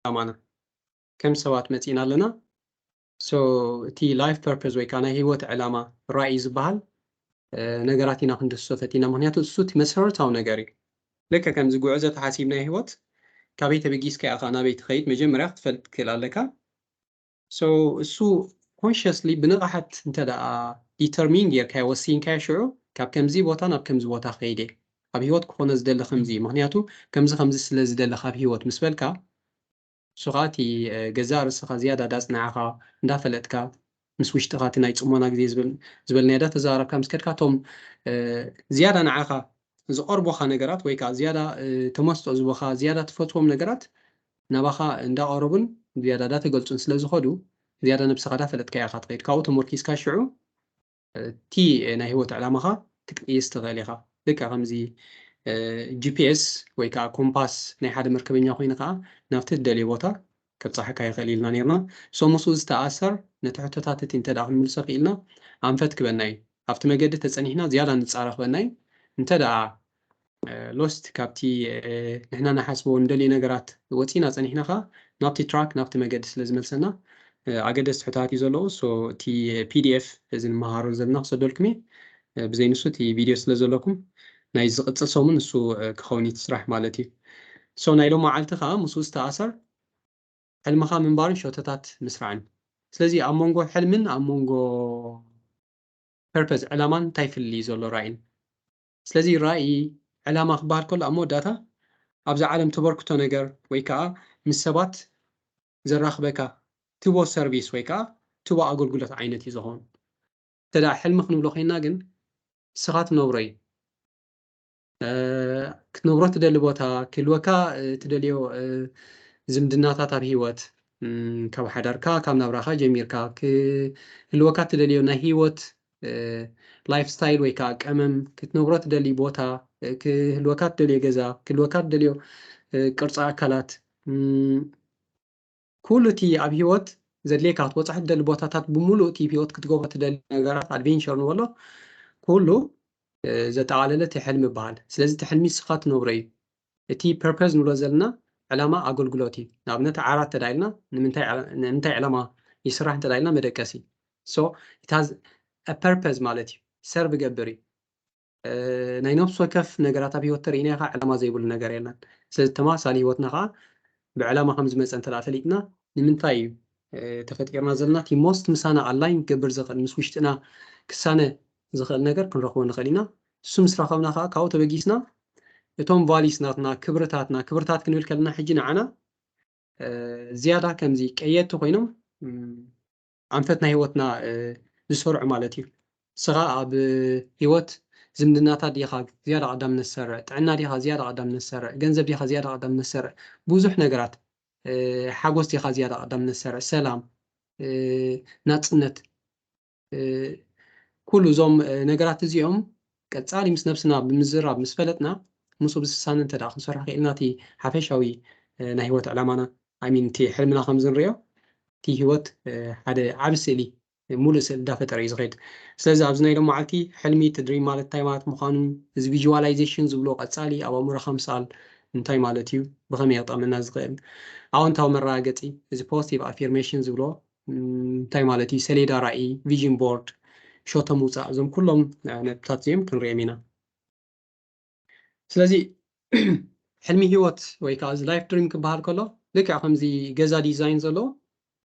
ዕላማና። ከም ሰባት መፂና ኣለና። So እቲ life purpose ወይ ከዓ ናይ ህይወት ዕላማ፣ ራእይ ዝበሃል ነገራት ኢና ክንድስሶ ፈቲና። ምክንያቱ እሱ እቲ መሰረታዊ ነገር እዩ። ልክዕ ከምዚ ጉዕዞ ተሓሲብ ናይ ህይወት፣ ካበይ ተበጊስካ ኢኻ ናበይ ትኸይድ መጀመርያ ክትፈልጥ ትክእል ኣለካ። So እሱ consciously፣ ብንቕሓት እንተ ደኣ determine ጌርካዮ፣ ወሲንካዮ፣ ሽዑ ካብ ከምዚ ቦታ ናብ ከምዚ ቦታ ከይደ ኣብ ህይወት ክኾነ ዝደሊ ከምዚ፣ ምክንያቱ ከምዚ ከምዚ ስለ ዝደሊ ካብ ህይወት ምስ በልካ፣ ንሱ ኸኣ እቲ ገዛእ ርእስኻ ዝያዳ እንዳጽናዕኻ እንዳፈለጥካ፣ ምስ ውሽጥኻ እቲ ናይ ጽሞና ግዜ ዝበልናዮ እንዳተዘራረብካ ምስ ከድካ፣ እቶም ዝያዳ ንዓኻ ዝቐርቡኻ ነገራት ወይ ከዓ ዝያዳ ተመስጦ ዝህቡኻ፣ ዝያዳ ትፈትዎም ነገራት ናባኻ እንዳቐረቡን ዝያዳ እንዳተገልጹን ስለ ዝኸዱ፣ ዝያዳ ነብስኻ እንዳፈለጥካያ ኢኻ ትኸይድ። ካብኡ ተመርኪዝካ ሽዑ እቲ ናይ ህይወት ዕላማኻ ክትቅይስ ትኽእል ኢኻ። ልክዕ ከምዚ ጂፒኤስ ወይ ከዓ ኮምፓስ ናይ ሓደ መርከበኛ ኮይኑ ከዓ ናብቲ ትደልዮ ቦታ ከብፅሓካ ይኽእል ኢልና ነርና። So ምስኡ ዝተኣሰር ነቲ ሕቶታት እቲ እንተ ደኣ ክንምልሶ ክኢልና፣ ኣንፈት ክበና እዩ። ኣብቲ መገዲ ተጸኒሕና ዝያዳ ንጻረ ክበና እዩ። እንተ ደኣ ሎስት ካብቲ ንሕና ንሓስቦ ንደልዮ ነገራት ወፂና ፀኒሕና ከዓ ናብቲ ትራክ፣ ናብቲ መገዲ ስለ ዝመልሰና፣ ኣገደስቲ ሕቶታት እዩ ዘለዎ። So እቲ ፒዲኤፍ እዚ ንመሃሮ ዘለና ክሰደልኩም እዩ። ብዘይ ንሱ እቲ ቪድዮ ስለ ዘለኩም ናይ ዝቕፅል ሰሙን ንሱ ክኸውን እዩ እቲ ስራሕ ማለት እዩ። So ናይ ሎማዓልቲ ከዓ ምስኡ ዝተኣሰር ሕልምኻ ምንባርን ሸቶታት ምስራዕን። ስለዚ ኣብ መንጎ ሕልምን ኣብ መንጎ ፐርፐዝ፣ ዕላማን እንታይ ፍልልይ ዘሎ ራእይን? ስለዚ ራእይ፣ ዕላማ ክበሃል ከሎ ኣብ መወዳእታ ኣብዛ ዓለም ተበርክቶ ነገር ወይ ከዓ ምስ ሰባት ዘራኽበካ ትቦ ሰርቪስ ወይ ከዓ ትቦ ኣገልግሎት ዓይነት እዩ ዝኸውን። እንተ ደኣ ሕልሚ ክንብሎ ኮይና ግን ንስኻ ትነብሮ እዩ። ክትነብሮ ትደሊ ቦታ፣ ክህልወካ ትደልዮ ዝምድናታት ኣብ ህይወት፣ ካብ ሓዳርካ፣ ካብ ናብራኻ ጀሚርካ ክህልወካ ትደልዮ ናይ ህይወት ላይፍ ስታይል ወይ ከዓ ቀመም፣ ክትነብሮ ትደሊ ቦታ፣ ክህልወካ ትደልዮ ገዛ፣ ክህልወካ ትደልዮ ቅርፂ ኣካላት፣ ኩሉ እቲ ኣብ ህይወት ዘድልየካ ክትበፅሖ ትደሊ ቦታታት ብምሉእ እቲ ህይወት ክትገብሮ ትደሊ ነገራት ኣድቬንቸር ንበሎ ኩሉ ዘጠቓለለ እቲ ሕልሚ ይበሃል። ስለዚ እቲ ሕልሚ ንስኻ ትነብሮ እዩ። እቲ ፐርፐዝ ንብሎ ዘለና ዕላማ ኣገልግሎት እዩ። ንኣብነት ዓራት እንተ ኢልና ንምንታይ ዕላማ ይስራሕ እንተ ኢልና መደቀሲ። So it has a purpose ማለት እዩ። ሰርቭ ይገብር እዩ። ናይ ነፍሲ ወከፍ ነገራት ኣብ ህይወት ተርእይና ኢኻ ዕላማ ዘይብሉ ነገር የለን። ስለዚ ተመሳሳሊ ህይወትና ከዓ ብዕላማ ከም ዝመፀ እንተ ፈሊጥና ንምንታይ እዩ ተፈጢርና ዘለና እቲ ሞስት ምሳና ኣላይን ክገብር ዝኽእል ምስ ውሽጥና ክሳነ ዝኽእል ነገር ክንረኽቦ ንኽእል ኢና። እሱ ምስ ረኸብና ከዓ ካብኡ ተበጊስና እቶም ቫሊስ ናትና ክብርታትና ክብርታት ክንብል ከለና ሕጂ ንዓና ዝያዳ ከምዚ ቀየድቲ ኮይኖም ኣንፈት ናይ ህይወትና ዝሰርዑ ማለት እዩ። ንስኻ ኣብ ህይወት ዝምድናታት ዲኻ ዝያዳ ቀዳምነት ዝሰርዕ? ጥዕና ዲኻ ዝያዳ ቀዳምነት ዝሰርዕ? ገንዘብ ዲኻ ዝያዳ ቀዳምነት ዝሰርዕ? ብዙሕ ነገራት፣ ሓጎስ ዲኻ ዝያዳ ቀዳምነት ዝሰርዕ? ሰላም፣ ናጽነት፣ ኩሉ እዞም ነገራት እዚኦም ቀጻሊ ምስ ነብስና ብምዝራብ ምስ ፈለጥና ምስኡ ብዝሳነ እንተ ደኣ ክንሰርሖ ክኢልና እቲ ሓፈሻዊ ናይ ህይወት ዕላማና I mean እቲ ሕልምና ከም ዝንሪኦ እቲ ህይወት ሓደ ዓቢ ስእሊ ሙሉእ ስእሊ እንዳፈጠረ እዩ ዝኸይድ። ስለዚ ኣብዚ ናይ ሎማዓልቲ ሕልሚ እቲ ድሪም ማለት እንታይ ማለት ምዃኑ እዚ ቪዥዋላይዜሽን ዝብሎ ቀጻሊ ኣብ ኣእምሮኻ ምስኣል እንታይ ማለት እዩ? ብኸመይ የቕጠመና ዝኽእል ኣወንታዊ መረጋገጺ እዚ ፖዚቲቭ ኣፊርሜሽን ዝብሎ እንታይ ማለት እዩ? ሰሌዳ ራእይ፣ ቪዥን ቦርድ፣ ሸቶ ምውፃእ፣ እዞም ኩሎም ነጥብታት እዚኦም ክንሪኦም ኢና። ስለዚ ሕልሚ ህይወት ወይ ከዓ እዚ ላይፍ ድሪም ክበሃል ከሎ ልክዕ ከምዚ ገዛ ዲዛይን ዘሎ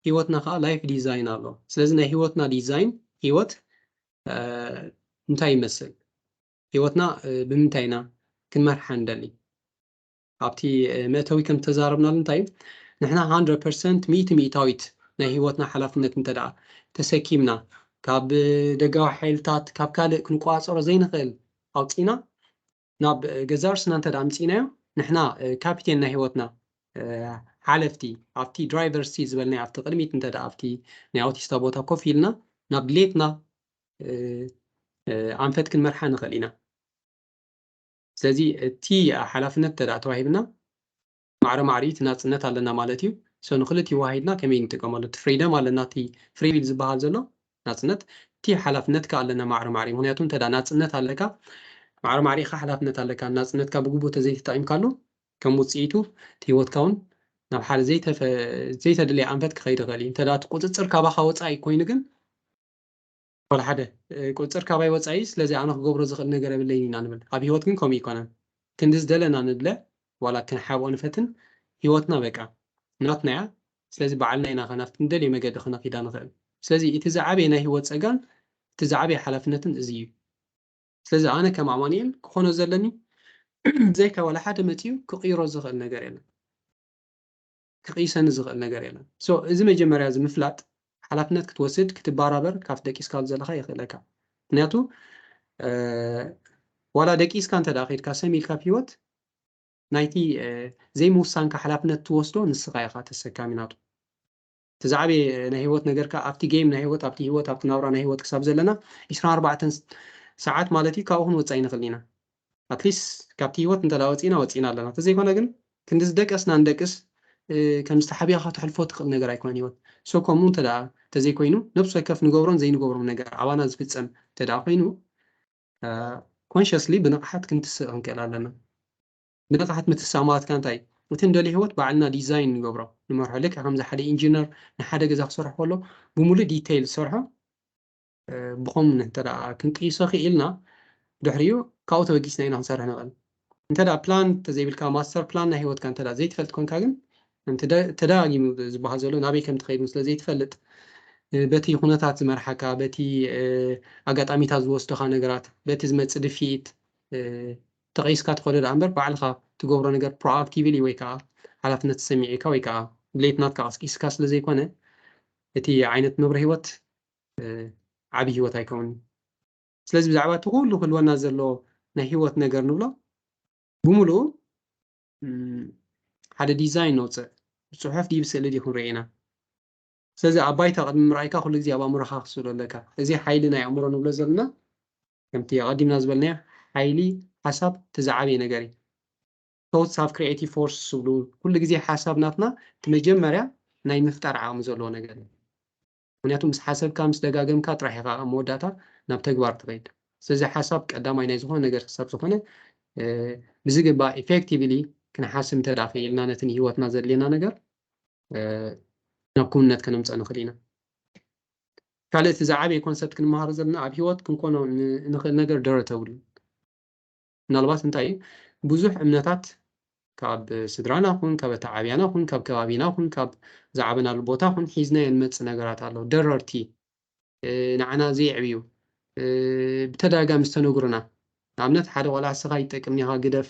ህይወትና ከዓ ላይፍ ዲዛይን ኣሎ። ስለዚ ናይ ህይወትና ዲዛይን ህይወት እንታይ ይመስል? ህይወትና ብምንታይ ኢና ክንመርሓ ንደሊ? ኣብቲ መእተዊ ከም ተዛረብናሉ እንታይ እዩ ንሕና ሃንድረድ ፐርሰንት ሚእቲ ሚእታዊት ናይ ህይወትና ሓላፍነት እንተ ደኣ ተሰኪምና ካብ ደጋዊ ሓይልታት ካብ ካልእ ክንቆፃፀሮ ዘይንኽእል ኣውፂና ናብ ገዛ ርስና እንተ ደኣ ኣምፂናዮ ንሕና ካፒቴን ናይ ህይወትና ሓለፍቲ ኣብቲ ድራይቨር ሲት ዝበልናዮ ኣብቲ ቅድሚት እንተ ደኣ ኣብቲ ናይ ኣውቲስታ ቦታ ኮፍ ኢልና ናብ ድሌትና ኣንፈት ክንመርሓ ንኽእል ኢና። ስለዚ እቲ ሓላፍነት እንተ ደኣ ተዋሂብና ማዕረ ማዕሪኡ እቲ ናፅነት ኣለና ማለት እዩ። So ንክልቲኡ ዋሂድና ከመይ ንጥቀመሉ? እቲ ፍሪደም ኣለና፣ እቲ ፍሪ ዊል ዝበሃል ዘሎ ናፅነት፣ እቲ ሓላፍነት ከ ኣለና ማዕረ ማዕሪኡ። ምክንያቱ እንተ ደኣ ናፅነት ኣለካ ማዕረ ማዕሪኡ ሓላፍነት ኣለካ። ናፅነትካ ብግቡእ ተዘይተጠቂምካሉ ከም ውፅኢቱ እቲ ህይወትካ እውን ናብ ሓደ ዘይተፈ ዘይተደለየ ኣንፈት ክኸይድ ይኽእል እዩ። እንተ ደኣ እቲ ቁጽጽር ካባኻ ወጻኢ ኮይኑ ግን ዋላ ሓደ እ፣ ቁጽጽር ካባይ ወጻኢ፣ ስለዚ ኣነ ክገብሮ ዝኽእል ነገር የብለይን ኢና ንብል። ኣብ ህይወት ግን ከምኡ ኣይኮነን። ክንዲ ዝደለና ንድለ ዋላ ክንሓብኦ ንፈትን፣ ህይወትና በቃ ናትና እያ። ስለዚ ባዕልና ኢና ከ ናብቲ ንደልዮ መገዲ ክነኺዳ ንኽእል። ስለዚ እቲ ዝዓበየ ናይ ህይወት ጸጋን እቲ ዝዓበየ ሓላፍነትን እዚ እዩ። ስለዚ ኣነ ከም ኣማኑኤል ክኾኖ ዘለኒ ዘይካ ዋላ ሓደ መጺኡ ክቕይሮ ዝኽእል ነገር የለን፣ ክቕይሰኒ ዝኽእል ነገር የለን። So እዚ መጀመርያ እዚ ምፍላጥ ሓላፍነት ክትወስድ ክትባራበር ካብቲ ደቂስካ ዘለኻ የኽእለካ። ምክንያቱ እ፣ ዋላ ደቂስካ እንተ ደኣ ከይድካ ሰም ኢልካ ኣብ ህይወት ናይቲ እ፣ ዘይምውሳንካ ሓላፍነት ትወስዶ ንስኻ ኢኻ ተሰካሚ ናቱ። እቲ ዝዓበየ ናይ ህይወት ነገርካ ኣብቲ ጌም ናይ ህይወት ኣብቲ ህይወት ኣብቲ ናብራ ናይ ህይወት ክሳብ ዘለና ዒስራን ኣርባዕተን ሰዓት ማለት እዩ። ካብኡ ክንወፅእ ኣይንኽእል ኢና። ኣትሊስት ካብቲ ህይወት እንተ ደኣ ወፂእና ወፂእና ኣለና። እንተዘይኮነ ግን ክንዲ ዝደቀስና ንደቅስ እ፣ ከም ዝተሓቢኻ ተሕልፎ ትኽእል ነገር ኣይኮነን ህይወት። So ከምኡ እንተ ደኣ እንተዘይኮይኑ ነብሲ ወከፍ ንገብሮን ዘይንገብሮም ነገር ኣባና ዝፍፀም እንተ ደኣ ኮይኑ ኮንሽስሊ ብንቕሓት ክንትስእ ክንክእል ኣለና። ብንቕሓት ምትሳእ ማለትካ እንታይ? እቲ ንደልዮ ህይወት ባዕልና ዲዛይን ንገብሮ፣ ንመርሖ። ልክዕ ከምዚ ሓደ ኢንጂነር ንሓደ ገዛ ክሰርሖ ከሎ ብምሉእ ዲቴይል ዝሰርሖ እ፣ ብኸም እንተ ደኣ ክንቅይሶ ክኢልና ድሕሪኡ ካብኡ ተበጊስና ኢና ክንሰርሕ ንኽእል። እንተ ደኣ ፕላን እንተዘይብልካ ማስተር ፕላን ናይ ህይወትካ እንተ ደኣ ዘይትፈልጥ ኮንካ ግን እንተ ደ- ተደጋጊሙ ዝበሃል ዘሎ ናበይ ከም ትኸይድ ስለ ዘይትፈልጥ እ፣ በቲ ኩነታት ዝመርሓካ በቲ እ፣ ኣጋጣሚታት ዝወስዱኻ ነገራት በቲ ዝመጽእ ድፍኢት እ፣ ተቐይስካ ትኸዶ ደኣ እምበር ባዕልኻ ትገብሮ ነገር ፕሮኣክቲቭሊ ወይ ከዓ ሓላፍነት ተሰሚዒካ ወይ ከዓ ድሌት ናትካ ቀስቂስካ ስለ ዘይኮነ እቲ ዓይነት መብረ ህይወት እ፣ ዓብዪ ህይወት ኣይከውንን። ስለዚ ብዛዕባ እቲ ኩሉ ክህልወና ዘሎ ናይ ህይወት ነገር ንብሎ ብምሉኡ ም፣ ሓደ ዲዛይን ነውፅእ። ብፅሑፍ ድዩ ብስእሊ ድዩ ክንርኢ ኢና። ስለዚ ኣብ ባይታ ቅድሚ ምርኣይካ ኩሉ ግዜ ኣብ ኣእምሮኻ ክስእሎ ኣለካ። እዚ ሓይሊ ናይ ኣእምሮ ንብሎ ዘለና ከምቲ ኣቐዲምና ዝበልናዮ ሓይሊ ሓሳብ እቲ ዝዓበየ ነገር እዩ። Thoughts have creative force ዝብሉ ኩሉ ግዜ ሓሳብ ናትና እቲ መጀመርያ ናይ ምፍጣር ዓቕሚ ዘለዎ ነገር እዩ። ምክንያቱ ምስ ሓሰብካ ምስ ደጋገምካ ጥራሕ ኢኻ ኣብ መወዳእታ ናብ ተግባር ትኸይድ። ስለዚ ሓሳብ ቀዳማይ ናይ ዝኾነ ነገር ክሳብ ዝኾነ እ፣ ብዝግባእ ኢፌክቲቭሊ ክንሓስብ እንተ ደኣ ክኢልና ነቲ ንህይወትና ዘድልየና ነገር እ፣ ናብ ክውንነት ከነምፀእ ንኽእል ኢና። ካልእ እቲ ዝዓበየ ኮንሰፕት ክንመሃሮ ዘለና ኣብ ህይወት ክንኮኖ ን- ንኽእል ነገር ደረተብሉ ምናልባት እንታይ እዩ ብዙሕ እምነታት ካብ ስድራና ኹን ካብ ኣተዓብያና ኹን ካብ ከባቢና ኹን ካብ ዝዓበናሉ ቦታ ኹን ሒዝናዮ ንመፅእ ነገራት ኣሎ ደረርቲ እ፣ ንዓና ዘየዕብዩ እ፣ ብተደጋጋሚ ዝተነግሩና ንኣብነት ሓደ ቆልዓ ስኻ ይጠቅም ኒኻ ግደፍ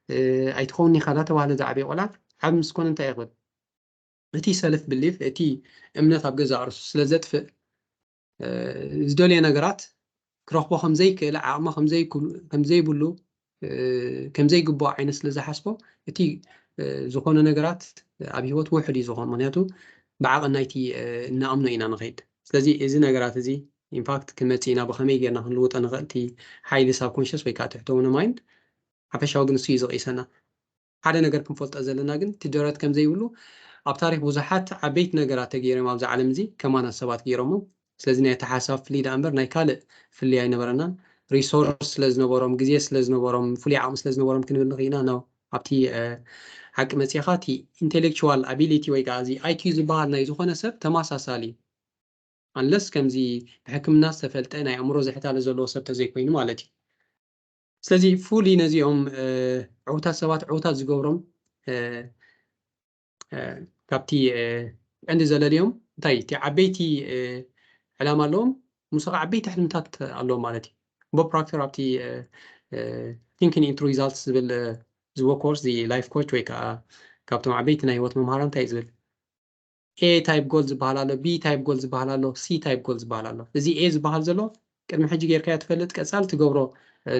እ፣ ኣይትኸውን ኒኻ እንዳተባህለ ዝዓበየ ቆልዓ ዓብ ምስ ኮነ እንታይ ይኽእል እቲ ሰልፍ ብሊፍ እቲ እምነት ኣብ ገዛ ርእሱ ስለ ዘጥፍእ እ፣ ዝደልዮ ነገራት ክረኽቦ ከምዘይክእል ዓቕሚ ከምዘይክሉ- ከምዘይብሉ እ፣ ከምዘይግብኦ ዓይነት ስለ ዝሓስቦ እቲ እ፣ ዝኾነ ነገራት ኣብ ህይወት ውሑድ እዩ ዝኾን ምክንያቱ ብዓቐን ናይቲ እ፣ እንኣምኖ ኢና ንኸይድ ስለዚ እዚ ነገራት እዚ ኢንፋክት ክንመፅእ ኢና ብኸመይ ጌርና ክንልውጦ ንኽእል እቲ ሓይሊ ሳብኮንሽስ ወይ ከዓ ትሕተውነ ማይንድ ሓፈሻዊ ግን እሱ እዩ ዝቕይሰና ሓደ ነገር ክንፈልጦ ዘለና ግን እቲ ደረት ከም ዘይብሉ ኣብ ታሪክ ብዙሓት ዓበይቲ ነገራት ተገይሮም ኣብዚ ዓለም እዚ ከማና ሰባት ገይሮሞ ስለዚ ናይ እቲ ሓሳብ ፍልይ ደኣ እምበር ናይ ካልእ ፍልይ ኣይነበረናን ሪሶርስ ስለ ዝነበሮም ግዜ ስለ ዝነበሮም ፍሉይ ዓቕሚ ስለ ዝነበሮም ክንብል ንኽኢና ነው ኣብቲ ሓቂ መፂኻ እቲ ኢንቴሌክቹዋል ኣቢሊቲ ወይ ከዓ እዚ ኣይኪዩ ዝበሃል ናይ ዝኾነ ሰብ ተመሳሳሊ እዩ ኣንለስ ከምዚ ብሕክምና ዝተፈልጠ ናይ ኣእምሮ ዝሕታለ ዘለዎ ሰብ ተዘይኮይኑ ማለት እዩ ስለዚ ፍሉይ ነዚኦም ዕውታት ሰባት ዕውታት ዝገብሮም ካብቲ ቀንዲ ዘለልዮም እንታይ እቲ ዓበይቲ ዕላማ ኣለዎም ምስ ከዓ ዓበይቲ ሕልምታት ኣለዎም ማለት እዩ ቦብ ፕሮክተር ኣብቲ ቲንኪንግ ኢንቱ ሪዛልትስ ዝብል ዝቦ ኮርስ ዚ ላይፍ ኮች ወይ ከዓ ካብቶም ዓበይቲ ናይ ህይወት መምሃራ እንታይ ዝብል ኤ ታይፕ ጎል ዝበሃል ኣሎ ቢ ታይፕ ጎል ዝበሃል ኣሎ ሲ ታይፕ ጎል ዝበሃል ኣሎ እዚ ኤ ዝበሃል ዘሎ ቅድሚ ሕጂ ጌርካዮ ትፈልጥ ቀፃል ትገብሮ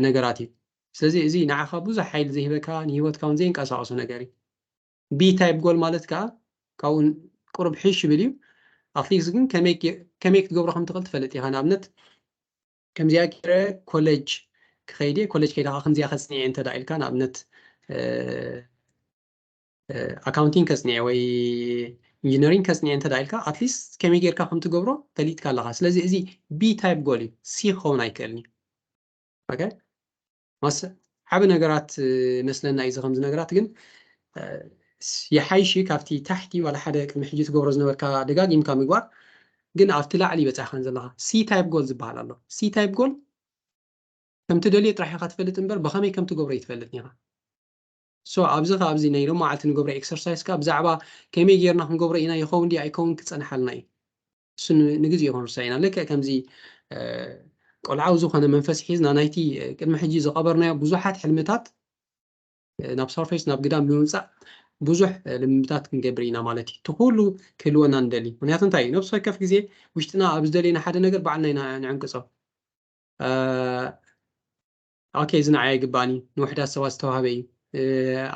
ነገራት እዩ ስለዚ እዚ ንዓኻ ብዙሕ ሓይሊ ዘይህበካ ንህይወትካ እውን ዘየንቀሳቐሶ ነገር እዩ ቢ ታይፕ ጎል ማለት ከዓ ካብኡ ቁሩብ ሕሽ ይብል እዩ ኣትሊስት ግን ከመይ ክትገብሮ ከም ትኽእል ትፈልጥ ኢኻ ንኣብነት ከምዚኣ ገይረ ኮሌጅ ክኸይድ እየ ኮሌጅ ከይደ ከዓ ከምዚኣ ከፅንዕ እየ እንተ ኢልካ ንኣብነት ኣካውንቲንግ ከፅንዕ ወይ ኢንጂነሪንግ ከፅንዕ እንተ ኢልካ ኣትሊስት ከመይ ጌርካ ከም ትገብሮ ፈሊጥካ ኣለኻ ስለዚ እዚ ቢ ታይፕ ጎል እዩ ሲ ክኸውን ኣይክእልን እዩ ማስ ዓብ ነገራት መስለና እዩ ከምዚ ነገራት ግን ይሓይሽ ካብቲ ታሕቲ ዋላ ሓደ ቅድሚ ሕጂ ትገብሮ ዝነበርካ ደጋጊምካ ምግባር። ግን ኣብቲ ላዕሊ ይበጻሕካን ዘለኻ C type goal ዝበሃል ኣሎ። C type goal ከም ትደልዮ ጥራሕ ኢኻ ትፈልጥ እምበር ብኸመይ ከም ትገብሮ ይትፈልጥ ኢኻ። So ኣብዚ ከ ኣብዚ ናይ ሎም መዓልቲ ንገብሮ exercise ከ ብዛዕባ ከመይ ጌርና ክንገብሮ ኢና፣ ይኸውን ድዩ ኣይከውን ክጸንሓልና እዩ። እሱ ን- ንግዜኡ ክንርሳ ኢና። ልክዕ ከምዚ እ፣ ቆልዓዊ ዝኾነ መንፈስ ሒዝና ናይቲ እ፣ ቅድሚ ሕጂ ዝቐበርናዮ ብዙሓት ሕልምታት እ፣ ናብ surface ናብ ግዳም ብምምጻእ ብዙሕ እ፣ ልምምታት ክንገብር ኢና ማለት እዩ። እቲ ኩሉ ክህልወና ንደሊ። ምክንያቱ እንታይ እዩ? ነብሲ ወከፍ ግዜ ውሽጥና ኣብ ዝደለየና ሓደ ነገር ባዕልና ኢና ንዕንቅጾ። እ፣ ኦኬ፣ እዚ ንዓይ ኣይግባእን እዩ፣ ንውሕዳት ሰባት ዝተዋህበ እዩ፣ እ፣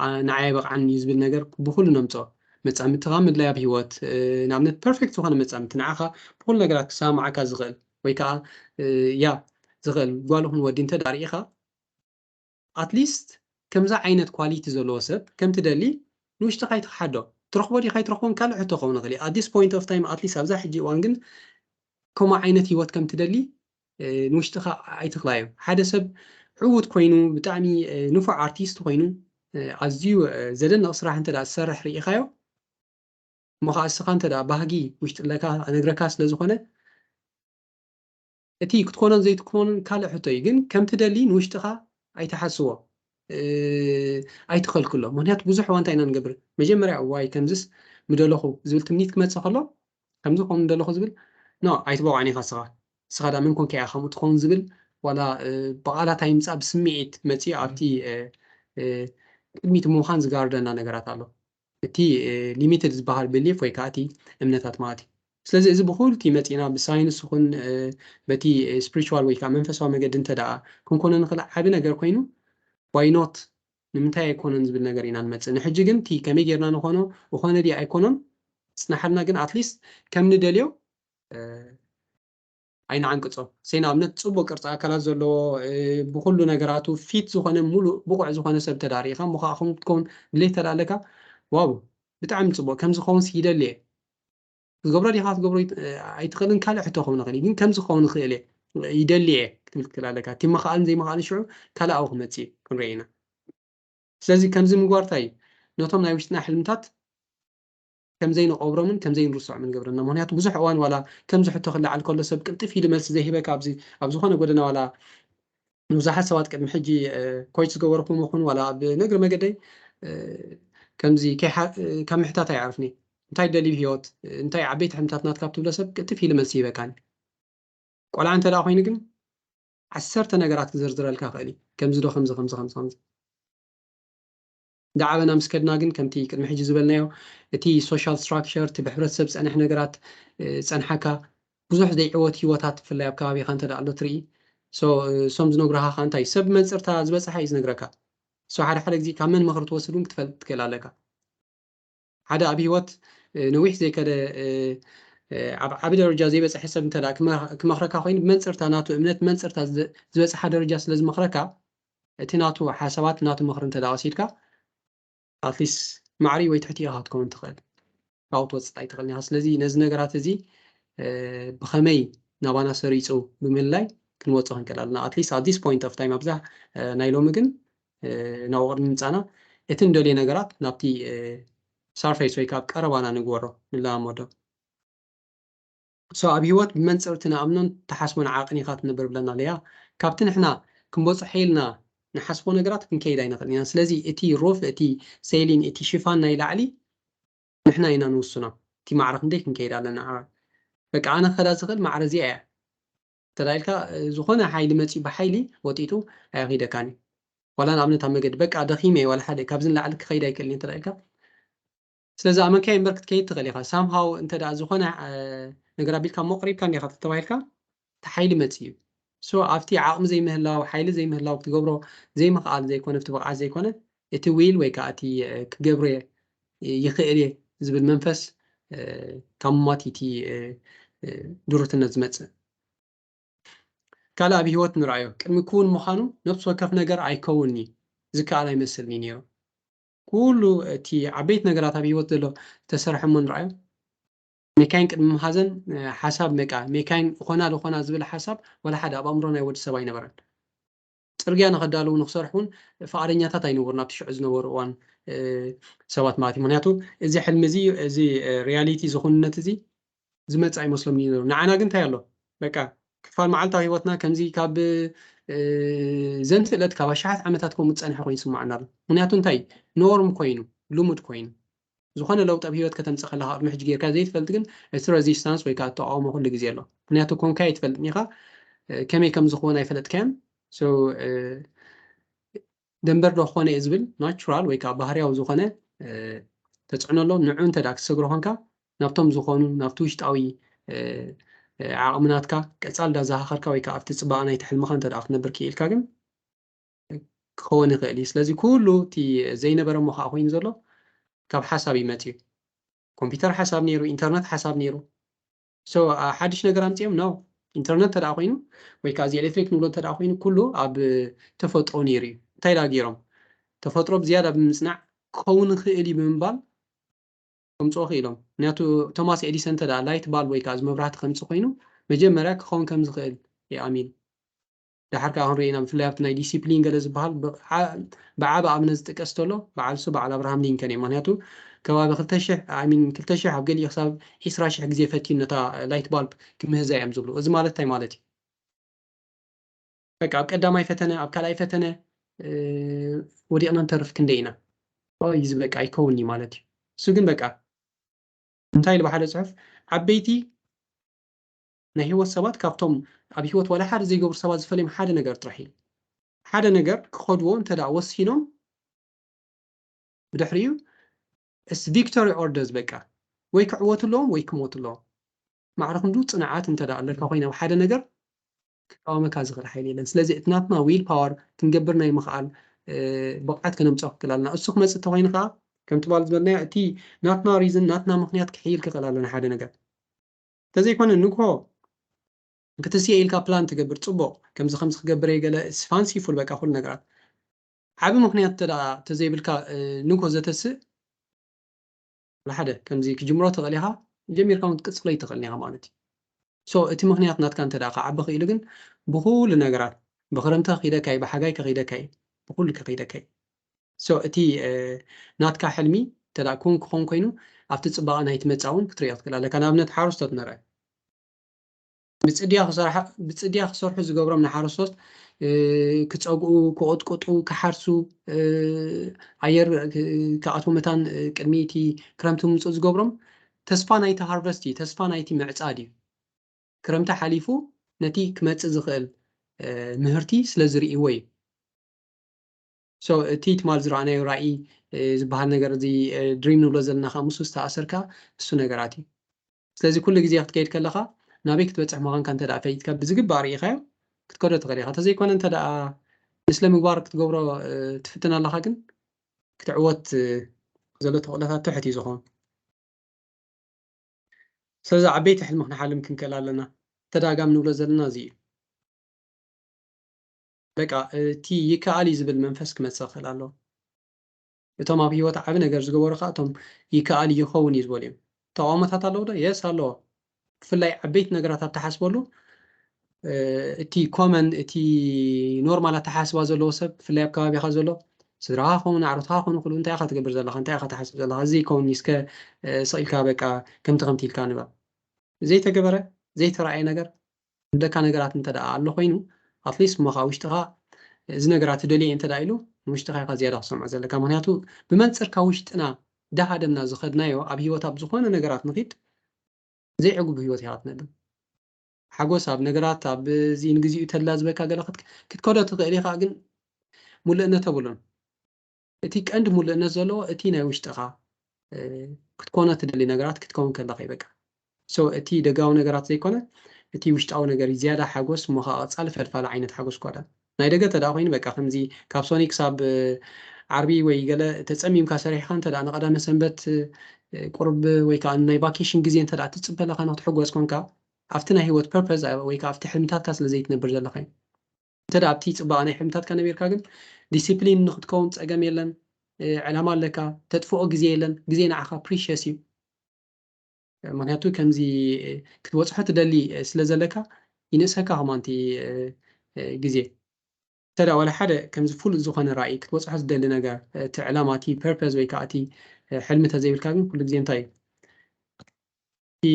ኣ- ንዓይ ኣይበቕዓን እዩ ዝብል ነገር ብኹሉ ነምጽኦ። መጻምድትኻ ምድላይ ኣብ ህይወት እ፣ ንኣብነት ፐርፌክት ዝኾነ መጻምድቲ ንዓኻ ብኹሉ ነገራት ክሰማማዓካ ዝኽእል ወይ ከዓ እ፣ ያ ዝኽእል ጓል ይኹን ወዲ እንተ ደኣ ርኢኻ፣ ኣትሊስት ከምዛ ዓይነት ኳሊቲ ዘለዎ ሰብ ከም ትደሊ ንውሽጥኻ ኣይትኽሓዶ። ትረኽቦ ዲኻ ኣይትረኽቦን ካልእ ሕቶ ክኸውን ይኽእል እዩ። At this point of time, ኣትሊስት ኣብዛ ሕጂ እዋን ግን ከምኡ ዓይነት ህይወት ከም ትደሊ እ፣ ንውሽጥኻ ኣይትኽላዮ። ሓደ ሰብ ዕዉት ኮይኑ ብጣዕሚ እ፣ ንፉዕ ኣርቲስት ኮይኑ እ፣ ኣዝዩ እ፣ ዘደንቕ ስራሕ እንተ ደኣ ዝሰርሕ ርኢኻዮ እሞ ከዓ እስኻ እንተ ደኣ ባህጊ ውሽጥለካ ነግረካ ስለ ዝኾነ እቲ ክትኮኖን ዘይትኮኖን ካልእ ሕቶ እዩ። ግን ከም ትደሊ ንውሽጥኻ ኣይትሓስዎ፣ እ፣ ኣይትኸልክሎ። ምክንያቱ ብዙሕ እዋን እንታይ ኢና ንገብር? መጀመርያ እዋይ ከምዝስ ምደለኹ ዝብል ትምኒት ክመጽእ ከሎ ከምዚ ክኸውን ምደለኹ ዝብል ኖ ኣይትበቕዖን ኢኻ እስኻ። እስኻ ደኣ መን ኮንካ ኢኻ ከምኡ ትኸውን ዝብል ዋላ እ፣ ብቓላት ኣይምጻእ ብስምዒት መጺኡ ኣብቲ እ፣ እ፣ ቅድሚት ምዃን ዝጋርደና ነገራት ኣሎ። እቲ ሊሚትድ ዝበሃል ብሊፍ ወይ ከዓ እቲ እምነታት ማለት እዩ። ስለዚ እዚ ብኩሉ እቲ መፂና ብሳይንስ ይኹን እ፣ በቲ ስፒሪቹዋል ወይ ከዓ መንፈሳዊ መገዲ እንተ ደኣ ክንኮኖ ንኽእል ዓቢ ነገር ኮይኑ ዋይ ኖት ንምንታይ ኣይኮነን ዝብል ነገር ኢና ንመፅእ። ንሕጂ ግን እቲ ከመይ ጌርና ንኾኖ እኾነ ድዩ ኣይኮኖን ፅናሓልና ግን ኣትሊስት ከም ንደልዮ እ፣ ኣይንዓንቅጾ። ሰይ ንኣብነት ጽቡቕ ቅርጺ ኣካላት ዘለዎ እ፣ ብኹሉ ነገራቱ ፊት ዝኾነ ሙሉእ ብቑዕ ዝኾነ ሰብ ተዳሪእኻ እሞ ከዓ ከምኡ ክትከውን ድሌት ተዳለካ ዋው ብጣዕሚ ጽቡቕ ከምዚ ክኸውንስ ይደሊ እየ። ክትገብሮ ዲኻ ክትገብሮ ይት- ኣይትኽእልን ካልእ ሕቶ ክኸውን ይኽእል እዩ ግን ከምዚ ክኸውን ይኽእል እየ ይደሊ እየ ክትብል ትኽእል ኣለካ። እቲ ምኽኣልን ዘይምኽኣልን ሽዑ ካልኣዊ ክመጽእ እዩ ክንርኢ ኢና። ስለዚ ከምዚ ምግባር እንታይ እዩ? ነቶም ናይ ውሽጥና ሕልምታት ከም ዘይንቐብሮምን ከም ዘይንርስዖምን ይገብረና። ምክንያቱ ብዙሕ እዋን ዋላ ከምዚ ሕቶ ክለዓል ከሎ ሰብ ቅልጥፍ ኢሉ መልሲ ዘይህበካ ኣብዚ ኣብ ዝኾነ ጎደና ዋላ ንብዙሓት ሰባት ቅድሚ ሕጂ እ፣ ኮይት ዝገበርኩም ይኹን ዋላ ኣብ ንእግሪ መገደይ እ፣ ከምዚ ከይሓ- እ፣ ካብ ምሕታት ኣይዓርፍኒ እንታይ ደልዩ ህይወት እ፣ እንታይ ዓበይቲ ሕልምታት ናትካ ትብሎ ሰብ ቅልጥፍ ኢሉ መልሲ ይህበካኒ። ቆልዓ እንተ ደኣ ኮይኑ ግን ዓሰርተ ነገራት ክዝርዝረልካ ይኽእል እዩ። ከምዚ ዶ ከምዚ ከምዚ ከምዚ ከምዚ። እንዳዓበና ምስ ከድና ግን ከምቲ ቅድሚ ሕጂ ዝበልናዮ እቲ ሶሻል ስትራክቸር እቲ ብሕብረተሰብ ዝፀንሕ ነገራት እ፣ ዝፀንሓካ ብዙሕ ዘይዕወት ህይወታት ብፍላይ ኣብ ከባቢኻ እንተ ደኣ ኣሎ ትርኢ። ሶ እ፣ እሶም ዝነግሩኻ ከዓ እንታይ ሰብ መንፅርታ ዝበፅሓ እዩ ዝነግረካ። ሶ ሓደ ሓደ ግዜ ካብ መን ምኽሪ ትወስድ እውን ክትፈልጥ ትኽእል ኣለካ። ሓደ ኣብ ህይወት እ፣ ነዊሕ ዘይከደ እ፣ እ፣ ኣብ ዓቢ ደረጃ ዘይበፅሐ ሰብ እንተ ደኣ ክመ- ክመኽረካ ኮይኑ ብመንፅርታ ናቱ እምነት ብመንፅርታ ዝደ- ዝበፅሓ ደረጃ ስለ ዝመኽረካ እቲ ናቱ ሓሳባት ናቱ ምኽሪ እንተ ደኣ ወሲድካ ኣትሊስት ማዕሪ ወይ ትሕቲ ኢኻ ክትከውን ትኽእል ካብኡ ትወፅእ ኣይትኽእልን ኢኻ ስለዚ ነዚ ነገራት እዚ እ፣ ብኸመይ ናባና ሰሪፁ ብምልላይ ክንወፅኦ ክንክእል ኣለና ኣትሊስት at this point of time ኣብዛ እ፣ ናይ ሎሚ ግን እ፣ ናብኡ ቅድሚ ምምፃና እቲ ንደልዮ ነገራት ናብቲ እ፣ ሳርፌስ ወይ ካብ ቀረባና ንግበሮ ንለማመዶ so ኣብ ህይወት ብመንፅር እቲ ንኣምኖን ተሓስቦን ዓቕን ኢኻ ትነብር ብለና ኣለያ ካብቲ ንሕና ክንበፅሖ ኢልና ንሓስቦ ነገራት ክንከይድ ኣይንኽእል ኢና ስለዚ እቲ ሩፍ እቲ ሴሊን እቲ ሽፋን ናይ ላዕሊ ንሕና ኢና ንውስኖ እቲ ማዕረ ክንደይ ክንከይድ ኣለና በቃ ኣነ ክኸዳ ዝኽእል ማዕረ እዚኣ እያ ተላኢልካ ዝኾነ ሓይሊ መፂኡ ብሓይሊ ወጢጡ ኣያኺደካን እዩ ዋላ ንኣብነት ኣብ መገዲ በቃ ደኺመ ዋላ ሓደ ካብዚ ንላዕሊ ክኸይድ ኣይክእልን ተላኢልካ ስለዚ ኣመንካይ እምበር ክትከይድ ትኽእል ኢኻ ሳምሃው እንተ ደኣ ዝኾነ ነገር ኣቢልካ ሞቕሪብካ እንዲኻ ተተባሂልካ እቲ ሓይሊ መፂ እዩ so ኣብቲ ዓቕሚ ዘይምህላው ሓይሊ ዘይምህላው ክትገብሮ ዘይምኽኣል ዘይኮነ እቲ ብቕዓት ዘይኮነ እቲ ዊል ወይ ከዓ እቲ ክገብሮ ይኽእል እየ ዝብል መንፈስ ካብ ማቲቲ ድሩትነት ዝመፅእ ካልእ ኣብ ህይወት ንርኣዮ ቅድሚ ክውን ምዃኑ ነብሲ ወከፍ ነገር ኣይከውን እዩ ዝከኣል ኣይመስልኒ ነይሩ ኩሉ እቲ ዓበይቲ ነገራት ኣብ ህይወት ዘሎ ዝተሰርሐ እሞ ንርኣዮ ሜካይን ቅድሚ ምሃዘን ሓሳብ መቃ ሜካይን ኾና ልኾና ዝብል ሓሳብ ወላ ሓደ ኣብ ኣእምሮ ናይ ወዲ ሰብ ኣይነበረን ፅርግያ ንኸዳልው ንክሰርሑ እውን ፍቓደኛታት ኣይነበሩ ናብቲ ሽዑ ዝነበሩ እዋን ሰባት ማለት እዩ። ምክንያቱ እዚ ሕልሚ እዚ፣ እዚ ሪያሊቲ ዝኹንነት እዚ ዝመጽእ ኣይመስሎም እዩ። ንዓና ግን እንታይ ኣሎ? በቃ ክፋል መዓልታዊ ህይወትና ከምዚ ካብ ዘንትእለት ካብ ኣሽሓት ዓመታት ከምኡ ዝጸንሐ ኮይኑ ይስማዓና ኣሎ። ምክንያቱ እንታይ? ኖርም ኮይኑ፣ ልሙድ ኮይኑ። ዝኾነ ለውጢ ኣብ ህይወት ከተምጽእ ከለኻ ቅድሚ ሕጂ ጌርካ ዘይትፈልጥ ግን እቲ ሬዚስታንስ ወይ ከዓ ተቃውሞ ኩሉ ግዜ ኣሎ። ምክንያቱ ኮንካ ኣይትፈልጥን ኢኻ፣ ከመይ ከም ዝኸውን ኣይፈለጥካዮን። ደንበር ዶ ክኾነ እየ ዝብል ናቹራል ወይ ከዓ ባህርያዊ ዝኾነ ተፅዕኖ ኣሎ። ንዑ እንተ ደኣ ክትሰግሮ ኮንካ ናብቶም ዝኾኑ ናብቲ ውሽጣዊ ዓቕሚ ናትካ ቀፃል እንዳዘኻኸርካ ወይ ከዓ ኣብቲ ፅባቐ ናይቲ ሕልምኻ እንተ ደኣ ክትነብር ክኢልካ ግን ክኸውን ይኽእል እዩ። ስለዚ ኩሉ እቲ ዘይነበረ እሞ ከዓ ኮይኑ ዘሎ ካብ ሓሳብ እዩ መፅዩ። ኮምፒውተር ሓሳብ ነይሩ፣ ኢንተርነት ሓሳብ ነይሩ። ሶ ሓድሽ ነገር ኣምፅኦም ነው። ኢንተርነት ተደኣ ኮይኑ ወይ ከዓ እዚ ኤሌክትሪክ ንብሎ ተደኣ ኮይኑ ኩሉ ኣብ ተፈጥሮ ነይሩ እዩ። እንታይ ዳ ገይሮም? ተፈጥሮ ብዝያዳ ብምፅናዕ ክኸውን ይኽእል እዩ ብምባል ከምፅኦ ክኢሎም። ምክንያቱ ቶማስ ኤዲሰን ተደኣ ላይት ባልብ ወይ ከዓ እዚ መብራህቲ ከምፂ ኮይኑ መጀመርያ ክኸውን ከም ዝኽእል ይኣሚን። ደሓር ከዓ ክንርኢ ኢና። ብፍላይ ኣብቲ ናይ ዲሲፕሊን ገለ ዝበሃል ብዓ- ብዓቢ ኣብነት ዝጥቀስ ተሎ በዓል እሱ በዓል ኣብርሃም ሊንከን እዩ። ምክንያቱ ከባቢ ክልተ ሽሕ፣ I mean፣ ክልተ ሽሕ ኣብ ገሊኡ ክሳብ ዒስራ ሽሕ ግዜ ፈትዩ ነታ ላይት ባልብ ክምህዛ እዮም ዝብሉ። እዚ ማለት እንታይ ማለት እዩ? በቃ ኣብ ቀዳማይ ፈተነ፣ ኣብ ካልኣይ ፈተነ ወዲቕና ንተርፍ ክንደይ ኢና? ኦይ እዚ በቃ ኣይከውንኒ ማለት እዩ። እሱ ግን በቃ እንታይ ኢሉ ብሓደ ፅሑፍ ዓበይቲ ናይ ህይወት ሰባት ካብቶም ኣብ ህይወት ዋላ ሓደ ዘይገብሩ ሰባት ዝፈልዮም ሓደ ነገር ጥራሕ እዩ። ሓደ ነገር ክኸድዎ እንተ ደኣ ወሲኖም ብድሕሪኡ እስ ቪክቶሪ ኦርደርስ በቃ ወይ ክዕወቱ ኣለዎም ወይ ክሞቱ ኣለዎም። ማዕረ ክንዱ ፅንዓት እንተ ደኣ ኣለካ ኮይና ኣብ ሓደ ነገር ክቃወመካ ዝኽእል ሓይሊ የለን። ስለዚ እቲ ናትና ዊል ፓወር ክንገብር ናይ ምኽኣል ብቕዓት ከነምፅኦ ክክእል ኣለና። እሱ ክመፅእ እንተኮይኑ ከዓ ከምቲ ባል ዝበልናዮ እቲ ናትና ሪዝን ናትና ምክንያት ክሕይል ክኽእል ኣለና ሓደ ነገር። እንተዘይኮነ ንግሆ ክትስየ ኢልካ ፕላን ትገብር ፅቡቕ ከምዚ ከምዚ ክገብር እየ ገለ ፋንሲፉል በቃ ኩሉ ነገራት ዓቢ ምክንያት እንተ ተዘይብልካ ንግሆ ዘተስእ ሓደ ከምዚ ክጅምሮ ትኽእል ኢኻ ጀሚርካ እውን ክትቅፅሎ ይትኽእል ኢኻ ማለት እዩ። ሶ እቲ ምክንያት ናትካ እንተ ከዓ ዓቢ ክኢሉ ግን ብኩሉ ነገራት ብክረምቲ ከኺደካ እዩ ብሓጋይ ከኺደካ እዩ ብኩሉ ከኺደካ እዩ። ሶ እቲ ናትካ ሕልሚ እንተ ክውን ክኾን ኮይኑ ኣብቲ ፅባቐ ናይቲ መፃ እውን ክትሪኦ ትኽእል ኣለካ። ንኣብነት ሓረስቶት ንርአ ብፅድያ ክሰርሑ ዝገብሮም ንሓረስቶት ክፀግኡ ክቕጥቅጡ ክሓርሱ ኣየር ክኣትዎ መታን ቅድሚ እቲ ክረምቲ ምምፅኡ ዝገብሮም ተስፋ ናይቲ ሃርቨስት እዩ። ተስፋ ናይቲ ምዕፃድ እዩ። ክረምቲ ሓሊፉ ነቲ ክመፅእ ዝኽእል ምህርቲ ስለ ዝርእይዎ እዩ። ሶ እቲ ትማል ዝረኣናዮ ራእይ ዝበሃል ነገር እዚ ድሪም ንብሎ ዘለና ከዓ ምስ ዝተኣሰርካ እሱ ነገራት እዩ። ስለዚ ኩሉ ግዜ ክትከይድ ከለኻ ናበይ ክትበፅሕ ምዃንካ እንተ ደኣ ፈሊጥካ ብዝግባእ ርኢኻዮ ክትከዶ ትኽእል ኢኻ። እንተዘይኮነ እንተ ደኣ ንስለ ምግባር ክትገብሮ ትፍትን ኣለኻ ግን ክትዕወት ዘሎ ተኽእሎታት ትሕት እዩ ዝኾን። ስለዚ ዓበይቲ ሕልሚ ክንሓልም ክንክእል ኣለና። ተዳጋም ንብሎ ዘለና እዚ እዩ። በቃ እቲ ይከኣል እዩ ዝብል መንፈስ ክመፅእ ክእል ኣለዎ። እቶም ኣብ ህይወት ዓቢ ነገር ዝገበሩ ከዓ እቶም ይከኣል ይኸውን እዩ ዝበሉ እዮም። ተቃውሞታት ኣለዎ ዶ? የስ ኣለዎ። ብፍላይ ዓበይቲ ነገራት ኣብ ተሓስበሉ እቲ ኮመን እቲ ኖርማል ኣተሓስባ ዘለዎ ሰብ ብፍላይ ኣብ ከባቢኻ ዘሎ ስድራኻ ኸውን ኣዕሩትኻ ኾኑ ክሉ እንታይ ኢኻ ትገብር ዘለኻ እንታይ ኢኻ ትሓስብ ዘለኻ እዚ ይከውን እስከ ስቕ ኢልካ በቃ ከምቲ ከምቲ ኢልካ ንባብ ዘይተገበረ ዘይተረኣየ ነገር ዝብለካ ነገራት እንተ ደኣ ኣሎ ኮይኑ ኣትሊስት እሞ ከዓ ውሽጥኻ እዚ ነገራት ትደልዮ እንተ ደኣ ኢሉ ንውሽጥኻ ኢኻ ዝያዳ ክሰምዖ ዘለካ። ምክንያቱ ብመንፅርካ ውሽጥና ደሃደምና ዝኸድናዮ ኣብ ህይወት ኣብ ዝኾነ ነገራት ንኺድ ዘይዕጉብ ህይወት ኢኻ ትነብር። ሓጎስ ኣብ ነገራት ኣብ እዚ ንግዚኡ ተላ ዝበካ ገለ ክትከዶ ትኽእል ኢኻ ግን ሙልእነት ተብሉን። እቲ ቀንዲ ሙሉእነት ዘለዎ እቲ ናይ ውሽጥኻ ክትኮኖ ትደሊ ነገራት ክትከውን ከለኻ ይበቃ። ሶ እቲ ደጋዊ ነገራት ዘይኮነ እቲ ውሽጣዊ ነገር እዩ ዝያዳ ሓጎስ እሞ ከዓ ቀፃሊ ፈልፋሊ ዓይነት ሓጎስ ኳዳ ናይ ደገ ተደኣ ኮይኑ በቃ ከምዚ ካብ ሶኒ ክሳብ ዓርቢ ወይ ገለ ተፀሚምካ ሰሪሕካ እንተደኣ ንቀዳመ ሰንበት ቁርብ ወይ ከዓ ናይ ቫኬሽን ግዜ እንተደኣ ትፅበ ኣለካ ንክትሕጎስ ኮንካ ኣብቲ ናይ ህይወት ፐርፐዝ ወይ ከዓ ኣብቲ ሕልምታትካ ስለ ዘይትነብር ዘለካ እዩ። እንተ ኣብቲ ፅባቐ ናይ ሕልምታትካ ነቢርካ ግን ዲሲፕሊን ንክትከውን ፀገም የለን። ዕላማ ኣለካ፣ ተጥፍኦ ግዜ የለን። ግዜ ንዓኻ ፕሪሸስ እዩ። ምክንያቱ ከምዚ ክትበፅሖ ትደሊ ስለ ዘለካ ይንእሰካ ከማንቲ ግዜ። እንተ ዋላ ሓደ ከምዚ ፍሉጥ ዝኾነ ራእይ ክትበፅሖ ዝደሊ ነገር፣ እቲ ዕላማ፣ እቲ ፐርፐዝ ወይ ከዓ እቲ ሕልሚ ተዘይብልካ ግን ኩሉ ግዜ እንታይ እዩ? እቲ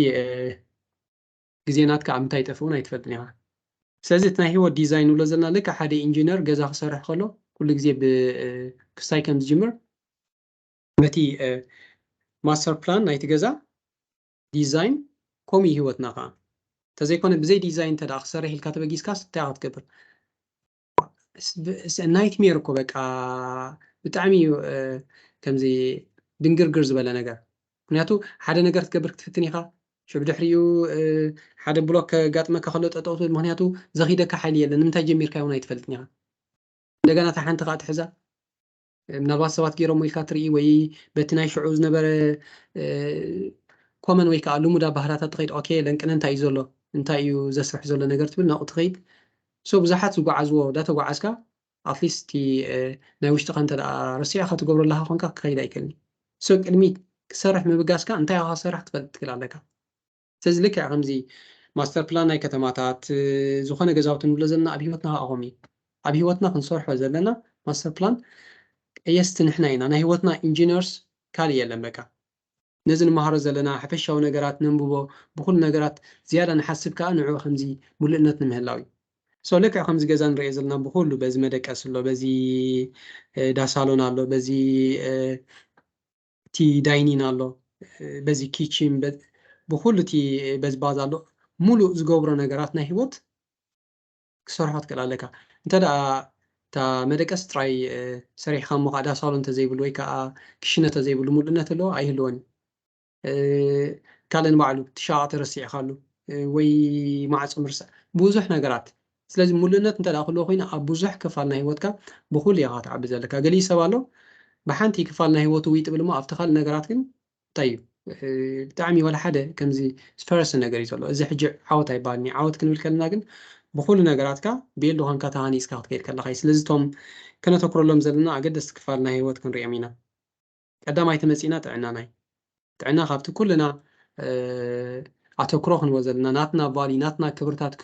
ግዜ ናትካ ኣብ ምንታይ ይጠፍእ እውን ኣይትፈልጥን ኢኻ። ስለዚ እቲ ናይ ህይወት ዲዛይን ንብሎ ዘለና ልክዕ ሓደ ኢንጂነር ገዛ ክሰርሕ ከሎ ኩሉ ግዜ ብክስታይ ከም ዝጅምር በቲ ማስተር ፕላን ናይቲ ገዛ ዲዛይን ከምኡ እዩ ህይወትና ከዓ። እንተዘይኮነ ብዘይ ዲዛይን እንተ ክሰርሕ ኢልካ ተበጊስካስ እንታይ ኢኻ ትገብር? ናይትሜር እኮ በቃ ብጣዕሚ እዩ ከምዚ ድንግርግር ዝበለ ነገር። ምክንያቱ ሓደ ነገር ክትገብር ክትፍትን ኢኻ፣ ሽዑ ብድሕሪኡ ሓደ ብሎክ ከጋጥመካ ከሎ ጠጠው ትብል። ምክንያቱ ዘኺደካ ሓይሊ የለን። ንምንታይ ጀሚርካ እውን ኣይትፈልጥን ኢኻ። እንደገና እታ ሓንቲ ከዓ ትሕዛ። ምናልባት ሰባት ገይሮም ኢልካ ትርኢ ወይ በቲ ናይ ሽዑ ዝነበረ ኮመን ወይ ከዓ ልሙድ ኣባህላታት ትኸይድ። ኦኬ፣ ለንቅነ እንታይ እዩ ዘሎ፣ እንታይ እዩ ዘስርሕ ዘሎ ነገር ትብል፣ ናብኡ ትኸይድ። ሶ ብዙሓት ዝጓዓዝዎ እንዳተጓዓዝካ ኣትሊስት እቲ ናይ ውሽጥኻ እንተ ረሲዕካ ትገብሮ ኣለካ ኮንካ ክኸይድ ኣይክእልን። ሶ ቅድሚ ክሰርሕ ምብጋስካ እንታይ ኢኻ ክሰርሕ ክትፈልጥ ትክእል ኣለካ። ስለዚ ልክዕ ከምዚ ማስተር ፕላን ናይ ከተማታት፣ ዝኾነ ገዛውቲ ንብሎ ዘለና ኣብ ህይወትና ከዓ ከምኡ እዩ። ኣብ ህይወትና ክንሰርሖ ዘለና ማስተር ፕላን ቀየስቲ ንሕና ኢና። ናይ ህይወትና ኢንጂነርስ ካልእ የለን። በቃ ነዚ ንመሃሮ ዘለና ሓፈሻዊ ነገራት ነንብቦ፣ ብኩሉ ነገራት ዝያዳ ንሓስብ ከዓ ንዕኡ ከምዚ ሙሉእነት ንምህላው እዩ። ሶ ልክዕ ከምዚ ገዛ ንሪኦ ዘለና ብኩሉ በዚ መደቀስ ኣሎ፣ በዚ ዳሳሎን ኣሎ፣ በዚ እቲ ዳይኒን ኣሎ፣ በዚ ኪችን፣ ብኩሉ እቲ በዚ ባዛ ኣሎ፣ ሙሉእ ዝገብሮ ነገራት ናይ ህይወት ክሰርሖ ትክእል ኣለካ። እንተ ደኣ እታ መደቀስ ጥራይ ሰሪሕካ እሞ ከዓ ዳሳሎ እንተዘይብሉ ወይ ከዓ ክሽነ እንተዘይብሉ ሙሉእነት ኣለዎ ኣይህልወን እዩ። ካልእ ንባዕሉ ትሻቐ ተረሲዕካሉ ወይ ማዕጾ ምርሳዕ ብዙሕ ነገራት። ስለዚ ሙሉእነት እንተ ደኣ ክህልዎ ኮይኑ ኣብ ብዙሕ ክፋል ናይ ህይወትካ ብኩሉ ኢኻ ትዓቢ ዘለካ። ገሊኡ ሰብ ኣሎ ብሓንቲ ክፋል ናይ ህይወቱ ውይ ጥብል እሞ ኣብቲ ካልእ ነገራት ግን እንታይ እዩ ብጣዕሚ ዋላ ሓደ ከምዚ ዝፈረሰ ነገር እዩ ዘሎ። እዚ ሕጂ ዓወት ኣይበሃልን እዩ። ዓወት ክንብል ከለና ግን ብኩሉ ነገራትካ ብኤል ዝኾንካ ተሃኒፅካ ክትከይድ ከለካ እዩ። ስለዚ እቶም ከነተኩረሎም ዘለና ኣገደስቲ ክፋል ናይ ህይወት ክንሪኦም ኢና። ቀዳማይ ተመፂና ጥዕናና እዩ። ጥዕና ካብቲ ኩልና ኣተኩሮ ክንቦ ዘለና ናትና ቫሊ ናትና ክብርታት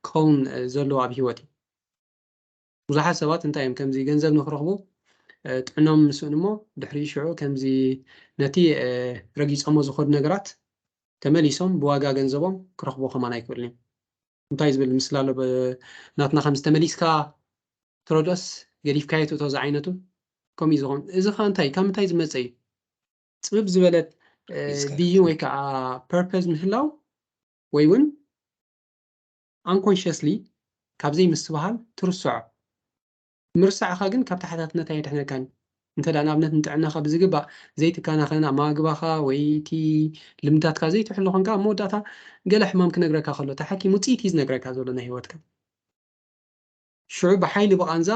ክኸውን ዘለዎ ኣብ ህይወት እዩ። ብዙሓት ሰባት እንታይ እዮም ከምዚ ገንዘብ ንክረኽቡ ጥዕኖም ምስእን እሞ ድሕሪ ሽዑ ከምዚ ነቲ ረጊፆሞ ዝኸዱ ነገራት ተመሊሶም ብዋጋ ገንዘቦም ክረኽቡ ከማን ኣይክእሉን እዮም። እንታይ ዝብል ምስላ ኣሎ ናትና ከምዚ ተመሊስካ ትረድኦስ ገዲፍካዮ ትእቶ ዝዓይነቱ ከምኡ ዝኸውን እዚ ኸ እንታይ ካብ ምንታይ ዝመፀ እዩ? ፅብብ ዝበለት ቪዥን ወይ ከዓ ፐርፐዝ ምህላው ወይ እውን ኣንኮንሽስሊ ካብ ዘይምስትብሃል ትርስዖ። ምርሳዕኻ ግን ካብ ተሓታትነት ኣየድሕነካን። እንተ ደኣ ንኣብነት ንጥዕናኻ ብዝግባእ ዘይትከናኸን ኣመጋግባኻ ወይ እቲ ልምዳትካ ዘይትሕሉ ኮንካ ኣብ መወዳእታ ገለ ሕማም ክነግረካ ከሎ እቲ ሓኪም ውፅኢት እዩ ዝነግረካ ዘሎ ናይ ህይወትካ። ሽዑ ብሓይሊ ብቓንዛ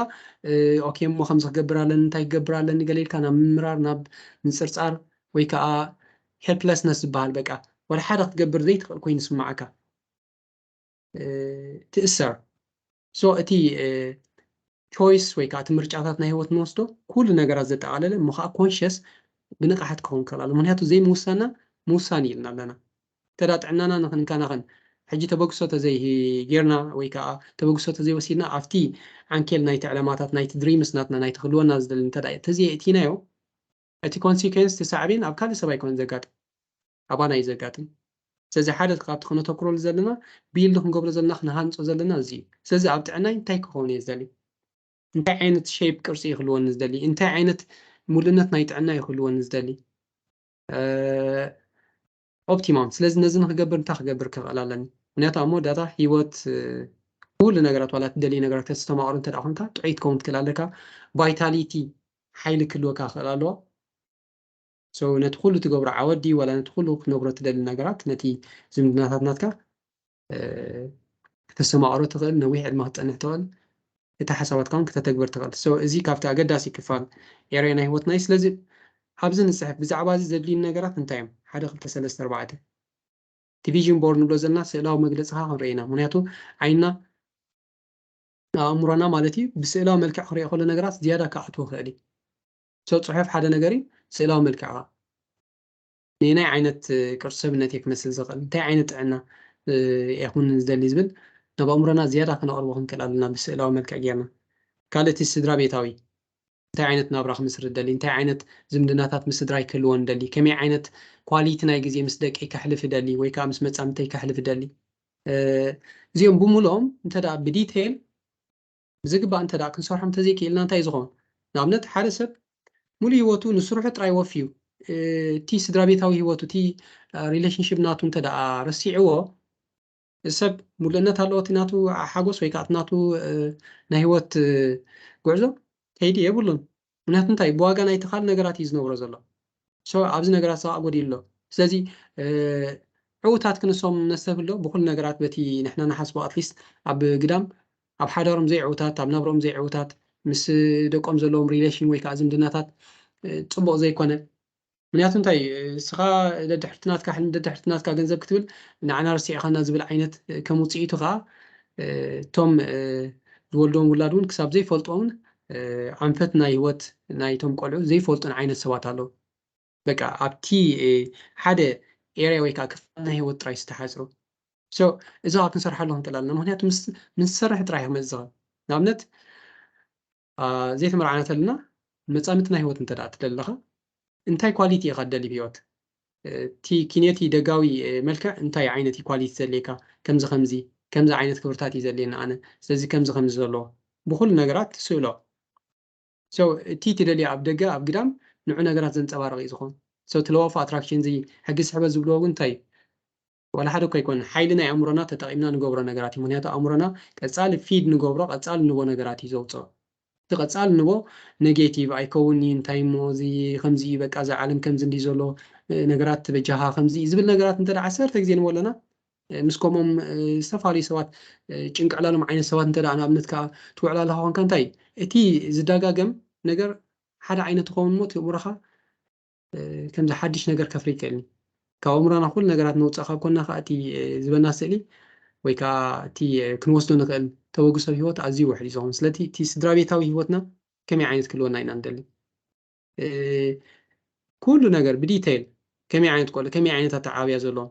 ኦኬ እሞ ከምዚ ክገብር ኣለኒ እንታይ ክገብር ኣለኒ ገለ ኢልካ ናብ ምምራር ናብ ምፅርፃር ወይ ከዓ ሄልፕለስነስ ዝበሃል በቃ ወላ ሓደ ክትገብር ዘይትኽእል ኮይኑ ይስምዓካ። ትእሰር። ሶ እቲ ቾይስ ወይ ከዓ እቲ ምርጫታት ናይ ህይወት ንወስዶ ኩሉ ነገራት ዘጠቓለለ እሞ ከዓ ኮንሽስ ብንቕሓት ክኸውን ክኽእል ኣሎ። ምክንያቱ ዘይምውሳና ምውሳን ኢልና ኣለና። እንተ ጥዕናና ንክንከናኸን ሕጂ ተበግሶ ተዘይ ጌርና ወይ ከዓ ተበግሶ ተዘይወሲድና ኣብቲ ዓንኬል ናይቲ ዕለማታት ናይቲ ድሪምስ ናትና ናይቲ ክልወና ዝደሊ እንተ ተዘይእቲናዮ እቲ ኮንሲኩዌንስ እቲ ሳዕቤን ኣብ ካልእ ሰብ ኣይኮነን ዘጋጥም ኣባና እዩ ዘጋጥም። ስለዚ ሓደ ካብቲ ክነተኩረሉ ዘለና ቢልድ ክንገብሮ ዘለና ክንሃንፆ ዘለና እዚ እዩ። ስለዚ ኣብ ጥዕናይ እንታይ ክኸውን እየ ዝደሊ? እንታይ ዓይነት ሼፕ ቅርፂ ይክልወኒ ዝደሊ? እንታይ ዓይነት ሙሉእነት ናይ ጥዕና ይክልወኒ ዝደሊ? ኦፕቲማም። ስለዚ ነዚ ንክገብር እንታይ ክገብር ክኽእል ኣለኒ? ምክንያቱ ኣብ መወዳእታ ህይወት ኩሉ ነገራት ዋላ ትደልዩ ነገራት ተስተማቕሩ እንተ ደኣ ኮንካ ጥዑይ ትከውን ትክእል ኣለካ። ቫይታሊቲ ሓይሊ ክህልወካ ክኽእል ኣለዎ። ሶ ነቲ ኩሉ ትገብሮ ዓወት ድዩ ዋላ ነቲ ኩሉ ክትነብሮ ትደሊ ነገራት ነቲ ዝምድናታት ናትካ ክተስተማቕሮ ትኽእል፣ ነዊሕ ዕድመ ክትጸንሕ ትኽእል፣ እቲ ሓሳባትካ እውን ክተተግብር ትኽእል። ሶ እዚ ካብቲ ኣገዳሲ ክፋል ኤርያ ናይ ህይወትና እዩ። ስለዚ ኣብዚ ንጽሕፍ ብዛዕባ እዚ ዘድልዩ ነገራት እንታይ እዮም? ሓደ ክልተ ሰለስተ ኣርባዕተ እቲ ቪዥን ቦርድ ንብሎ ዘለና ስእላዊ መግለጺ ከዓ ክንርኢ ኢና። ምክንያቱ ዓይንና ኣእምሮና ማለት እዩ ብስእላዊ መልክዕ ክሪኦ ከሎ ነገራት ዝያዳ ክኣትዎ ክእል እዩ። ሶ ጽሑፍ ሓደ ነገር እዩ፣ ስእላዊ መልክዕ ከዓ ንናይ ዓይነት ቅርፂ ሰብነት እየ ክመስል ዝኽእል፣ እንታይ ዓይነት ጥዕና እየ ክውን ዝደሊ ዝብል ናብ ኣእምሮና ዝያዳ ክነቕርቦ ክንክእል ኣለና ብስእላዊ መልክዕ ጌርና። ካልእ እቲ ስድራ ቤታዊ፣ እንታይ ዓይነት ናብራ ክምስርት ደሊ፣ እንታይ ዓይነት ዝምድናታት ምስ ስድራይ ክህልወን ደሊ፣ ከመይ ዓይነት ኳሊቲ ናይ ግዜ ምስ ደቀይ ከሕልፍ ደሊ ወይ ከዓ ምስ መጻምተይ ከሕልፍ ደሊ። እዚኦም ብምልኦም እንተ ደኣ ብዲቴይል ብዝግባእ እንተ ደኣ ክንሰርሖም እንተዘይክኢልና እንታይ እዩ ዝኸውን? ንኣብነት ሓደ ሰብ ሙሉ ህይወቱ ንስርሑ ጥራይ ወፍዩ እቲ ስድራ ቤታዊ ህይወቱ እቲ ሪሌሽንሽፕ ናቱ እንተ ደኣ ረሲዕዎ ሰብ ሙሉእነት ኣለዎ እቲ ናቱ ሓጎስ ወይ ከዓ እቲ ናቱ ናይ ህይወት ጉዕዞ ከይዲ የብሉን። ምክንያቱ እንታይ ብዋጋ ናይ ተኻል ነገራት እዩ ዝነብሮ ዘሎ። ሶ ኣብዚ ነገራት ሰብኣ ጎዲሉ ኣሎ። ስለዚ ዕውታት ክንሶም ነስተብህሎ ብኩሉ ነገራት በቲ ንሕና ንሓስቦ ኣትሊስት ኣብ ግዳም ኣብ ሓዳሮም ዘይዕውታት ኣብ ናብሮኦም ዘይዕውታት ምስ ደቆም ዘለዎም ሪሌሽን ወይ ከዓ ዝምድናታት ፅቡቅ ዘይኮነ ምክንያቱ እንታይ እስኻ ደድሕርቲ ናትካ ሕልሚ ደድሕርቲ ናትካ ገንዘብ ክትብል ንዓና ረሲዕኻና ዝብል ዓይነት ከም ውፅኢቱ ከዓ እቶም ዝወልዶም ውላድ እውን ክሳብ ዘይፈልጦምን ዓንፈት ናይ ህይወት ናይቶም ቆልዑ ዘይፈልጡን ዓይነት ሰባት ኣለዉ። በቃ ኣብቲ ሓደ ኤርያ ወይ ከዓ ክፋል ናይ ህይወት ጥራይ ዝተሓፅሩ እዚ ከዓ ክንሰርሓሉ ክንክእል ኣለና። ምክንያቱ ምስ ዝሰርሕ ጥራይ ክመፅእ ዝኽእል ንኣብነት ዘይተመርዓና ተለና መፃምድቲ ናይ ህይወት እንተ ትደሊ ኣለኻ እንታይ ኳሊቲ ኢኻ ትደሊ ብህይወት እቲ ኪንዮቲ ደጋዊ መልክዕ እንታይ ዓይነት ኳሊቲ ዘድልየካ ከምዚ ከምዚ ከምዚ ዓይነት ክብርታት እዩ ዘድልየኒ ኣነ ስለዚ ከምዚ ከምዚ ዘለዎ ብኩሉ ነገራት ትስእሎ እቲ ትደልዮ ኣብ ደገ ኣብ ግዳም ንዑ ነገራት ዘንፀባርቕ እዩ ዝኾን እቲ ለዋፉ ኣትራክሽን እዚ ሕጊ ስሕበት ዝብልዎ እውን እንታይ እዩ ዋላ ሓደ እኮ ኣይኮነ ሓይሊ ናይ ኣእምሮና ተጠቒምና ንገብሮ ነገራት እዩ ምክንያቱ ኣእምሮና ቀፃሊ ፊድ ንገብሮ ቀፃሊ ንቦ ነገራት እዩ ዘውፅኦ እቲ ቀፃሊ ንቦ ኔጌቲቭ ኣይከውን እዩ እንታይ እሞ እዚ ከምዚ እዩ በቃ እዚ ዓለም ከምዚ እንዲ ዘሎ ነገራት በጃኻ ከምዚ እዩ ዝብል ነገራት እንተ ዓሰርተ ግዜ ንቦ ኣለና ምስ ከምኦም ዝተፈላለዩ ሰባት ጭንቂ ዕላሎም ዓይነት ሰባት እንተ ንኣብነት ከዓ ትውዕል ኣለካ ኮንካ እንታይ እቲ ዝደጋገም ነገር ሓደ ዓይነት ይኸውን እሞ እቲ ኣእምሮኻ ከምዚ ሓድሽ ነገር ከፍሪ ይክእልኒ ካብ ኣእምሮና ኩሉ ነገራት ነውፅእ ካብ ኮና ከዓ እቲ ዝበና ስእሊ ወይ ከዓ እቲ ክንወስዶ ንክእል ተበግሶ ህይወት ኣዝዩ ውሕድ እዩ ዝኸውን ስለቲ እቲ ስድራ ቤታዊ ህይወትና ከመይ ዓይነት ክህልወና ኢና ንደሊ ኩሉ ነገር ብዲቴይል ከመይ ዓይነት ቆልዑ ከመይ ዓይነት ኣተዓብያ ዘለዎም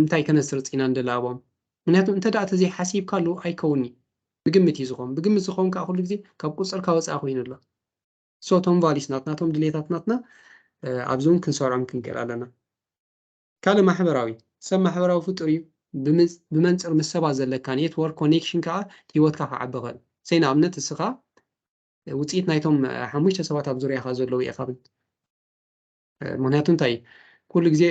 እንታይ ከነስርፅ ኢና ንደሊ ኣብኦም ምክንያቱ እንተ ደኣ ተዘይሓሲብካሉ ኣይከውን እዩ ብግምት እዩ ዝኸውን ብግምት ዝኸውን ከዓ ኩሉ ግዜ ካብ ቁፅርካ ወፃኢ ኮይኑ ኣሎ ሶ እቶም ቫሊስ ናትና እቶም ድሌታት ናትና ኣብዚ እውን ክንሰርዖም ክንክእል ኣለና ካልእ ማሕበራዊ ሰብ ማሕበራዊ ፍጡር እዩ ብመንፅር ምስ ሰባት ዘለካ ኔትወርክ ኮኔክሽን ከዓ ህይወትካ ክዓቢ ኽእል ሰይ ንኣብነት እስኻ ውፅኢት ናይቶም ሓሙሽተ ሰባት ኣብ ዙርያኻ ዘለዉ ኢኻ ብል ምክንያቱ እንታይ ኩሉ ግዜ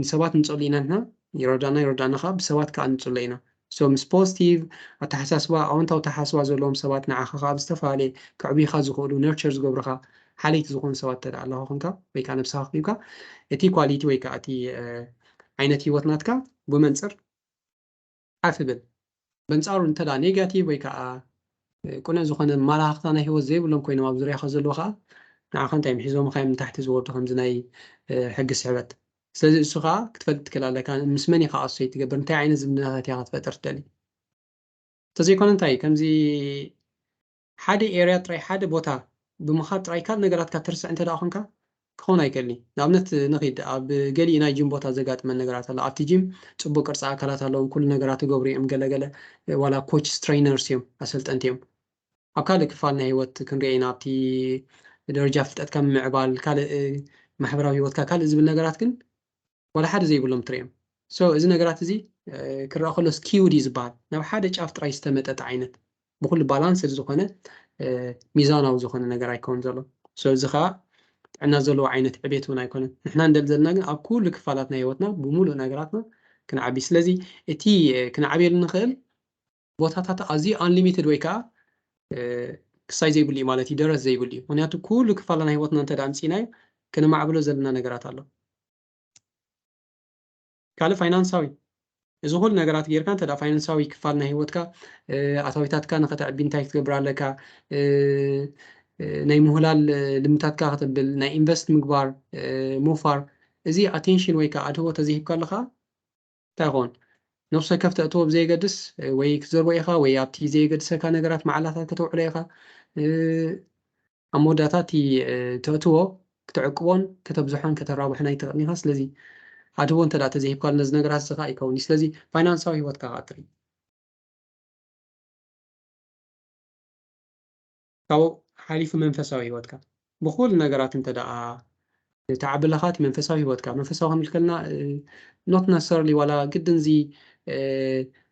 ንሰባት ንፀሉ ኢና ንሕና ይረዳና ይረዳና ከዓ ብሰባት ከዓ ንፅሎ ኢና ሶ ምስ ፖዚቲቭ ኣተሓሳስባ ኣወንታዊ ኣተሓሳስባ ዘለዎም ሰባት ንዓኻ ከዓ ብዝተፈላለየ ክዕብዩኻ ዝኽእሉ ነርቸር ዝገብሩኻ ሓለይቲ ዝኾኑ ሰባት እንተ ኣለኻ ኮንካ ወይ ከዓ ነብስኻ ክብካ እቲ ኳሊቲ ወይ ከዓ እቲ ዓይነት ህይወት ናትካ ብመንፅር ሓፍ ብል በንፃሩ እንተ ኔጋቲቭ ወይ ከዓ ቁነ ዝኾነ ማላኽታ ናይ ህይወት ዘይብሎም ኮይኖም ኣብ ዙርያኻ ዘለዎ ከዓ ንዓኻ እንታይ ምሒዞምኻ እዮም ንታሕቲ ዝወርዱ ከምዚ ናይ ሕጊ ስሕበት ስለዚ እሱ ከዓ ክትፈልጥ ትክእል ኣለካ ምስ መን ኢኻ ኣሶይ ትገብር እንታይ ዓይነት ዝምድናታት ኢኻ ክትፈጥር ትደሊ እንተዘይኮነ እንታይ ከምዚ ሓደ ኤርያ ጥራይ ሓደ ቦታ ብምኻድ ጥራይ ካልእ ነገራትካ ትርስዕ እንተ ደኣ ኮንካ ክኸውን ኣይክእልን እዩ ንኣብነት ንኺድ ኣብ ገሊኡ ናይ ጂም ቦታ ዘጋጥመን ነገራት ኣሎ ኣብቲ ጂም ፅቡቅ ቅርፂ ኣካላት ኣለዎም ኩሉ ነገራት ይገብሩ እዮም ገለገለ ዋላ ኮችስ ትሬነርስ እዮም ኣሰልጠንቲ እዮም ኣብ ካልእ ክፋል ናይ ህይወት ክንሪኦ ኢና ኣብቲ ደረጃ ፍልጠትካ ምምዕባል ካልእ ማሕበራዊ ህይወትካ ካልእ ዝብል ነገራት ግን ዋላ ሓደ ዘይብሎም ትሪኦም so እዚ ነገራት እዚ ክረኣ ከሎ ስኪውድ እዩ ዝበሃል ናብ ሓደ ጫፍ ጥራይ ዝተመጠጠ ዓይነት ብኩሉ ባላንስድ ዝኾነ ሚዛናዊ ዝኾነ ነገር ኣይከውን ዘሎ so እዚ ከዓ ጥዕና ዘለዎ ዓይነት ዕቤት እውን ኣይኮነን ንሕና ንደሊ ዘለና ግን ኣብ ኩሉ ክፋላት ናይ ህይወትና ብምሉእ ነገራትና ክንዓቢ ስለዚ እቲ ክንዓብየሉ ንኽእል ቦታታት ኣዝዩ ኣንሊሚትድ ወይ ከዓ ክሳይ ዘይብሉ እዩ ማለት እዩ ደረት ዘይብሉ እዩ ምክንያቱ ኩሉ ክፋል ናይ ህይወትና እንተ ኣምፅናዮ ክነማዕብሎ ዘለና ነገራት ኣሎ ካልእ ፋይናንሳዊ እዚ ኩሉ ነገራት ጌርካ እንተ ፋይናንሳዊ ክፋል ናይ ህይወትካ ኣታዊታትካ ንኸተዕቢ እንታይ ክትገብር ኣለካ ናይ ምህላል ልምታትካ ክተብል ናይ ኢንቨስት ምግባር ሞፋር እዚ ኣቴንሽን ወይ ከዓ ኣድህቦ ተዘይሂብካ ኣለካ እንታይ ይኸውን ነብሲ ወከፍ ተእትዎ ብዘየገድስ ወይ ክትዘርቦ ኢኻ ወይ ኣብቲ ዘየገድሰካ ነገራት መዓላታት ከተውዕሎ ኢኻ ኣብ መወዳእታ እቲ ተእትዎ ክተዕቅቦን ከተብዝሖን ከተራብሖን ኣይትኽእልን ኢኻ ስለዚ ኣድህቦ እንተ ተዘይሂብካሉ ነዚ ነገራት እዚ ከዓ ይከውን እዩ ስለዚ ፋይናንሳዊ ህይወትካ ከዓ ትርኢ ካብኡ ሓሊፉ መንፈሳዊ ህይወትካ ብኩሉ ነገራት እንተ ደኣ ተዓብለኻ እቲ መንፈሳዊ ህይወትካ መንፈሳዊ ክንብል ከለና not necessarily ዋላ ግድን እዚ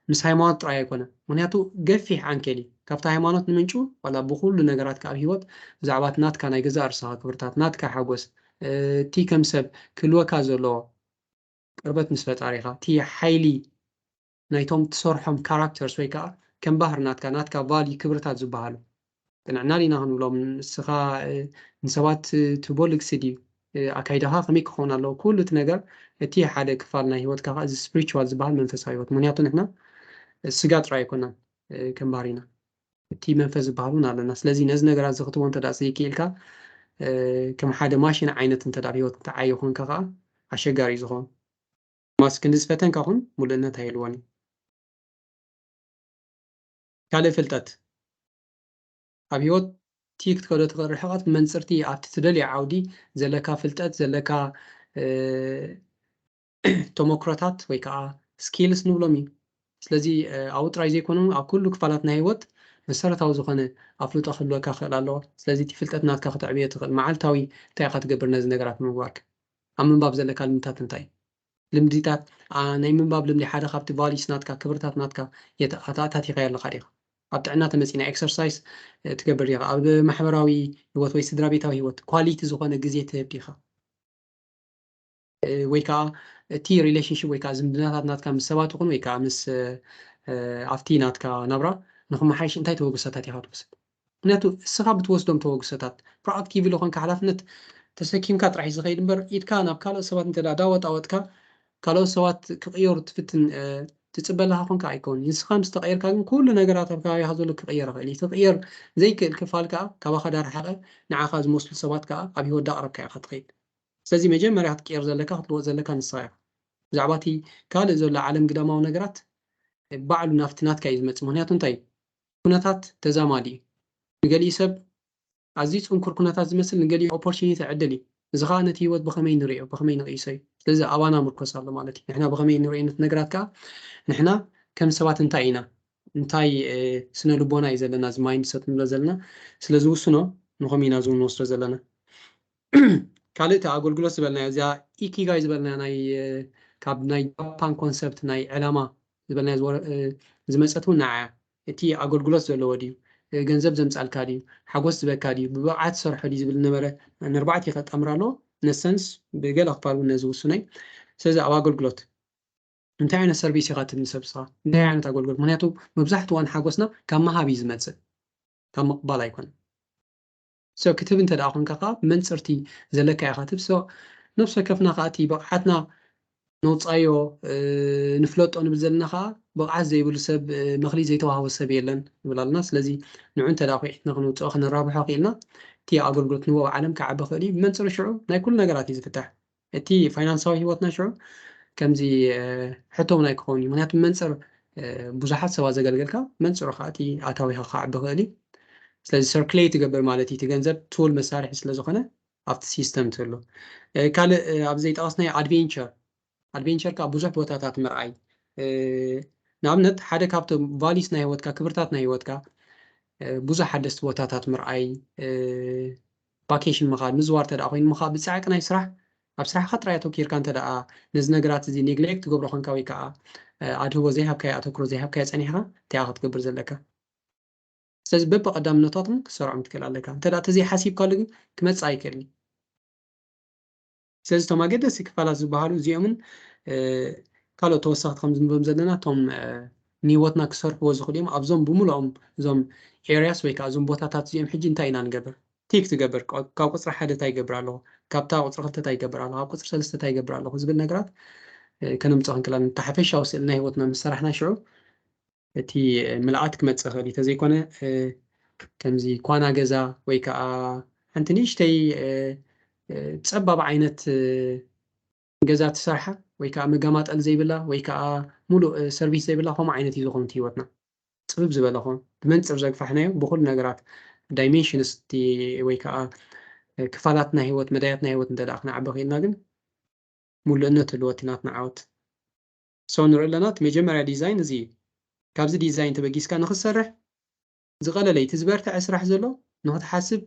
ምስ ሃይማኖት ጥራይ ኣይኮነ። ምክንያቱ ገፊሕ ዓንኬል እዩ። ካብቲ ሃይማኖት ንምንጩ ዋላ ብኩሉ ነገራትካ ኣብ ህይወት ብዛዕባ እቲ ናትካ ናይ ገዛእ ርእስኻ ክብርታት፣ ናትካ ሓጎስ፣ እቲ ከም ሰብ ክህልወካ ዘለዎ ቅርበት ምስ ፈጣሪኻ፣ እቲ ሓይሊ ናይቶም ትሰርሖም ካራክተርስ ወይ ከዓ ከም ባህሪ ናትካ ናትካ ቫልዩ ክብርታት ዝበሃሉ ቅንዕና ዲና ክንብሎም ንስኻ ንሰባት ትቦ ልግሲ ድዩ ኣካይዳኻ ከመይ ክኸውን ኣለዎ ኩሉ እቲ ነገር እቲ ሓደ ክፋል ናይ ህይወትካ ከዓ እዚ ስፕሪቹዋል ዝበሃል መንፈሳዊ ህይወት ምክንያቱ ንሕና ስጋ ጥራይ ኣይኮናን ከም ባህሪና እቲ መንፈስ ዝበሃል እውን ኣለና ስለዚ ነዚ ነገራት እዚ ክትቦ እንተ ዘይክኢልካ ከም ሓደ ማሽን ዓይነት እንተ ህይወት ተዓዮ ኮንካ ከዓ ኣሸጋሪ እዩ ዝኸውን ማስ ክንዲ ዝፈተንካ ኹን ሙሉእነት ኣይህልዎን እዩ ካልእ ፍልጠት ኣብ ህይወት እቲ ክትከዶ ትኽእል ርሕቐት ብመንፅርቲ ኣብቲ ትደልዮ ዓውዲ ዘለካ ፍልጠት ዘለካ ተመክሮታት ወይ ከዓ ስኪልስ ንብሎም እዩ ስለዚ ኣብኡ ጥራይ ዘይኮኑ ኣብ ኩሉ ክፋላት ናይ ህይወት መሰረታዊ ዝኾነ ኣፍልጦ ክህልወካ ክእል ኣለዎ ስለዚ እቲ ፍልጠት ናትካ ክተዕብዮ ትኽእል መዓልታዊ እንታይ ኢኻ ትገብር ነዚ ነገራት ንምግባርካ ኣብ ምንባብ ዘለካ ልምድታት እንታይ እዩ ልምድታት ናይ ምንባብ ልምዲ ሓደ ካብቲ ቫሊስ ናትካ ክብርታት ናትካ ኣታእታቲኻዮ ኣለካ ዲኻ ኣብ ጥዕና ተመፂና ኤክሰርሳይዝ ትገብር ዲኻ ኣብ ማሕበራዊ ህይወት ወይ ስድራ ቤታዊ ህይወት ኳሊቲ ዝኾነ ግዜ ትህብ ዲኻ ወይ ከዓ እቲ ሪሌሽንሽፕ ወይ ከዓ ዝምድናታት ናትካ ምስ ሰባት ይኹን ወይ ከዓ ምስ ኣብቲ ናትካ ናብራ ንክመሓይሽ እንታይ ተበግሶታት ኢኻ ትወስድ ምክንያቱ እስኻ ብትወስዶም ተበግሶታት ፕሮኣክቲቭ ኢሉ ኮንካ ሓላፍነት ተሰኪምካ ጥራሕ ዝኸይድ እምበር ኢድካ ናብ ካልኦት ሰባት እንተ ዳወጣወጥካ ካልኦት ሰባት ክቕየሩ ትፍትን ትፅበ ኣለካ ኮንካ ኣይከውን ንስኻ ምስ ተቐየርካ ግን ኩሉ ነገራት ኣብ ከባቢኻ ዘሎ ክቕየር ይኽእል እዩ ትቕየር ዘይክእል ክፋል ከዓ ካባኻ ዳረሓቐ ንዓኻ ዝመስሉ ሰባት ከዓ ኣብ ህይወት ዳቕረብካ ኢኻ ትኸይድ ስለዚ መጀመርያ ክትቅየር ዘለካ ክትልወጥ ዘለካ ንስኻ ኢኻ ብዛዕባ እቲ ካልእ ዘሎ ዓለም ግዳማዊ ነገራት ባዕሉ ናብቲ ናትካ እዩ ዝመፅእ ምክንያቱ እንታይ ኩነታት ተዛማዲ እዩ ንገሊኡ ሰብ ኣዝዩ ፅንኩር ኩነታት ዝመስል ንገሊኡ ኦፖርቹኒቲ ዕድል እዩ እዚ ከዓ ነቲ ህይወት ብኸመይ ንሪኦ ብኸመይ ንቕይሶ እዩ ስለዚ ኣባና ምርኮስ ኣሎ ማለት እዩ ንሕና ብኸመይ ንሪኦ ነቲ ነገራት ከዓ ንሕና ከም ሰባት እንታይ ኢና እንታይ ስነ ልቦና እዩ ዘለና እዚ ማይንድሰት ንብሎ ዘለና ስለ ዝውስኖ ንኸም ኢና እዚ ንወስዶ ዘለና ካልእ እቲ ኣገልግሎት ዝበልናዮ እዚኣ ኢኪጋይ ዝበልናዮ ናይ ካብ ናይ ጃፓን ኮንሰፕት ናይ ዕላማ ዝበልናዮ ዝመፀት እውን ንዓያ እቲ ኣገልግሎት ዘለዎ ድዩ ገንዘብ ዘምፃልካ ድዩ ሓጎስ ዝበካ ድዩ ብብቕዓት ሰርሖ ድዩ ዝብል ነበረ ንርባዕት ይኸጣምር ኣለዎ ነሰንስ ብገለ ክፋል እውን ነዚ ውሱነይ ስለዚ ኣብ ኣገልግሎት እንታይ ዓይነት ሰርቪስ ኢኻ ትህብ ንሰብ ስኻ እንታይ ዓይነት ኣገልግሎት ምክንያቱ መብዛሕትኡ እዋን ሓጎስና ካብ መሃብ እዩ ዝመፅእ ካብ ምቕባል ኣይኮነን so ክትህብ እንተ ደኣ ኮንካ ከዓ ብመንፅርቲ ዘለካ ኢኻ ትህብ so ነብሲ ወከፍና ከዓ እቲ ብቕዓትና ነውፃዮ ንፍለጦ ንብል ዘለና ከዓ ብቕዓት ዘይብሉ ሰብ መኽሊት ዘይተዋህቦ ሰብ የለን ንብል ኣለና ስለዚ ንዑ እንተ ደኣ ኩዒትና ክነውፅኦ ክነራብሖ ክኢልና እቲ ኣገልግሎት ንቦ ዓለም ክዓቢ ክእል እዩ ብመንፅሪ ሽዑ ናይ ኩሉ ነገራት እዩ ዝፍታሕ እቲ ፋይናንሳዊ ህይወትና ሽዑ ከምዚ ሕቶ እውን ኣይክኸውን እዩ ምክንያቱ መንፅር ብዙሓት ሰባት ዘገልገልካ መንፅሩ ከዓ እቲ ኣታዊካ ክዓቢ ክእል እዩ ስለዚ ሰርክሌት ትገብር ማለት እዩ እቲ ገንዘብ ቱል መሳርሒ ስለዝኾነ ኣብቲ ሲስተም ትህሉ ካልእ ኣብ ዘይጠቐስናዮ ኣድቬንቸር ኣድቬንቸር ከዓ ብዙሕ ቦታታት ምርኣይ ንኣብነት ሓደ ካብቶም ቫሊስ ናይ ህይወትካ ክብርታት ናይ ህይወትካ ብዙሕ ሓደስቲ ቦታታት ምርኣይ ቫኬሽን ምኻድ ምዝዋር ተደኣ ኮይኑ ምኻ ብፃዕቂ ናይ ስራሕ ኣብ ስራሕካ ጥራይ ኣተኪርካ እንተ ደኣ ነዚ ነገራት እዚ ኔግሌክት ትገብሮ ኮንካ ወይ ከዓ ኣድህቦ ዘይሃብካዮ ኣተክሮ ዘይሃብካዮ ፀኒሕካ እንታይ ክትገብር ዘለካ ስለዚ በብቀዳምነታቶም ክሰርዖም ትክእል ኣለካ እንተ ተዘይሓሲብካሉ ግን ክመፅእ ኣይክእልን ስለዚ እቶም ኣገደሲ ክፋላት ዝበሃሉ እዚኦምን ካልኦት ተወሰኽቲ ከም ዝንብሎም ዘለና እቶም ንህይወትና ክሰርሕዎ ዝኽእሉ እዮም ኣብዞም ብምልኦም እዞም ኤርያስ ወይ ከዓ እዞም ቦታታት እዚኦም ሕጂ እንታይ ኢና ንገብር ቲክ ትገብር ካብ ቁፅሪ ሓደ እንታይ ይገብር ኣለኹ ካብታ ቁፅሪ ክልተ እንታይ ይገብር ኣለኹ ካብ ቁፅሪ ሰለስተ እንታይ ይገብር ኣለኹ ዝብል ነገራት ከነምፅኦ ክንክእል ኣለና እቲ ሓፈሻዊ ስእሊ ናይ ህይወትና ምስ ሰራሕና ሽዑ እቲ ምልኣት ክመፅእ ይኽእል እዩ ተዘይኮነ ከምዚ ኳና ገዛ ወይ ከዓ ሓንቲ ንእሽተይ ፀባብ ዓይነት ገዛ ትሰርሓ ወይ ከዓ መጋማጠል ዘይብላ ወይ ከዓ ሙሉእ ሰርቪስ ዘይብላ ከምኡ ዓይነት እዩ ዝኾን ህይወትና ፅብብ ዝበለ ኾን ብመንፅር ዘግፋሕናዮ ብኩሉ ነገራት ዳይሜንሽንስ ወይ ከዓ ክፋላት ናይ ህይወት መዳያት ናይ ህይወት እንተ ክንዓቢ ክኢልና ግን ሙሉእነት ህልወት ናትና ዓወት so ንርኢ ኣለና እቲ መጀመርያ ዲዛይን እዚ እዩ ካብዚ ዲዛይን ተበጊስካ ንክትሰርሕ ዝቐለለ እቲ ዝበርትዐ ስራሕ ዘሎ ንክትሓስብ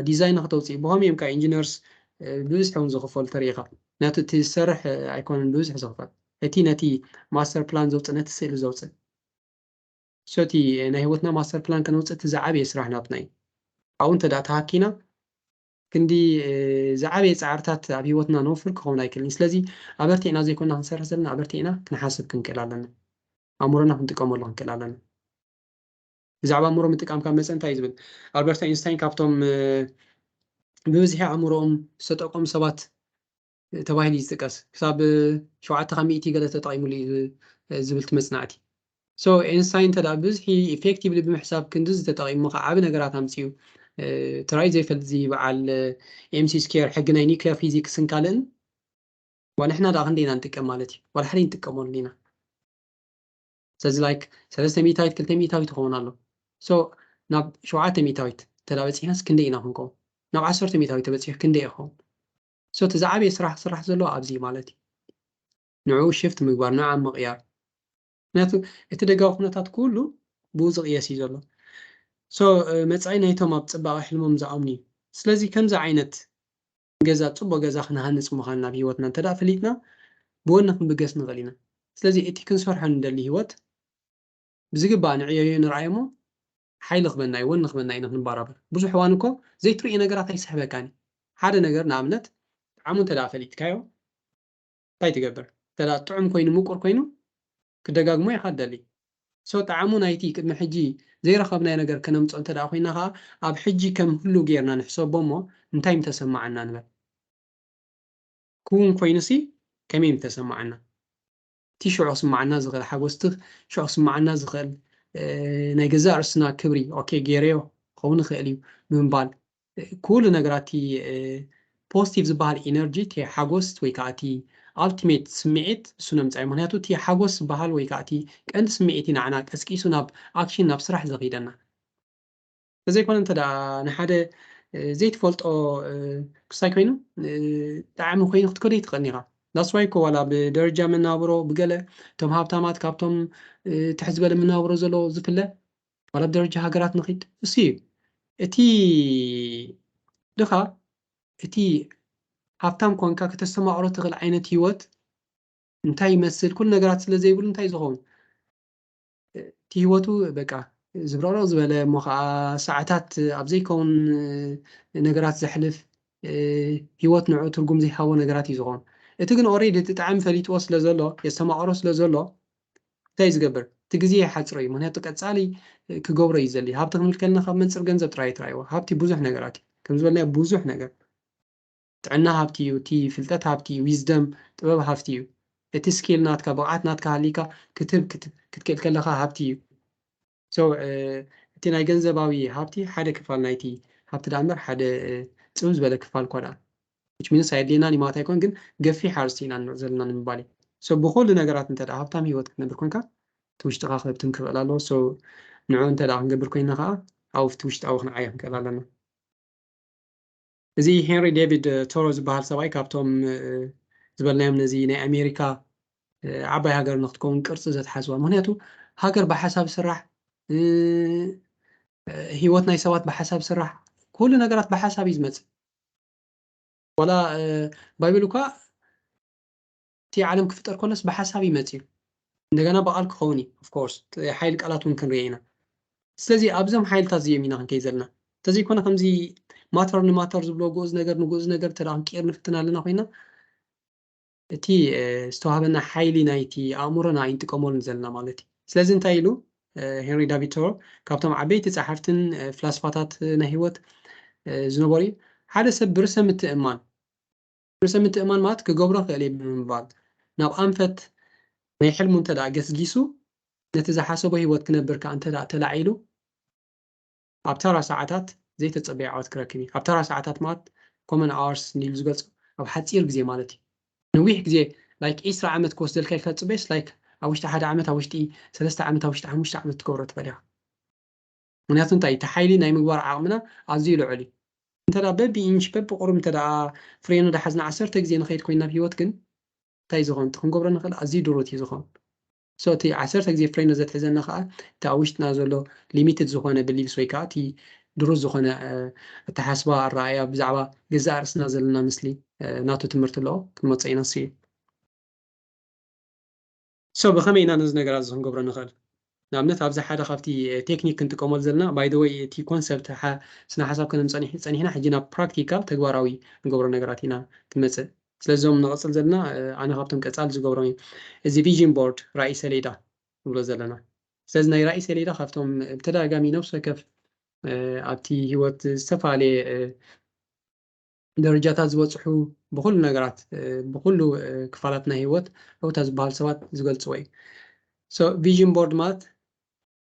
ዲዛይን ንክተውፅእ ብኸም እዮም ካብ ኢንጂነርስ ብብዝሒ እውን ዝኽፈሉ ተሪኢኻ። ነቲ እቲ ዝሰርሕ ኣይኮነን ብብዝሒ ዝኽፈል፣ እቲ ነቲ ማስተር ፕላን ዘውፅእ፣ ነቲ ስእሊ ዘውፅእ። ሶቲ ናይ ህይወትና ማስተር ፕላን ከነውፅእ እቲ ዝዓበየ ስራሕ ናትና እዩ። ኣብኡ እንተ ደኣ ተሃኪና ክንዲ ዝዓበየ ፃዕርታት ኣብ ህይወትና ነውፍር ክኸውን ኣይክእልን። ስለዚ ኣበርቲዕና ዘይኮና ክንሰርሕ ዘለና ኣበርቲዕና ክንሓስብ ክንክእል ኣለና። ኣእምሮና ክንጥቀመሉ ክንክእል ኣለና። ብዛዕባ ኣእምሮ ምጥቃም ካብ መፀ እንታይ እዩ ዝብል? ኣልበርት ኣይንስታይን ካብቶም ብብዝሒ ኣእምሮኦም ዝተጠቀሙ ሰባት ተባሂሉ እዩ ዝጥቀስ። ክሳብ ሸውዓተ ካብ ሚእቲ ገለ ተጠቂሙሉ እዩ ዝብል እቲ መፅናዕቲ። So ኤንስታይን እንተ ብዝሒ ኢፌክቲቭሊ ብምሕሳብ ክንዲ ዝተጠቂሙ ከዓ ዓቢ ነገራት ኣምፅኡ። ትራይ ዘይፈልጥ እዚ በዓል ኤምሲ ስኬር ሕጊ ናይ ኒክሌር ፊዚክስን ካልእን ዋላ ንሕና ደኣ ክንደይ ኢና ንጥቀም ማለት እዩ? ዋላ ሓደ ንጥቀመሉ ኢና። ስለዚ ላይክ ሰለስተ ሚእታዊት ክልተ ሚእታዊት ይኸውን ኣሎ። So ናብ ሸውዓተ ሚእታዊት ተዳ በፂሕናስ ክንደይ ኢና ክንከውን? ናብ ዓሰርተ ሚእታዊት ተበፂሑ ክንደይ ይኸውን? So እቲ ዝዓበየ ስራሕ ክስራሕ ዘለዎ ኣብዚ ማለት እዩ። ንዕኡ ሽፍት ምግባር፣ ንዓ ምቕያር። ምክንያቱ እቲ ደጋዊ ኩነታት ኩሉ ብኡ ዝቕየስ እዩ ዘሎ። So መፃኢ ናይቶም ኣብ ፅባቐ ሕልሞም ዝኣምኑ እዩ። ስለዚ ከምዚ ዓይነት ገዛ፣ ፅቡቅ ገዛ ክንሃንፅ ምዃንና ኣብ ህይወትና እንተ ፈሊጥና ብወኒ ክንብገስ ንኽእል ኢና። ስለዚ እቲ ክንሰርሖ ንደሊ ህይወት ብዝግባእ ንዕየዮ ንርኣዮ እሞ ሓይሊ ክበና እዩ፣ ወኒ ክበና እዩ ንክንበራበር። ብዙሕ እዋን እኮ ዘይትርእዮ ነገራት ኣይስሕበካን እዩ። ሓደ ነገር ንኣብነት ጣዕሙ እንተ ፈሊጥካዮ እንታይ ትገብር? እንተ ጥዑም ኮይኑ ምቁር ኮይኑ ክደጋግሞ ኢኻ ትደሊ። So ጣዕሙ ናይቲ ቅድሚ ሕጂ ዘይረኸብናዮ ነገር ከነምፅኦ እንተ ኮይና ከዓ ኣብ ሕጂ ከም ህሉ ጌርና ንሕሰቦ እሞ እንታይ ምተሰማዓና ንበል። ክውን ኮይኑሲ ከመይ ምተሰማዓና? እቲ ሽዑ ክስማዓና ዝኽእል ሓጎስ፣ እቲ ሽዑ ክስማዓና ዝኽእል ናይ ገዛእ ርእስና ክብሪ፣ ኦኬ ገይረዮ ክኸውን ይኽእል እዩ ብምባል ኩሉ ነገራት እቲ ፖዚቲቭ ዝበሃል ኢነርጂ፣ እቲ ሓጎስ ወይ ከዓ እቲ ኣልቲሜት ስምዒት እሱ ነምፅኣ እዩ። ምክንያቱ እቲ ሓጎስ ዝበሃል ወይ ከዓ እቲ ቀንዲ ስምዒት እዩ ንዓና ቀስቂሱ ናብ ኣክሽን፣ ናብ ስራሕ ዘኽይደና። ተዘይኮነ እንተ ደኣ ንሓደ ዘይትፈልጦ ክስታይ ኮይኑ ጣዕሚ ኮይኑ ክትከዶ ይትኽእል ኢኻ። ዳስዋይ እኮ ዋላ ብደረጃ መናብሮ ብገለ እቶም ሃብታማት ካብቶም ትሕት ዝበለ መናብሮ ዘሎ ዝፍለ ዋላ ብደረጃ ሃገራት ንኺድ እሱ እዩ። እቲ ድኻ እቲ ሃብታም ኮንካ ከተስተማቕሮ ትኽእል ዓይነት ህይወት እንታይ ይመስል? ኩሉ ነገራት ስለ ዘይብሉ እንታይ ዝኸውን? እቲ ህይወቱ በቃ ዝብረቕረቕ ዝበለ እሞ ከዓ ሰዓታት ኣብ ዘይከውን ነገራት ዘሕልፍ ህይወት ንዑ ትርጉም ዘይሃቦ ነገራት እዩ ዝኸውን። እቲ ግን ኦሬዲ እቲ ጣዕሚ ፈሊጥዎ ስለ ዘሎ የስተማቕሮ ስለ ዘሎ እንታይ እዩ ዝገብር? እቲ ግዜ ይሓፅሮ እዩ። ምክንያቱ ቀፃሊ ክገብሮ እዩ ዘሊ። ሃብቲ ክንብል ከለና ካብ መንፅር ገንዘብ ጥራይ ትራይዎ። ሃብቲ ብዙሕ ነገራት እዩ። ከም ዝበልናዮ ብዙሕ ነገር ጥዕና ሃብቲ እዩ፣ እቲ ፍልጠት ሃብቲ እዩ፣ ዊዝደም ጥበብ ሃብቲ እዩ። እቲ ስኪል ናትካ ብቕዓት ናትካ ሃሊካ ክትህብ ክትክእል ከለካ ሃብቲ እዩ። So እቲ ናይ ገንዘባዊ ሃብቲ ሓደ ክፋል ናይቲ ሃብቲ ደኣ እምበር ሓደ ፅብብ ዝበለ ክፋል እኳ ደኣ which means ኣየድልየናን እዩ ማለት ኣይኮን፣ ግን ገፊሕ ኣርስቲ ኢና ንሪኦ ዘለና ንምባል እዩ። So ብኩሉ ነገራት እንተ ደኣ ሃብታም ህይወት ክትነብር ኮንካ እቲ ውሽጥኻ ክህብትም ክኽእል ኣለዎ። So ንዑ እንተ ደኣ ክንገብር ኮይና ከዓ ኣብቲ ውሽጣዊ ክንዓዮ ክንክእል ኣለና። እዚ ሄንሪ ዴቪድ ቶሮ ዝበሃል ሰብኣይ ካብቶም ዝበልናዮም ነዚ ናይ ኣሜሪካ ዓባይ ሃገር ንክትከውን ቅርፂ ዘትሓዝዋ። ምክንያቱ ሃገር ብሓሳብ ስራሕ፣ ህይወት ናይ ሰባት ብሓሳብ ስራሕ፣ ኩሉ ነገራት ብሓሳብ እዩ ዝመፅእ። ዋላ ባይብል እኳ እቲ ዓለም ክፍጠር ከሎስ ብሓሳብ እዩ መፅዩ። እንደገና ብቓል ክኸውን እዩ። Of course ሓይሊ ቃላት እውን ክንሪኦ ኢና። ስለዚ ኣብዞም ሓይልታት እዚኦም ኢና ክንከይ ዘለና። እንተዘይኮነ ከምዚ ማተር ንማተር ዝብሎ ግኡዝ ነገር ንግኡዝ ነገር እንተ ክንቅይር ንፍትን ኣለና ኮይና እቲ ዝተዋህበና ሓይሊ ናይቲ ኣእምሮና ኣይንጥቀመሉን ዘለና ማለት እዩ። ስለዚ እንታይ ኢሉ ሄንሪ ዳቪድ ቶሮ ካብቶም ዓበይቲ ጸሓፍትን ፍላስፋታት ናይ ህይወት ዝነበሩ እዩ። ሓደ ሰብ ብርእሰ ምትእምማን ርእሰ ምትእማን ማለት ክገብሮ ክእል እየ ብምባል ናብ ኣንፈት ናይ ሕልሙ እንተ ገስጊሱ ነቲ ዝሓሰቦ ህይወት ክነብር ከዓ እንተ ተላዒሉ ኣብ ተራ ሰዓታት ዘይተጸበየ ዓወት ክረክብ እዩ። ኣብ ተራ ሰዓታት ማለት ኮመን ኣወርስ እንዲሉ ዝገልጾ ኣብ ሓጺር ግዜ ማለት እዩ። ነዊሕ ግዜ ላይክ ዒስራ ዓመት ክወስደልካ ኢልካ ትጽበየስ ላይክ ኣብ ውሽጢ ሓደ ዓመት ኣብ ውሽጢ ሰለስተ ዓመት ኣብ ውሽጢ ሓሙሽተ ዓመት ትገብሮ ትኽእል ኢኻ። ምክንያቱ እንታይ እቲ ሓይሊ ናይ ምግባር ዓቕምና ኣዝዩ ልዑል እዩ። እንተ በቢ ኢንች በቢ ቁሩብ እንተ ፍሬኑ ዳሓዝና ዓሰርተ ግዜ ንኸይድ ኮይና ኣብ ህይወት ግን እንታይ ዝኸውን እቲ ክንገብሮ ንኽእል ኣዝዩ ድሩት እዩ ዝኸውን። So እቲ ዓሰርተ ግዜ ፍሬኑ ዘትሕዘና ከዓ እቲ ኣብ ውሽጥና ዘሎ ሊሚትድ ዝኾነ ብሊፍስ ወይ ከዓ እቲ ድሩዝ ዝኾነ ኣተሓስባ ኣረኣያ ብዛዕባ ገዛእ ርእስና ዘለና ምስሊ ናቱ ትምህርቲ ኣለዎ። ክንመፀ ኢና። ሲ ሶ ብኸመይ ኢና ነዚ ነገራት እዚ ክንገብሮ ንኽእል? ንኣብነት ኣብዚ ሓደ ካብቲ ቴክኒክ ክንጥቀመሉ ዘለና፣ ባይ ወይ እቲ ኮንሰፕት ስነ ሓሳብ ከነም ፀኒሕና ሕጂ ናብ ፕራክቲካል ተግባራዊ ንገብሮ ነገራት ኢና ክንመፅእ። ስለዚ እዞም ንቐፅል ዘለና ኣነ ካብቶም ቀፃል ዝገብሮም እዩ። እዚ ቪዥን ቦርድ፣ ራእይ ሰሌዳ ንብሎ ዘለና። ስለዚ ናይ ራእይ ሰሌዳ ካብቶም ብተደጋጋሚ ነብሲ ወከፍ ኣብቲ ህይወት ዝተፈላለየ ደረጃታት ዝበፅሑ ብኩሉ ነገራት ብኩሉ ክፋላት ናይ ህይወት ረውታ ዝበሃል ሰባት ዝገልፅዎ እዩ። ቪዥን ቦርድ ማለት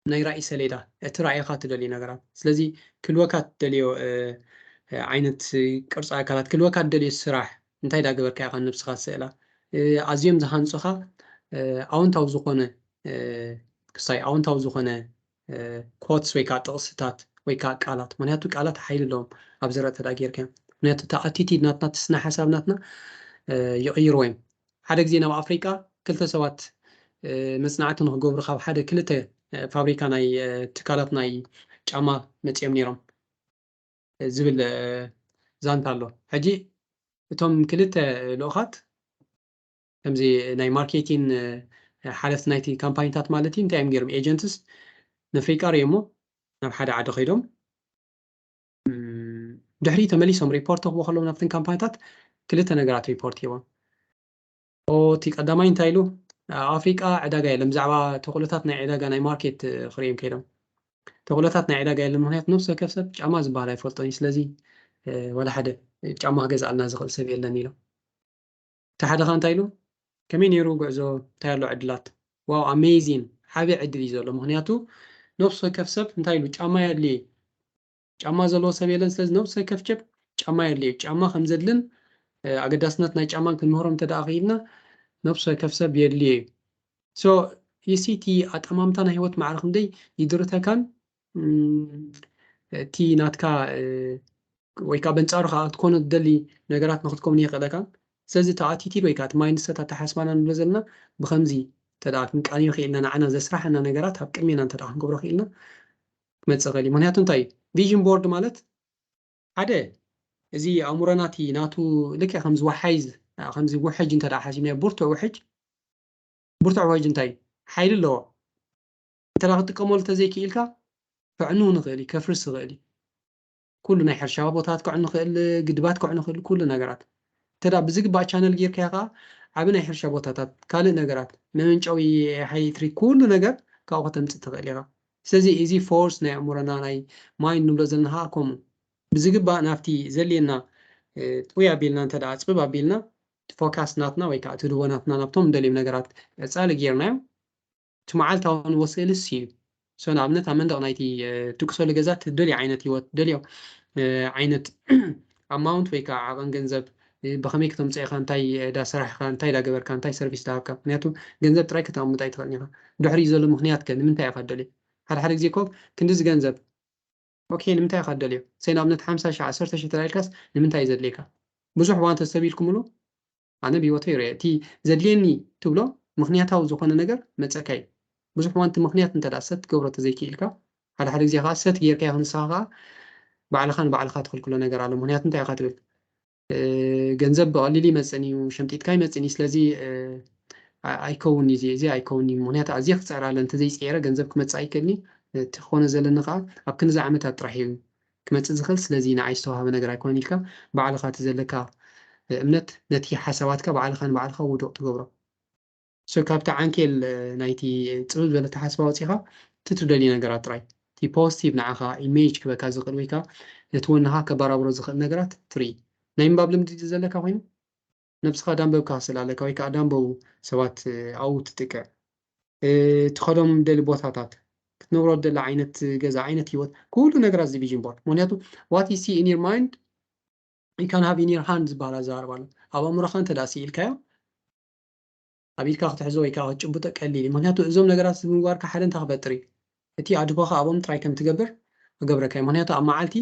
ናይ ራእይ ሰሌዳ፣ እቲ ራእይኻ ትደልዩ ነገራት። ስለዚ ክልወካ ትደልዮ ዓይነት ቅርፂ ኣካላት፣ ክልወካ ትደልዮ ስራሕ እንታይ ዳገበርካ ኢኻ ንብስኻ ትስእላ። ኣዝዮም ዝሃንፁኻ ኣወንታዊ ዝኾነ ክሳይ ኣወንታዊ ዝኾነ ኮትስ ወይ ከዓ ጥቕስታት ወይ ከዓ ቃላት፣ ምክንያቱ ቃላት ሓይሊ ኣለዎም ኣብ ዘረአ ተዳ ጌርካ። ምክንያቱ እቲ ኣቲቲድ ናትና፣ እቲ ስነ ሓሳብ ናትና ይቕይርዎ እዮም። ሓደ ግዜ ናብ ኣፍሪቃ ክልተ ሰባት መፅናዕቲ ንክገብሩ ካብ ሓደ ክልተ ፋብሪካ ናይ ትካላት ናይ ጫማ መፂኦም ነይሮም ዝብል ዛንታ ኣሎ። ሕጂ እቶም ክልተ ልኡኻት ከምዚ ናይ ማርኬቲን ሓለፍቲ ናይቲ ካምፓኒታት ማለት እዩ እንታይ እዮም ገይሮም? ኤጀንትስ ንፍሪቃ ርእዮሞ ናብ ሓደ ዓዲ ከይዶም ድሕሪ ተመሊሶም ሪፖርት ክቦ ከለዉ ናብተን ካምፓኒታት ክልተ ነገራት ሪፖርት ሂቦም። እቲ ቀዳማይ እንታይ ኢሉ? ኣብ ኣፍሪቃ ዕዳጋ የለን። ብዛዕባ ተኽእሎታት ናይ ዕዳጋ ናይ ማርኬት ክርእዮም ከይዶም ተኽእሎታት ናይ ዕዳጋ የለን። ምክንያቱ ነብሲ ወከፍ ሰብ ጫማ ዝበሃል ኣይፈልጦን እዩ። ስለዚ ዋላ ሓደ ጫማ ክገዝኣልና ዝኽእል ሰብ የለን ኢሎም። እቲ ሓደ ኸ እንታይ ኢሉ? ከመይ ነይሩ ጉዕዞ? እንታይ ኣሎ ዕድላት? ዋው ኣሜዚን፣ ዓቢ ዕድል እዩ ዘሎ። ምክንያቱ ነብሲ ወከፍ ሰብ እንታይ ኢሉ? ጫማ የድልየ። ጫማ ዘለዎ ሰብ የለን። ስለዚ ነብሲ ወከፍ ሰብ ጫማ የድልየ። ጫማ ከም ዘድልን ኣገዳስነት ናይ ጫማን ክንምህሮም እንተ ደኣ ክኢልና ነብሲ ወከፍ ሰብ የድልየ እዩ። ሶ ይሲ እቲ ኣጠማምታ ናይ ህይወት ማዕረ ክንደይ ይድርተካን እቲ ናትካ ወይ ከዓ በንጻሩ ከዓ ክትኮኖ ትደሊ ነገራት ንክትኮኑ የኽእለካ። ስለዚ እቲ ኣቲቲድ ወይ ከዓ እቲ ማይንድሰት ኣተሓስባና ንብሎ ዘለና ብከምዚ እንተ ደኣ ክንቃንዮ ክኢልና ንዓና ዘስራሐና ነገራት ኣብ ቅድሜና እንተ ደኣ ክንገብሮ ክኢልና ክመፅእ ክእል እዩ። ምክንያቱ እንታይ እዩ? ቪዥን ቦርድ ማለት ሓደ እዚ ኣእምሮና እቲ ናቱ ልክዕ ከምዚ ወሓይዝ ከምዚ ውሕጅ እንተ ደኣ ሓሲብናዮ ብርቱዕ ውሕጅ ብርቱዕ ውሕጅ እንታይ እዩ? ሓይሊ ኣለዎ። እንተ ደኣ ክትጥቀመሉ ተዘይክኢልካ ከዕኑ ንኽእል እዩ፣ ከፍርስ ይኽእል እዩ። ኩሉ ናይ ሕርሻ ቦታት ከዕኑ ይኽእል፣ ግድባት ከዕኑ ይኽእል፣ ኩሉ ነገራት። እንተ ደኣ ብዝግባእ ቻነል ጌርካዮ ከዓ ዓቢ ናይ ሕርሻ ቦታታት፣ ካልእ ነገራት፣ መመንጨዊ ሓይሊ ኤሌክትሪክ፣ ኩሉ ነገር ካብኡ ከተምጽእ ትኽእል ኢኻ። ስለዚ እዚ ፎርስ ናይ ኣእምሮና ናይ ማይንድ ንብሎ ዘለና ከዓ ከምኡ ብዝግባእ ናብቲ ዘድልየና ጥውይ ኣቢልና እንተ ደኣ ጽብብ ኣቢልና እቲ ፎካስ ናትና ወይ ከዓ እቲ ድቦ ናትና ናብቶም እንደልዮም ነገራት ቀጻሊ ጌርናዮ እቲ መዓልታዊ ንወስእል እሱ እዩ። ሶ ንኣብነት ኣብ መንደቕ ናይቲ ትኩሰሉ ገዛ ትደልዮ ዓይነት ህይወት ትደልዮ ዓይነት ኣማውንት ወይ ከዓ ዓቐን ገንዘብ ብኸመይ ክተምፅኦ ኢኻ፣ እንታይ ዳ ሰራሕካ፣ እንታይ ዳ ገበርካ፣ እንታይ ሰርቪስ ዳ ሃብካ። ምክንያቱ ገንዘብ ጥራይ ከተቐምጥ ኣይትኽእልን ኢኻ። ድሕሪኡ ዘሎ ምክንያት ከ ንምንታይ ኢኻ ትደልዮ? ሓደ ሓደ ግዜ እኮ ክንድዚ ገንዘብ ኦኬ ንምንታይ ኢኻ ትደልዮ? ሰይ ንኣብነት ሓምሳ ሺሕ ዓሰርተ ሺሕ ተላኢልካስ ንምንታይ እዩ ዘድልየካ? ብዙሕ እዋን ተስተብሂልኩምሉ ኣነ ብህይወተይ ይረአ እቲ ዘድልየኒ ትብሎ ምክንያታዊ ዝኾነ ነገር መፀካ እዩ። ብዙሕ እዋን እቲ ምክንያት እንተ ደኣ ሰት ትገብሮ ተዘይክኢልካ ሓደ ሓደ ግዜ ከዓ ሰት ጌርካ ይኹን ንስኻ ከዓ ባዕልኻ ንባዕልኻ ትኽልክሎ ነገር ኣሎ። ምክንያቱ እንታይ ኢኻ ትብል? ገንዘብ ብቐሊል ይመፅን እዩ፣ ሸምጢጥካ ይመፅን እዩ። ስለዚ ኣይከውን እዩ፣ እዚ ኣይከውን እዩ። ምክንያቱ ኣዝየ ክፀር ኣለ እንተዘይፀረ ገንዘብ ክመፅእ ኣይክእልኒ። እቲ ክኾነ ዘለኒ ከዓ ኣብ ክንዚ ዓመታት ጥራሕ እዩ ክመፅእ ዝኽእል። ስለዚ ንዓይ ዝተዋሃበ ነገር ኣይኮነን ኢልካ ባዕልኻ እቲ ዘለካ እምነት ነቲ ሓሳባትካ ባዕልኻ ንባዕልኻ ውዱቕ ትገብሮ። ሶ ካብቲ ዓንኬል ናይቲ ፅብብ ዝበለ ተሓስባ ወፂኻ እቲ ትደልዩ ነገራት ጥራይ እቲ ፖዚቲቭ ንዓኻ ኢሜጅ ክበካ ዝኽእል ወይ ከዓ ነቲ ወንኻ ከባራብሮ ዝኽእል ነገራት ትርኢ። ናይ ምንባብ ልምዲ ዘለካ ኮይኑ ነብስኻ ዳንበብካ ክስእል ኣለካ ወይ ከዓ ዳንበቡ ሰባት ኣብኡ ትጥቅዕ። ትኸዶም ደሊ ቦታታት ክትነብሮ ደሊ ዓይነት ገዛ ዓይነት ህይወት ኩሉ ነገራት እዚ ቪዥን ቦርድ ምክንያቱ what you see in your mind you can have in your hand ዝበሃል ኣዘራርባ ኣሎ። ኣብ ኣእምሮኻ እንተ ደኣ ስኢልካዮ ኣብ ኢድካ ክትሕዞ ወይ ከዓ ክትጭብጦ ቀሊል እዩ። ምክንያቱ እዞም ነገራት እዚ ምግባርካ ሓደ እንታይ ክፈጥር እዩ? እቲ ኣድህቦኻ ኣብኦም ጥራይ ከም ትገብር ክገብረካ እዩ። ምክንያቱ ኣብ መዓልቲ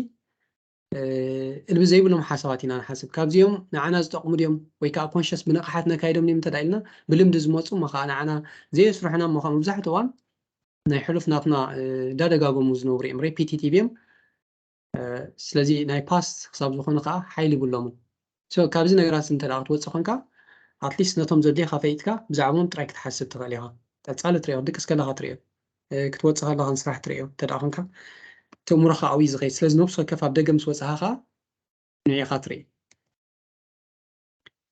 እልቢ ዘይብሎም ሓሳባት ኢና ንሓስብ። ካብዚኦም ንዓና ዝጠቕሙ ድዮም ወይ ከዓ ኮንሸስ ብንቕሓት ነካይዶም ድዮም እንተ ኢልና ብልምዲ ዝመፁ እሞ ከዓ ንዓና ዘየስርሑና እሞ ከዓ መብዛሕትኡ እዋን ናይ ሕሉፍ ናትና እንዳደጋገሙ ዝነብሩ እዮም። ሬፒቲቲቭ እዮም። ስለዚ ናይ past ክሳብ ዝኾነ ከዓ ሓይሊ ይብሎምን። So ካብዚ ነገራት እንተ ክትወፅእ ኮንካ at least ነቶም ዘድልየካ ፈይጥካ ብዛዕባኦም ጥራይ ክትሓስብ ትኽእል ኢኻ። ቀፃሊ ትሪኦ፣ ክትድቅስ ከለካ ትሪኦ፣ ክትወፅእ ከለካ ንስራሕ ትሪኦ እንተ ኮንካ እቲ እምሮኻ ኣብዩ ዝኸይድ። ስለዚ ነብሲ ወከፍ ኣብ ደገ ምስ ወፅኻ ከዓ ንዒኻ ትርኢ።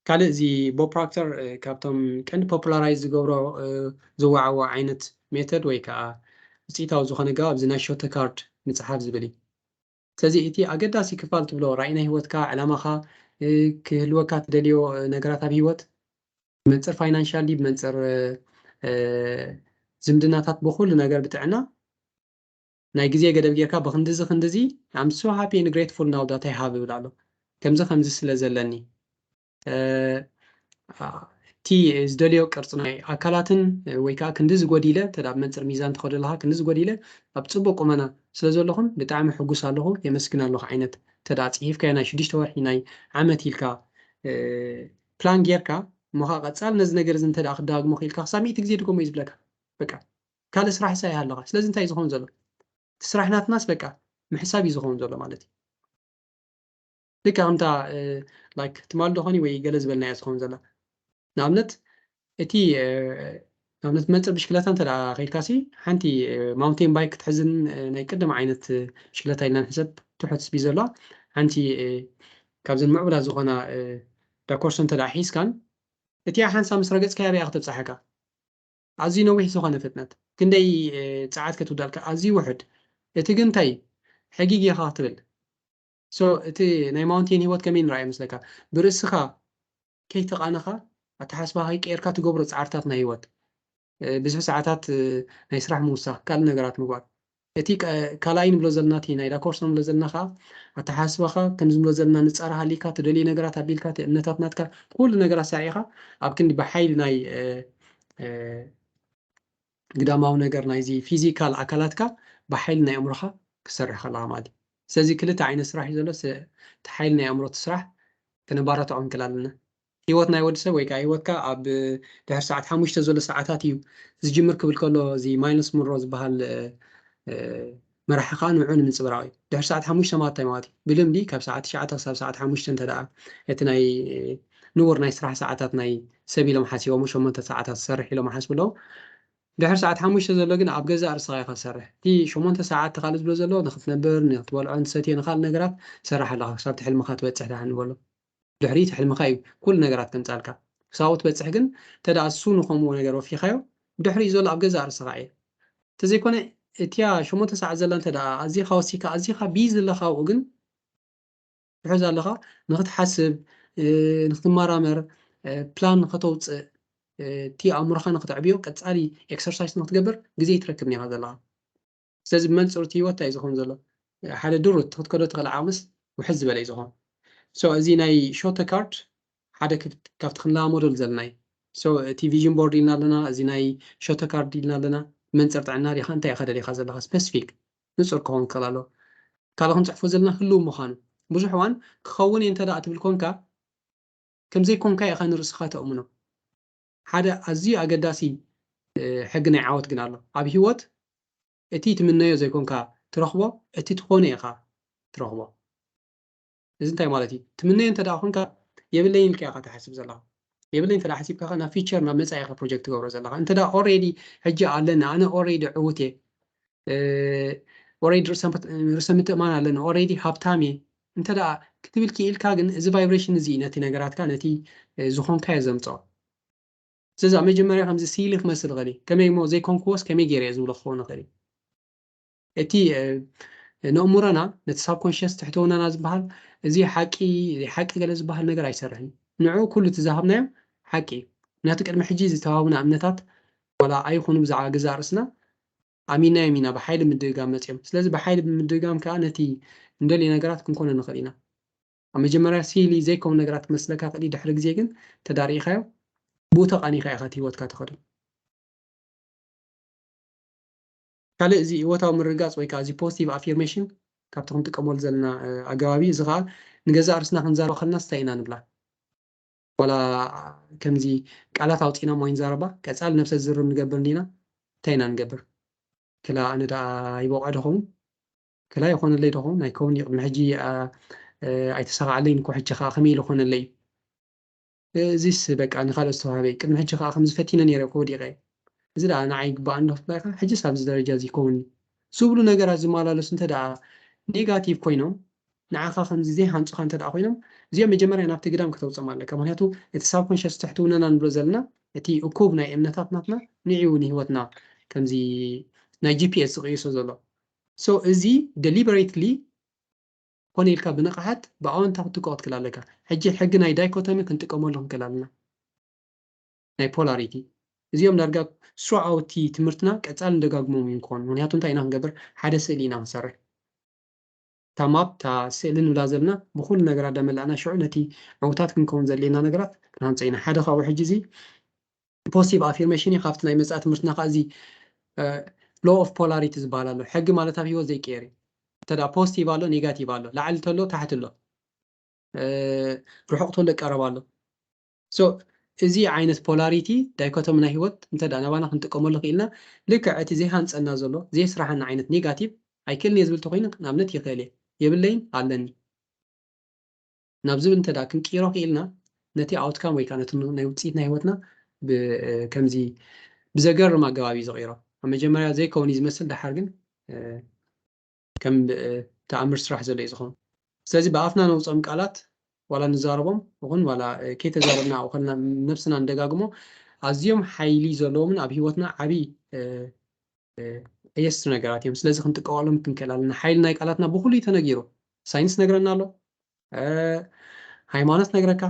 ካልእ እዚ ቦብ ፕሮክተር ካብቶም ቀንዲ ፖፑላራይዝ ዝገብሮ ዝወዓዎ ዓይነት ሜተድ ወይ ከዓ ውፅኢታዊ ዝኾነ ኣገባብ እዚ ናይ ሾርት ካርድ ምፅሓፍ ዝብል እዩ። ስለዚ እቲ ኣገዳሲ ክፋል ትብሎ ራእይ ናይ ህይወትካ፣ ዕላማኻ፣ ክህልወካ ትደልዮ ነገራት ኣብ ህይወት ብመንፅር ፋይናንሻል ድዩ ብመንፅር ዝምድናታት ብኩሉ ነገር ብጥዕና ናይ ግዜ ገደብ ጌርካ ብክንድዚ ክንድዚ I'm so happy and grateful now that I have ይብል ኣሎ። ከምዚ ከምዚ ስለ ዘለኒ እቲ ዝደልዮ ቅርፂ ናይ ኣካላትን ወይ ከዓ ክንድዚ ጎዲለ እንተ ብመንፅር ሚዛን ተኸዶ ኣለካ ክንድዚ ጎዲለ ኣብ ፅቡቅ ቁመና ስለ ዘለኹን ብጣዕሚ ሕጉስ ኣለኹ የመስግን ኣለኹ ዓይነት እንተ ፅሒፍካዮ ናይ ሽዱሽተ ወርሒ ናይ ዓመት ኢልካ ፕላን ጌርካ እሞ ከዓ ቀፃል ነዚ ነገር እዚ እንተ ክደጋግሞ ክኢልካ ክሳብ ሚእቲ ግዜ ድገሞ እዩ ዝብለካ። በቃ ካልእ ስራሕ ሳይ ኣለካ። ስለዚ እንታይ እዩ ዝኸውን ዘሎ? እቲ ስራሕ ናትናስ በቃ ምሕሳብ እዩ ዝኸውን ዘሎ ማለት እዩ። ልክዕ ከምታ ላይክ ትማል ዶኾኒ ወይ ገለ ዝበልናያ ዝኸውን ዘላ ንኣብነት እቲ ንኣብነት መፅር ብሽክለታ እንተ ከይድካሲ ሓንቲ ማውንቴን ባይክ ክትሕዝን ናይ ቅድም ዓይነት ብሽክለታ ኢልና ንሕሰብ ትሑት ስፒድ ዘለዋ ሓንቲ ካብዘን ምዕቡላት ዝኾና ዳኮርሶ እንተ ሒዝካን እቲኣ ሓንሳ ምስ ረገፅካያ በያ ክተብፅሓካ ኣዝዩ ነዊሕ ዝኾነ ፍጥነት ክንደይ ጸዓት ክትውዳልካ ኣዝዩ ውሕድ። እቲ ግን እንታይ ሕጊግ ኢኻ ክትብል so እቲ ናይ ማውንቴን ህይወት ከመይ ንረኣ ይመስለካ? ብርእስኻ ከይተቓነኻ ኣተሓስባኻ ከይቀየርካ ትገብሮ ጻዕርታት ናይ ህይወት ብዙሕ ሰዓታት ናይ ስራሕ ምውሳኽ ካልእ ነገራት ምግባር እቲ ካልኣይ ንብሎ ዘለና እቲ ናይ ዳኮርሶ ንብሎ ዘለና ከዓ ኣተሓስባኻ ከምዚ ንብሎ ዘለና ንጻረ ሃሊካ ትደልዩ ነገራት ኣቢልካ እቲ እምነታት ናትካ ኩሉ ነገራት ሳዒኻ ኣብ ክንዲ ብሓይሊ ናይ ግዳማዊ ነገር ናይዚ ፊዚካል ኣካላትካ ብሓይሊ ናይ ኣእምሮኻ ክሰርሕ ከለኻ ማለት እዩ። ስለዚ ክልተ ዓይነት ስራሕ እዩ ዘሎ። እቲ ሓይሊ ናይ ኣእምሮ እቲ ስራሕ ክነባራትዖ ንክእል ኣለና። ህይወት ናይ ወዲ ሰብ ወይ ከዓ ህይወትካ ኣብ ድሕሪ ሰዓት ሓሙሽተ ዘሎ ሰዓታት እዩ ዝጅምር ክብል ከሎ እዚ ማይልስ ሙንሮ ዝበሃል መራሒ ከዓ ንዑ ንምንፅብራቕ እዩ። ድሕሪ ሰዓት ሓሙሽተ ማለት እንታይ ማለት እዩ? ብልምዲ ካብ ሰዓት ትሽዓተ ክሳብ ሰዓት ሓሙሽተ እንተ ደኣ እቲ ናይ ንቡር ናይ ስራሕ ሰዓታት ናይ ሰብ ኢሎም ሓሲቦም ሸሞንተ ሰዓታት ዝሰርሕ ኢሎም ሓስቡ ኣለዉ። ድሕሪ ሰዓት ሓሙሽተ ዘሎ ግን ኣብ ገዛእ ርእስኻ ኢኻ ትሰርሕ። እቲ ሸሞንተ ሰዓት ተኻልእ ዝብሎ ዘሎ ንክትነብር፣ ንክትበልዖ፣ ንትሰትዮ፣ ንካልእ ነገራት ትሰርሕ ኣለኻ ክሳብ እቲ ሕልምኻ ትበፅሕ ደሓን ንበሎ። ድሕሪ እቲ ሕልምኻ እዩ ኩሉ ነገራት ከምፃልካ። ክሳብኡ ትበፅሕ ግን እንተ ደኣ እሱ ንኸምኡ ነገር ወፊኻዮ ድሕሪኡ ዘሎ ኣብ ገዛእ ርእስኻ እየ። እንተዘይኮነ እቲያ ሸሞንተ ሰዓት ዘላ እንተ ደኣ ኣዚኻ ወሲካ ኣዚኻ ቢዚ ዘለኻ ኣብኡ ግን ትሕዝ ኣለኻ ንክትሓስብ ንክትመራመር ፕላን ንክተውፅእ እቲ ኣእምሮኻ ንክተዕብዮ ቀፃሊ ኤክሰርሳይስ ንክትገብር ግዜ ይትረክብ ኒኻ ዘለኻ። ስለዚ ብመንፅር እቲ ህይወት እንታይ ዝኸውን ዘሎ ሓደ ድሩት ክትከዶ ትኽእል ዓቕምስ ውሕዝ ዝበለ እዩ ዝኸውን። So እዚ ናይ ሾተ ካርድ ሓደ ካብቲ ክንለማመደሉ ዘለና እዩ። So እቲ ቪዥን ቦርድ ኢልና ኣለና፣ እዚ ናይ ሾተ ካርድ ኢልና ኣለና። ብመንፅር ጥዕና ዲኻ እንታይ ኢኻ ደሊኻ ዘለኻ ስፔሲፊክ ንፁር ክኸውን ክኽእል ኣለዎ። ካልእ ክንፅሕፎ ዘለና ህልው ምዃኑ ብዙሕ እዋን ክኸውን እየ እንተ ደኣ ትብል ኮንካ ከም ዘይኮንካ ኢኻ ንርእስኻ ተእምኖ። ሓደ ኣዝዩ ኣገዳሲ ሕጊ ናይ ዓወት ግን ኣሎ። ኣብ ህይወት እቲ ትምነዮ ዘይኮንካ ትረኽቦ፣ እቲ ትኾኖ ኢኻ ትረኽቦ። እዚ እንታይ ማለት እዩ? ትምነዮ እንተ ደኣ ኮንካ የብለይን ኢልካ ኢኻ ትሓስብ ዘለኻ። የብለይን እንተ ደኣ ሓሲብካ ከኣ ናብ ፊቸር ናብ መጻኢ ኢኻ ፕሮጀክት ትገብሮ ዘለኻ። እንተ ደኣ ኦሬዲ ሕጂ ኣለኒ ኣነ ኦሬዲ ዕዉት እየ ኦሬዲ ርእሰ ምትእማን ኣለኒ ኦሬዲ ሃብታም እየ እንተ ደኣ ክትብል ክኢልካ ግን እዚ ቫይብሬሽን እዚ ነቲ ነገራትካ ነቲ ዝኾንካዮ ዘምፅኦ። ስለዚ ኣብ መጀመርያ ከምዚ ሲሊ ክመስል ይኽእል እዩ። ከመይ እሞ ዘይኮንክዎስ ከመይ ገይረ እየ ዝብሎ ክኸውን ይኽእል እዩ። እቲ ነእምሮና ነቲ ሳብኮንሽስ ትሕተውናና ዝበሃል እዚ ሓቂ ሓቂ ገለ ዝበሃል ነገር ኣይሰርሕን። ንዑ ኩሉ እቲ ዝሃብናዮ ሓቂ እዩ። ምክንያቱ ቅድሚ ሕጂ ዝተዋህቡና እምነታት ዋላ ኣይኹኑ ብዛዕባ ገዛእ ርእስና ኣሚናዮም ኢና ብሓይሊ ምድግጋም መፅዮም። ስለዚ ብሓይሊ ብምድግጋም ከዓ ነቲ እንደልዮ ነገራት ክንኮኖ ንኽእል ኢና። ኣብ መጀመርያ ሲሊ ዘይከውን ነገራት ክመስለካ ክእል ድሕሪ ግዜ ግን ተዳሪእካዮ ብኡ ተቃኒካ ኢካ እቲ ህይወትካ ተኸዶ። ካልእ እዚ ህይወታዊ ምርግጋፅ ወይ ከዓ እዚ ፖዚቲቭ ኣፊርሜሽን ካብቲ ክንጥቀመሉ ዘለና ኣገባቢ እዚ ከዓ ንገዛእ ርስና ክንዛረብ ከለና ስታይ ኢና ንብላ ዋላ ከምዚ ቃላት ኣውፂና ሞ ይንዛረባ ቀፃሊ ነብሰ ዝርም ንገብር እንዲና እንታይ ኢና ንገብር ክላ ኣነ ደኣ ይበቋ ድኸውን ከላይ ይኾነለይ ዶ ኸውን ኣይከውን እዩ። ቅድሚ ሕጂ ኣይተሳኻዓለይን እኮ፣ ሕጂ ከዓ ከመይ ኢሉ ኾነለይ እዩ? እዚስ በቃ ንኻልኦት ዝተዋህበ እዩ። ቅድሚ ሕጂ ከዓ ከምዚ ፈቲነ ነይረ እኮ ወዲቐ። እዚ ደኣ ንዓይ ይግባእ እንዶ ክትብላ ኢኻ፣ ሕጂስ ኣብዚ ደረጃ እዚ ይኸውን እዩ ዝብሉ ነገራት ዝመላለሱ እንተ ደኣ ኔጋቲቭ ኮይኖም፣ ንዓኻ ከምዚ ዘይሃንጹኻ እንተ ደኣ ኮይኖም፣ እዚኦም መጀመርያ ናብቲ ግዳም ከተውፅኦም ኣለካ። ምክንያቱ እቲ ሳብኮንሽስ ትሕቲ ውነና ንብሎ ዘለና፣ እቲ እኩብ ናይ እምነታት ናትና ንዕኡ ንህይወትና ከምዚ ናይ ጂ ፒ ኤስ ዝቕይሶ ዘሎ። So እዚ ደሊበሬትሊ ኮነ ኢልካ ብንቕሓት ብኣወንታ ክትጥቀ ክትክእል ኣለካ። ሕጂ ሕጊ ናይ ዳይኮቶሚ ክንጥቀመሉ ክንክእል ኣለና። ናይ ፖላሪቲ እዚኦም ዳርጋ ስሩዓውቲ ትምህርትና ቀጻሊ ንደጋግሞም እዮም ክኾኑ። ምክንያቱ እንታይ ኢና ክንገብር? ሓደ ስእሊ ኢና ክንሰርሕ። እታ ማፕ፣ እታ ስእሊ ንብላ ዘለና ብኩሉ ነገራት ዳመላእና ሽዑ ነቲ ዕውታት ክንከውን ዘድልየና ነገራት ክንሃንጾ ኢና። ሓደ ካብኡ ሕጂ እዚ ፖዚቲቭ ኣፊርሜሽን እዩ። ካብቲ ናይ መጻኢ ትምህርትና ከዓ እዚ ሎ ኦፍ ፖላሪቲ ዝበሃል ኣሎ። ሕጊ ማለት ኣብ ህይወት ዘይቀየር እዩ። እንተ ደኣ ፖዚቲቭ ኣሎ፣ ኔጋቲቭ ኣሎ፣ ላዕሊ ተሎ፣ ታሕቲ ኣሎ፣ እ፣ ርሑቕ ተሎ፣ ቀረብ ኣሎ። So እዚ ዓይነት ፖላሪቲ ዳይኮቶሚ ናይ ህይወት እንተ ደኣ ናባና ክንጥቀመሉ ክኢልና፣ ልክዕ እቲ ዘይሃንጸና ዘሎ፣ ዘየስራሓና ዓይነት ኔጋቲቭ ኣይክእልን እየ ዝብል ተኮይኑ፣ ንኣብነት ይኽእል እየ፣ የብለይን፣ ኣለኒ ናብ ዝብል እንተ ደኣ ክንቅይሮ ክኢልና፣ ነቲ ኣውትካም ወይ ከዓ ነቲ ናይ ውፅኢት ናይ ህይወትና ብ-፣ ከምዚ ብዘገርም ኣገባብ እዩ ዝቕይሮ። ኣብ መጀመርያ ዘይከውን እዩ ዝመስል፣ ደሓር ግን፣ እ፣ ከም ብ-፣ ተኣምር ስራሕ ዘሎ እዩ ዝኸውን። ስለዚ ብኣፍና ነውፅኦም ቃላት ዋላ ንዛረቦም ይኹን ዋላ፣ እ፣ ከይተዛረብና ኣብኡ ከለና ነብስና ንደጋግሞ ኣዝዮም ሓይሊ ዘለዎምን ኣብ ህይወትና ዓብዪ፣ እ፣ እ፣ ቀየስቲ ነገራት እዮም። ስለዚ ክንጥቀቐሎም ክንክእል ኣለና። ሓይሊ ናይ ቃላትና ብኹሉ እዩ ተነጊሩ። ሳይንስ ነግረና ኣሎ፣ እ፣ ሃይማኖት ነግረካ።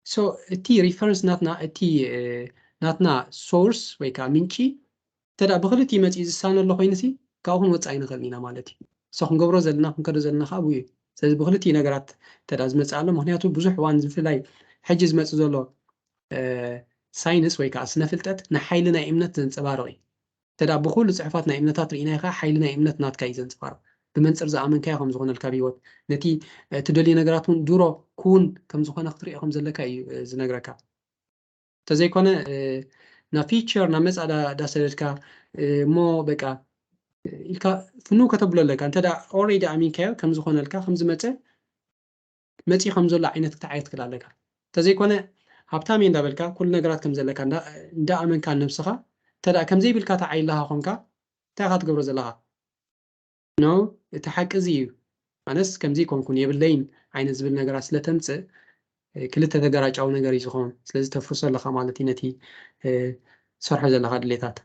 So እቲ ሪፈረንስ ናትና፣ እቲ፣ እ፣ ናትና ሶርስ ወይ ከዓ ምንጪ እንተ ደኣ ብክልቲኡ መፂኡ ዝሳነ ኣሎ ኮይኑሲ ካብኡ ክንወፅእ ኣይንኽእልን ኢና ማለት እዩ። So ክንገብሮ ዘለና፣ ክንከዶ ዘለና ከዓ ብኡ እዩ። ስለዚ ብክልቲኡ ነገራት እንተ ደኣ ዝመፅእ ኣሎ፣ ምክንያቱ ብዙሕ እዋን ብፍላይ ሕጂ ዝመፅእ ዘሎ፣ እ፣ ሳይንስ ወይ ከዓ ስነ ፍልጠት ንሓይሊ ናይ እምነት ዘንፀባርቕ እዩ። እንተ ደኣ ብኹሉ ፅሑፋት ናይ እምነታት ርኢናዮ ከዓ ሓይሊ ናይ እምነት ናትካ እዩ ዘንፀባርቕ። ብመንፅር ዝኣመንካዮ ከም ዝኾነልካ ኣብ ህይወት፣ ነቲ፣ እ፣ ትደልዮ ነገራት እውን ድሮ ክውን ከም ዝኾነ ክትሪኦ ከም ዘለካ እዩ፣ እ፣ ዝነግረካ። እንተዘይኮነ፣ እ፣ ናብ ፊቸር፣ ናብ መጻኢ ዳ-፣ ዳሰደድካ፣ እ፣ እሞ በቃ፣ እ፣ ኢልካ ፍንው ከተብሎ ኣለካ። እንተ ደኣ ኦልሬዲ ኣሚንካዮ ከም ዝኾነልካ፣ ከም ዝመጸ፣ መጺኡ ከም ዘሎ ዓይነት ክትዓየት ክእል ኣለካ። እንተዘይኮነ ሃብታም እየ እንዳበልካ፣ ኩሉ ነገራት ከም ዘለካ እንዳ-፣ እንዳኣመንካ ንነብስኻ፣ እንተ ደኣ ከም ዘይብልካ ተዓይላኻ ኮንካ፣ እንታይ ኢኻ ትገብሮ ዘለኻ? ኖ፣ እቲ ሓቂ እዚ እዩ። ኣነስ ከምዚ ኣይኮንኩን፣ የብለይን ዓይነት ዝብል ነገራት ስለ ተምጽእ፣ እ፣ ክልተ ተገራጫዊ ነገር እዩ ዝኸውን። ስለዚ ተፍርሶ ኣለኻ ማለት እዩ ነቲ፣ እ፣ ትሰርሖ ዘለኻ ድሌታት።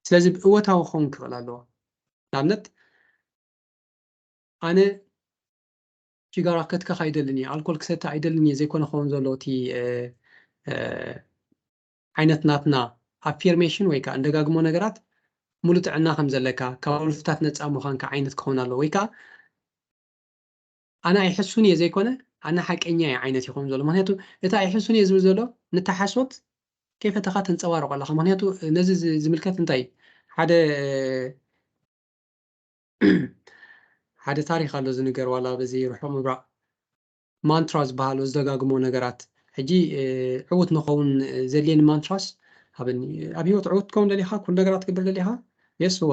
ስለዚ እወታዊ ክኸውን ክኽእል ኣለዎ። ንኣብነት፣ ኣነ ጅጋራ ከትክኽ ኣይደልን እየ፣ ኣልኮል ክሰቲ ኣይደልን እየ ዘይኮነ ክኸውን ዘለዎ እቲ፣ እ፣ እ፣ ዓይነት ናትና ኣፊርሜሽን ወይ ከዓ እንደጋግሞ ነገራት፣ ሙሉ ጥዕና ከም ዘለካ፣ ካብ ውልፍታት ነፃ ምዃንካ ዓይነት ክኸውን ኣለዎ። ወይ ከዓ ኣነ ኣይሕሱን እየ ዘይኮነ፣ ኣነ ሓቀኛ እየ ዓይነት ይኸውን ዘሎ። ምክንያቱ እቲ ኣይሕሱን እየ ዝብል ዘሎ ንተሓሶት ከይፈተኻ ተንፀባርቆ ኣለኻ። ምክንያቱ ነዚ ዝ-፣ ዝምልከት እንታይ እዩ? ሓደ፣ ሓደ ታሪኽ ኣሎ ዝንገር፣ ዋላ በዚ ርሑቕ ምብራቕ ማንትራ ዝበሃሉ ዝደጋግሞ ነገራት። ሕጂ፣ እ፣ ዕዉት ንኸውን፣ እ፣ ዘድልየኒ ማንትራስ ሃበኒ። ኣብ ህይወት ዕዉት ትከውን ደሊኻ? ኩሉ ነገራት ትገብር ደሊኻ? የስወ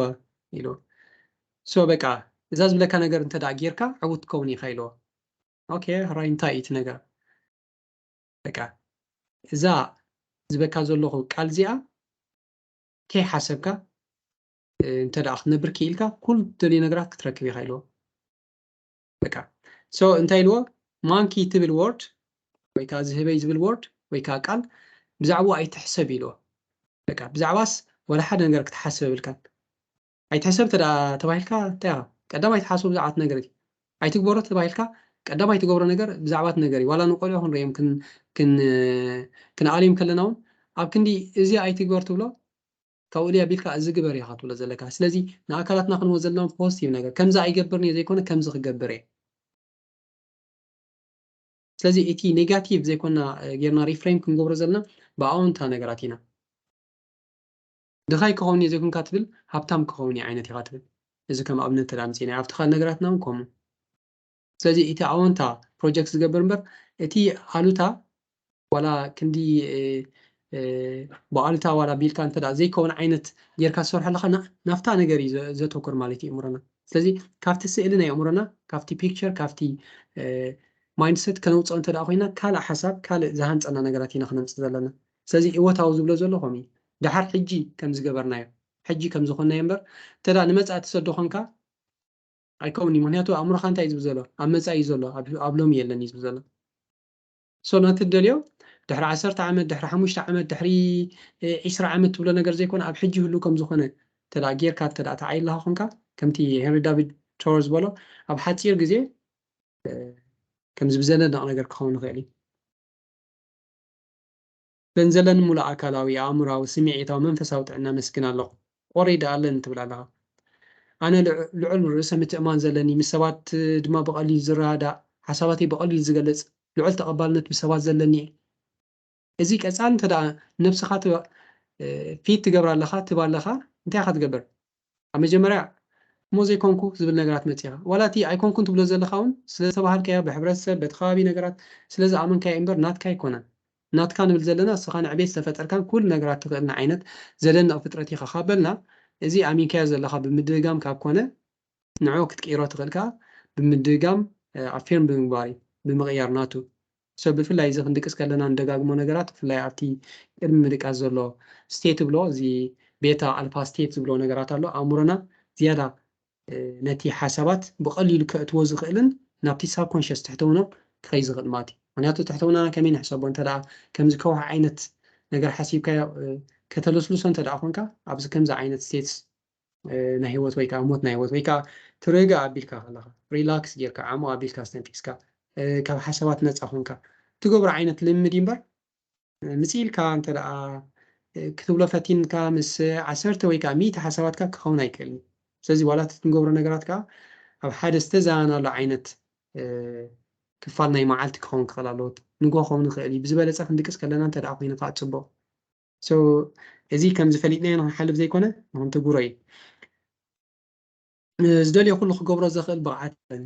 ኢሉ። ሶ በቃ እዛ ዝብለካ ነገር እንተ ደኣ ጌርካ ዕዉት ትከውን ኢኻ ኢልዎ። ኦኬ፣ ሕራይ እንታይ እዩ እቲ ነገር? በቃ እዛ ዝበካ ዘለኹ ቃል እዚኣ ከይሓሰብካ፣ እ፣ እንተ ደኣ ክትነብር ክኢልካ ኩሉ ትደልዮ ነገራት ክትረክብ ኢኻ ኢልዎ። በቃ ሶ እንታይ ኢልዎ? ማንኪ ትብል ወርድ ወይ ከዓ እዚ ህበይ ዝብል ወርድ ወይ ከዓ ቃል ብዛዕባኡ ኣይትሕሰብ ኢልዎ። በቃ ብዛዕባስ ወላ ሓደ ነገር ክትሓስብ የብልካን። ኣይትሕሰብ እንተ ደኣ ተባሂልካ እንታይ ኢኻ? ቀዳማይ ትሓስቦ ብዛዕባ እቲ ነገር እዩ። ኣይትግበሮ ተባሂልካ ቀዳማይ ትገብሮ ነገር ብዛዕባ እቲ ነገር እዩ። ዋላ ንቆልዑ ክንርእዮም ክን-፣ ክን-፣ ክንኣልዮም ከለና እውን ኣብ ክንዲ እዚ ኣይትግበር ትብሎ፣ ካብኡ ልያ ቢልካ እዚ ግበር ኢኻ ትብሎ ዘለካ። ስለዚ ንኣካላትና ክንወ ዘለና ፖዚቲቭ ነገር፣ ከምዚ ኣይገብርን እየ ዘይኮነ ከምዚ ክገብር እየ። ስለዚ እቲ ኔጋቲቭ ዘይኮና፣ እ፣ ጌርና ሪፍሬም ክንገብሮ ዘለና ብኣወንታ ነገራት ኢና። ድኻይ ክኸውን እየ ዘይኮንካ ትብል፣ ሃብታም ክኸውን እየ ዓይነት ኢኻ ትብል። እዚ ከም ኣብነት ተዳምፂና ኣብቲ ካልእ ነገራትና እውን ከምኡ። ስለዚ እቲ ኣወንታ ፕሮጀክት ዝገብር እምበር እቲ ኣሉታ ዋላ ክንዲ፣ እ፣ እ፣ ብኣሉታ ዋላ ቢልካ እንተ ደኣ ዘይከውን ዓይነት ጌርካ ትሰርሖ ኣለኻ፣ ና-፣ ናብታ ነገር እዩ ዘ-፣ ዘተኩር ማለት እዩ እምሮና። ስለዚ ካብቲ ስእሊ ናይ ኣእምሮና፣ ካብቲ ፒክቸር፣ ካብቲ ማይንድሰት ከነውፅኦ እንተ ደኣ ኮይና፣ ካልእ ሓሳብ፣ ካልእ ዝሃንፀና ነገራት ኢና ክነምፅእ ዘለና። ስለዚ እወታዊ ዝብሎ ዘሎ ከምኡ እዩ። ደሓር ሕጂ ከም ዝገበርናዮ፣ ሕጂ ከም ዝኾንናዮ እምበር፣ እንተ ደኣ ንመጻኢ ትሰዶ ኾንካ ኣይከውን እዩ። ምክንያቱ ኣእምሮኻ እንታይ እዩ ዝብል ዘሎ? ኣብ መጻኢ እዩ ዘሎ፣ ኣብ ሎሚ የለን እዩ ዝብል ዘሎ። ሶ ነቲ ትደልዮ ድሕሪ ዓሰርተ ዓመት፣ ድሕሪ ሓሙሽተ ዓመት፣ ድሕሪ ዒስራ ዓመት ትብሎ ነገር ዘይኮነ፣ ኣብ ሕጂ ህሉ ከም ዝኾነ ተዳ ጌርካ ተዳ ተዓይልኻ ኾንካ፣ ከምቲ ሄንሪ ዳቪድ ቶሮ ዝበሎ፣ ኣብ ሓፂር ግዜ ከምዚ ብዘደንቕ ነገር ክኸውን ይኽእል እዩ። በን ዘለኒ ሙሉእ ኣካላዊ፣ ኣእምራዊ፣ ስምዒታዊ፣ መንፈሳዊ ጥዕና መስግን ኣለኹ። ኦሬዲ ኣለኒ ትብል ኣለኻ። ኣነ ልዑል ርእሰ ምትእማን ዘለኒ፣ ምስ ሰባት ድማ ብቐሊል ዝረዳእ፣ ሓሳባተይ ብቐሊል ዝገልጽ፣ ልዑል ተቐባልነት ብሰባት ዘለኒ እየ። እዚ ቀጻሊ እንተ ደኣ ነብስኻ ፊት ትገብር ኣለኻ፣ ትብ ኣለኻ፣ እንታይ ኢኻ ትገብር? ኣብ መጀመርያ እሞ ዘይኮንኩ ዝብል ነገራት መጺኻ። ዋላ እቲ ኣይኮንኩን ትብሎ ዘለኻ እውን ስለ ዝተባሃልካዮ ብሕብረተሰብ፣ በቲ ከባቢ ነገራት ስለ ዝኣመንካዮ እምበር ናትካ ኣይኮነን። ናትካ ንብል ዘለና እስኻ ንዕቤት ዝተፈጠርካን ኩሉ ነገራት ትኽእልን ዓይነት ዘደንቕ ፍጥረት ኢኻ ካብ በልና፣ እዚ ኣሚንካዮ ዘለኻ ብምድግጋም ካብ ኮነ ንዕኡ ክትቅይሮ ትኽእል ከኣ ብምድግጋም ኣፌርም ብምግባር እዩ፣ ብምቕያር ናቱ። ሰብ ብፍላይ እዚ ክንድቅስ ከለና ንደጋግሞ ነገራት ብፍላይ ኣብቲ ቅድሚ ምድቃስ ዘሎ ስቴት ብሎ እዚ ቤታ ኣልፋ ስቴት ዝብሎ ነገራት ኣሎ ኣእምሮና ዝያዳ ነቲ ሓሳባት ብቐሊሉ ከእትዎ ዝኽእልን ናብቲ ሳብኮንሽስ ትሕተውኖ ክኸይ ዝኽእል ማለት እዩ። ምክንያቱ ትሕተውናና ከመይ ንሕሰቦ እንተ ደኣ ከምዚ ከውሒ ዓይነት ነገር ሓሲብካዮ ከተለስልሶ እንተ ደኣ ኮንካ ኣብዚ ከምዚ ዓይነት ስቴትስ ናይ ህይወት ወይ ከዓ ሞት ናይ ህይወት ወይ ከዓ ትርጋ ኣቢልካ ከለካ ሪላክስ ጌርካ ዓሞ ኣቢልካ ስተንፊስካ ካብ ሓሳባት ነፃ ኮንካ ትገብሮ ዓይነት ልምድ እዩ እምበር ምፅኢልካ እንተ ደኣ ክትብሎ ፈቲንካ ምስ ዓሰርተ ወይ ከዓ ሚእቲ ሓሳባትካ ክኸውን ኣይክእልን። ስለዚ ዋላ እቲ ክንገብሮ ነገራት ከዓ ኣብ ሓደ ዝተዛናሉ ዓይነት ክፋል ናይ መዓልቲ ክኸውን ክኽእል ኣለዎ። ንጎ ክኸውን ይኽእል እዩ። ብዝበለፀ ክንድቅስ ከለና እንተ ደኣ ኮይኑ ከዓ ፅቡቕ። እዚ ከምዚ ፈሊጥናዮ ንክንሓልፍ ዘይኮነ ንክንትግብሮ እዩ። ዝደልዮ ኩሉ ክገብሮ ዘኽእል ብቕዓት ኣለኒ።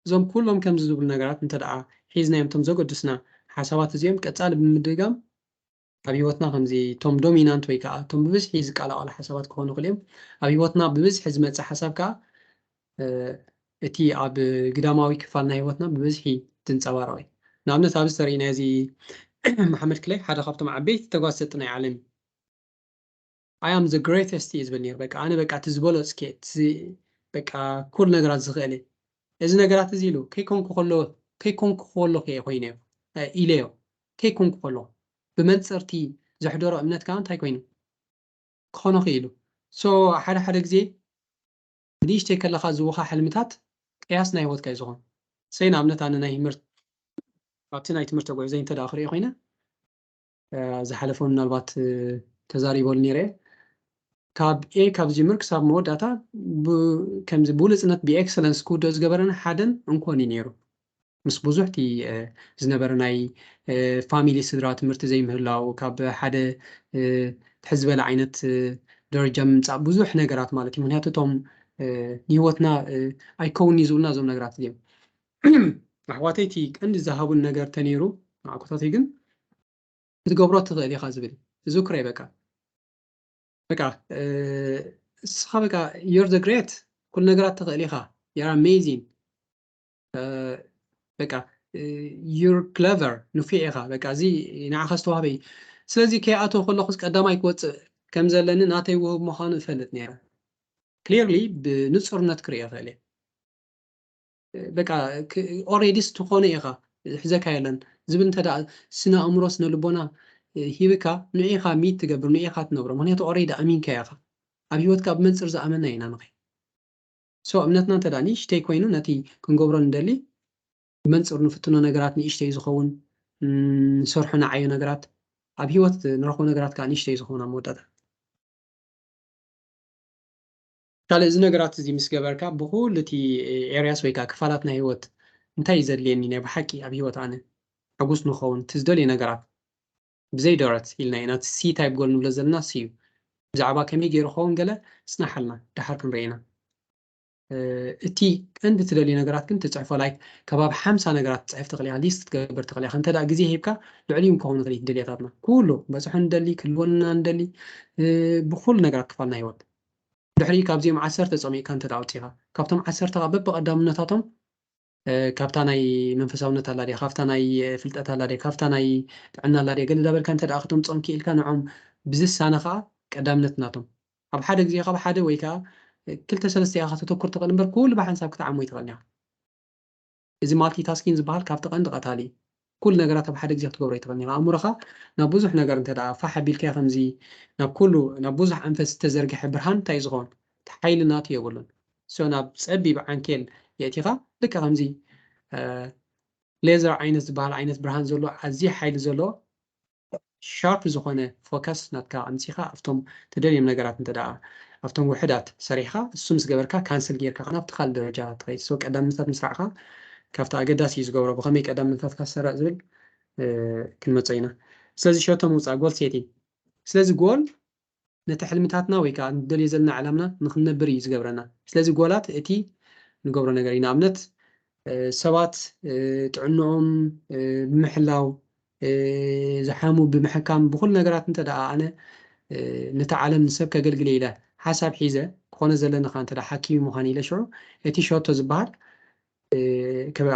እዞም ኩሎም ከምዚ ዝብሉ ነገራት እንተ ደኣ ሒዝናዮም እቶም ዘገድሱና ሓሳባት እዚኦም ቀጻሊ ብምድጋም ኣብ ህይወትና ከምዚ እቶም ዶሚናንት ወይ ከዓ እቶም ብብዝሒ ዝቀላቐሉ ሓሳባት ክኾኑ ይኽእሉ እዮም። ኣብ ህይወትና ብብዝሒ ዝመጽእ ሓሳብ ከዓ እቲ ኣብ ግዳማዊ ክፋል ናይ ህይወትና ብብዝሒ ዝንጸባረቕ እዩ። ንኣብነት ኣብዚ ተርእይና እዚ መሓመድ ክለይ ሓደ ካብቶም ዓበይቲ ተጓሰጥቲ ናይ ዓለም እዩ። I am the greatest እዩ ዝብል ነይሩ። በቃ ኣነ በቃ እቲ ዝበለጽኩ እየ፣ እቲ በቃ ኩሉ ነገራት ዝኽእል እየ። እዚ ነገራት እዚ ኢሉ ከይኮንኩ ከሎ ከይኮንኩ ከለኹ እየ ኮይነዮ ኢለዮ። ከይኮንኩ ከለኹ ብመንጽር እቲ ዘሕደሮ እምነት ከዓ እንታይ ኮይኑ ክኾኖ ክኢሉ። ሶ ሓደ ሓደ ግዜ ንእሽተይ ከለኻ ዝወኻ ሕልምታት ቅያስ ናይ ህይወትካ እዩ ዝኾን። ሰይ ንኣብነት ኣነ ናይ ህምርት ኣብቲ ናይ ትምህርቲ ጉዕዞይ እንተ ደኣ ክርኢ ኮይነ ዝሓለፈ ምናልባት ተዛሪበሉ ነይረ። ካብ ኤ ካብ ጅምር ክሳብ መወዳእታ ከምዚ ብሉፅነት ብኤክሰለንስ ክውደእ ዝገበረና ሓደን እንኮን እዩ ነይሩ። ምስ ብዙሕ እቲ ዝነበረ ናይ ፋሚሊ ስድራ ትምህርቲ ዘይምህላው ካብ ሓደ ትሕት ዝበለ ዓይነት ደረጃ ምምፃእ ብዙሕ ነገራት ማለት እዩ። ምክንያቱ እቶም ንህይወትና ኣይከውን እዩ ዝብሉና እዞም ነገራት እዚኦም። ኣሕዋተይ እቲ ቀንዲ ዝሃቡን ነገር ተነይሩ ንኣኮታተይ ግን ክትገብሮ ትኽእል ኢኻ ዝብል እዩ። ዝዝክሮ በቃ በቃ እስኻ በቃ you're the great ኩሉ ነገራት ትኽእል ኢኻ you're amazing በቃ you're clever ንፉዕ ኢኻ በቃ እዚ ንዓኻ ዝተዋህበ እዩ። ስለዚ ከይኣተው ከለኹስ ቀዳማይ ክወፅእ ከም ዘለኒ ናተይ ውህብ ምዃኑ እፈልጥ ነይረ። ክሊርሊ ብንፁርነት ክርእዮ ይኽእል እየ። በቃ ኦሬዲስ ትኾነ ኢኻ ሕዘካ የለን ዝብል እንተ ስነ ኣእምሮ ስነ ልቦና ሂብካ ንዒኻ ሚት ትገብር ንዒኻ ትነብሮ ምክንያቱ ኦሬዲ ኣሚንካ ኢኻ ኣብ ህይወትካ ብመንፅር ዝኣመና ኢና ንኸ ሶ እምነትና እንተ ንእሽተይ ኮይኑ ነቲ ክንገብሮ ንደሊ ብመንፅር ንፍትኖ ነገራት ንእሽተይ ዝኸውን ንሰርሖ ንዓዮ ነገራት ኣብ ህይወት ንረኽቦ ነገራት ከዓ ንእሽተይ ዝኸውን ኣብ መወዳእታ ካልእ እዚ ነገራት እዚ ምስ ገበርካ ብኩሉ እቲ ኤርያስ ወይ ከዓ ክፋላት ናይ ህይወት እንታይ እዩ ዘድልየኒ ናይ ብሓቂ ኣብ ህይወት ኣነ ሕጉስ ንኸውን እቲ ዝደልዩ ነገራት ብዘይ ደረት ኢልና ኢና እቲ ሲ ታይፕ ጎል ንብሎ ዘለና ሲ እዩ ብዛዕባ ከመይ ገይሩ ክኸውን ገለ ስናሓልና ደሓር ክንርኢ ኢና እቲ ቀንዲ ትደልዩ ነገራት ግን ትፅሕፎ ላይክ ከባቢ ሓምሳ ነገራት ትፅሕፍ ትኽእል ኢኻ ሊስት ክትገብር ትኽእል ኢኻ እንተ ግዜ ሂብካ ልዕሊኡ ክኸውን ይኽእል ድልየታትና ኩሉ በፅሑ ንደሊ ክህልወና ንደሊ ብኩሉ ነገራት ክፋልና ህይወት ድሕሪ ካብዚኦም ዓሰርተ ጸሚእካ እንተ ኣውፂኻ ካብቶም ዓሰርተ በብቐዳምነታቶም ካብታ ናይ መንፈሳውነት ኣላ ድያ፣ ካብታ ናይ ፍልጠት ኣላ ድያ፣ ካብታ ናይ ጥዕና ኣላ ድያ፣ ገለ ዳበልካ እንተ ደኣ ክተምፅኦም ክኢልካ ንዖም ብዝሳነ ከዓ ቀዳምነት ናቶም ኣብ ሓደ ግዜ ካብ ሓደ ወይ ከዓ ክልተ ሰለስተ ኢኻ ከተተኩር ትኽእል እምበር ኩሉ ብሓንሳብ ክትዓሞ ይትኽእል ኢኻ። እዚ ማልቲታስኪን ዝበሃል ካብቲ ቀንዲ ቀታሊ ኩሉ ነገራት ኣብ ሓደ ግዜ ክትገብሮ ይትኽእል ኢኻ። ኣእምሮኻ ናብ ብዙሕ ነገር እንተ ደኣ ፋሕ ኣቢልካዮ ከምዚ ናብ ኩሉ ናብ ብዙሕ ኣንፈት ዝተዘርግሐ ብርሃን እንታይ እዩ ዝኸውን? እቲ ሓይሊ ናቱ የብሉን። ሶ ናብ ጸቢብ ዓንኬል የእቲኻ ልክዕ ከምዚ ሌዘር ዓይነት ዝበሃል ዓይነት ብርሃን ዘሎ ኣዝዩ ሓይሊ ዘሎ ሻርፕ ዝኾነ ፎከስ ናትካ ኣምፂኻ ኣብቶም ትደልዮም ነገራት እንተ ደኣ ኣብቶም ውሕዳት ሰሪሕካ እሱ ምስ ገበርካ ካንስል ጌርካ ናብቲ ካልእ ደረጃ ትኸይድ። ሶ ቀዳምነታት ምስራዕካ ካብቲ ኣገዳሲ እዩ ዝገብሮ። ብኸመይ ቀዳምነታትካ ሰረዕ ዝብል ክንመፀ ኢና። ስለዚ ሸቶ ምውፃእ ጎል ሴቲንግ። ስለዚ ጎል ነቲ ሕልምታትና ወይ ከዓ ንደልዮ ዘለና ዕላምና ንክንነብር እዩ ዝገብረና። ስለዚ ጎላት እቲ ንገብሮ ነገር እዩ። ንኣብነት ሰባት ጥዕንኦም ብምሕላው ዝሓሙ ብምሕካም ብኩሉ ነገራት እንተ ደኣ ኣነ ነቲ ዓለም ንሰብ ከገልግል ኢለ ሓሳብ ሒዘ ክኾነ ዘለኒ ከዓ እንተ ሓኪሚ ምዃን ኢለ ሽዑ እቲ ሸቶ ዝበሃል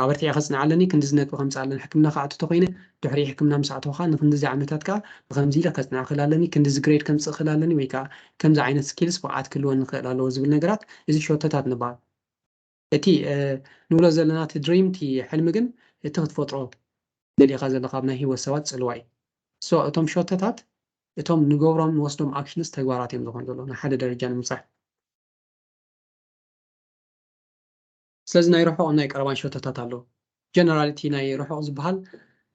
ኣበርቲዐ ከፅንዓ ኣለኒ፣ ክንድዚ ነጥቢ ከምፅእ ኣለኒ፣ ሕክምና ክኣቱ ተኮይነ ድሕሪ ሕክምና ምስ ኣተኹ ከዓ ንክንድዚ ዓመታት ከዓ ብከምዚ ኢለ ከፅንዕ ክእል ኣለኒ፣ ክንድዚ ግሬድ ከምፅእ ክእል ኣለኒ ወይ ከዓ ከምዚ ዓይነት ስኪልስ ብቕዓት ክህልወኒ ክእል ኣለዎ ዝብል ነገራት እዚ ሸቶታት ንበሃል። እቲ ንብሎ ዘለና እቲ ድሪም እቲ ሕልሚ ግን እቲ ክትፈጥሮ ደሊኻ ዘለኻ ኣብ ናይ ህይወት ሰባት ፅልዋ እዩ። ሶ እቶም ሸቶታት እቶም ንገብሮም ንወስዶም ኣክሽንስ ተግባራት እዮም ዝኾኑ ዘለዉ ንሓደ ደረጃ ንምብፃሕ። ስለዚ ናይ ርሑቕ ናይ ቀረባን ሸቶታት ኣለዉ። ጀነራል እቲ ናይ ርሑቕ ዝበሃል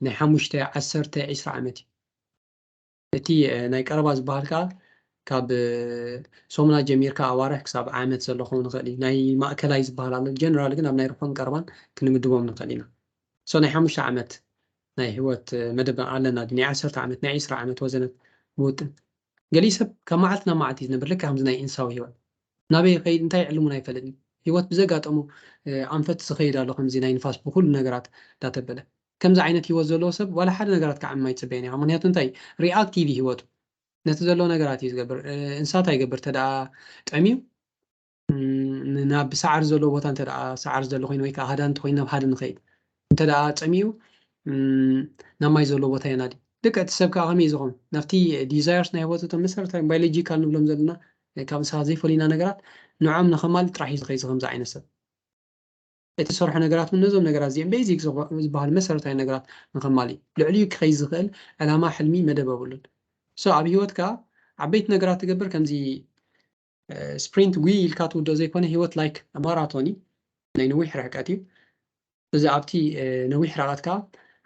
ናይ ሓሙሽተ፣ ዓሰርተ፣ ዒስራ ዓመት እዩ። እቲ ናይ ቀረባ ዝበሃል ከዓ ካብ ሰሙናት ጀሚርካ ኣዋርሕ ክሳብ ዓመት ዘሎ ክኸውን ይኽእል እዩ። ናይ ማእከላይ ዝበሃል ኣሎ። ጀነራል ግን ኣብ ናይ ርሑቕን ቀረባን ክንምድቦም ንኽእል ኢና። ሶ ናይ ሓሙሽተ ዓመት ናይ ህይወት መደብ ኣለና ድዩ? ናይ ዓሰርተ ዓመት፣ ናይ ዒስራ ዓመት ወዘነት ብውጥን። ገሊኡ ሰብ ካብ መዓልቲ ናብ መዓልቲ እዩ ዝነብር፣ ልክዕ ከምዚ ናይ እንስሳዊ ህይወት። ናበይ ይኸይድ፣ እንታይ ይዕልም እውን ኣይፈልጥን እዩ። ህይወት ብዘጋጠሞ ኣንፈት ዝኸይድ ኣሎ፣ ከምዚ ናይ ንፋስ ብኹሉ ነገራት እንዳተበለ። ከምዚ ዓይነት ህይወት ዘለዎ ሰብ ዋላ ሓደ ነገራት ክዓምም ኣይትፅበየን ኢኻ። ምክንያቱ እንታይ? ሪኣክቲቭ እዩ ህይወቱ። ነቲ ዘሎ ነገራት እዩ ዝገብር። እንስሳ እንታይ ይገብር? ተደኣ ጠምዩ ናብ ሳዕሪ ዘለዎ ቦታ እንተ ደኣ ሳዕሪ ዘሎ ኮይኑ ወይ ከዓ ሃዳን እንተኮይኑ ናብ ሃደን ንኸይድ። እንተ ደኣ ጸሚኡ ናብ ማይ ዘለዎ ቦታ የናዲ። ልክዕ እቲ ሰብ ከዓ ከመይ እዩ ዝኸውን? ናብቲ ዲዛየርስ ናይ ህይወት እቶም መሰረታዊ ባዮሎጂካል ንብሎም ዘለና ካብ እንስሳት ዘይፈሊና ነገራት ንዖም ንኸማልእ ጥራሕ እዩ ዝኸይድ ከምዚ ዓይነት ሰብ። እቲ ዝሰርሖ ነገራት እውን ነዞም ነገራት እዚኦም ቤዚክ ዝበሃሉ መሰረታዊ ነገራት ንኸማልእ ልዕሊኡ ክኸይድ ዝኽእል ዕላማ፣ ሕልሚ፣ መደብ የብሉን። ሶ ኣብ ህይወት ከዓ ዓበይቲ ነገራት ትገብር ከምዚ ስፕሪንት ጉይ ኢልካ ትውድኦ ዘይኮነ ህይወት ላይክ ማራቶን እዩ፣ ናይ ነዊሕ ርሕቀት እዩ። እዚ ኣብቲ ነዊሕ ርሕቀት ከዓ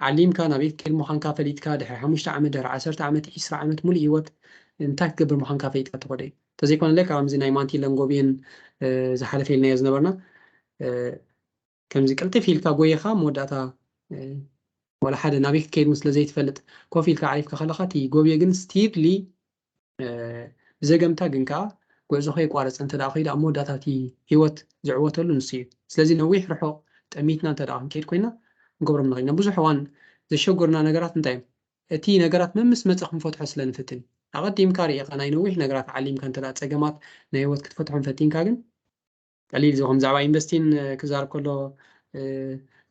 ዓሊምካ ናበይ ክትከይድ ምዃንካ ፈሊጥካ ድሕሪ ሓሙሽተ ዓመት ድሕሪ ዓሰርተ ዓመት ዒስራ ዓመት ሙሉእ ህይወት እንታይ ክትገብር ምዃንካ ፈሊጥካ ትኸዶ እዩ። እንተዘይኮነ ለካ ከምዚ ናይ ማንቲለን ጎብየን ዝሓለፈ ኢልናዮ ዝነበርና ከምዚ ቅልጥፍ ኢልካ ጎይኻ መወዳእታ ዋላ ሓደ ናበይ ክትከይድ ስለ ዘይትፈልጥ ኮፍ ኢልካ ዓሪፍካ ከለኻ እቲ ጎብየ ግን ስቲርሊ ብዘገምታ ግን ከዓ ጉዕዞ ከየቋረፀ እንተ ደኣ ከይዱ ኣብ መወዳእታ እቲ ህይወት ዝዕወተሉ ንሱ እዩ። ስለዚ ነዊሕ ርሑቕ ጠሚትና እንተ ደኣ ክንከይድ ኮይና ንገብሮም ንኽእል ኢና። ብዙሕ እዋን ዘሸጉርና ነገራት እንታይ እዮም? እቲ ነገራት መምስ መፀ ክንፈትሖ ስለ ንፍትን እዩ። ኣቐዲምካ ርኢኻ ናይ ነዊሕ ነገራት ዓሊምካ እንተ ደኣ ፀገማት ናይ ህይወት ክትፈትሖም ፈቲንካ ግን ቀሊል ዝኹም ብዛዕባ ኢንቨስቲን ክዛረብ ከሎ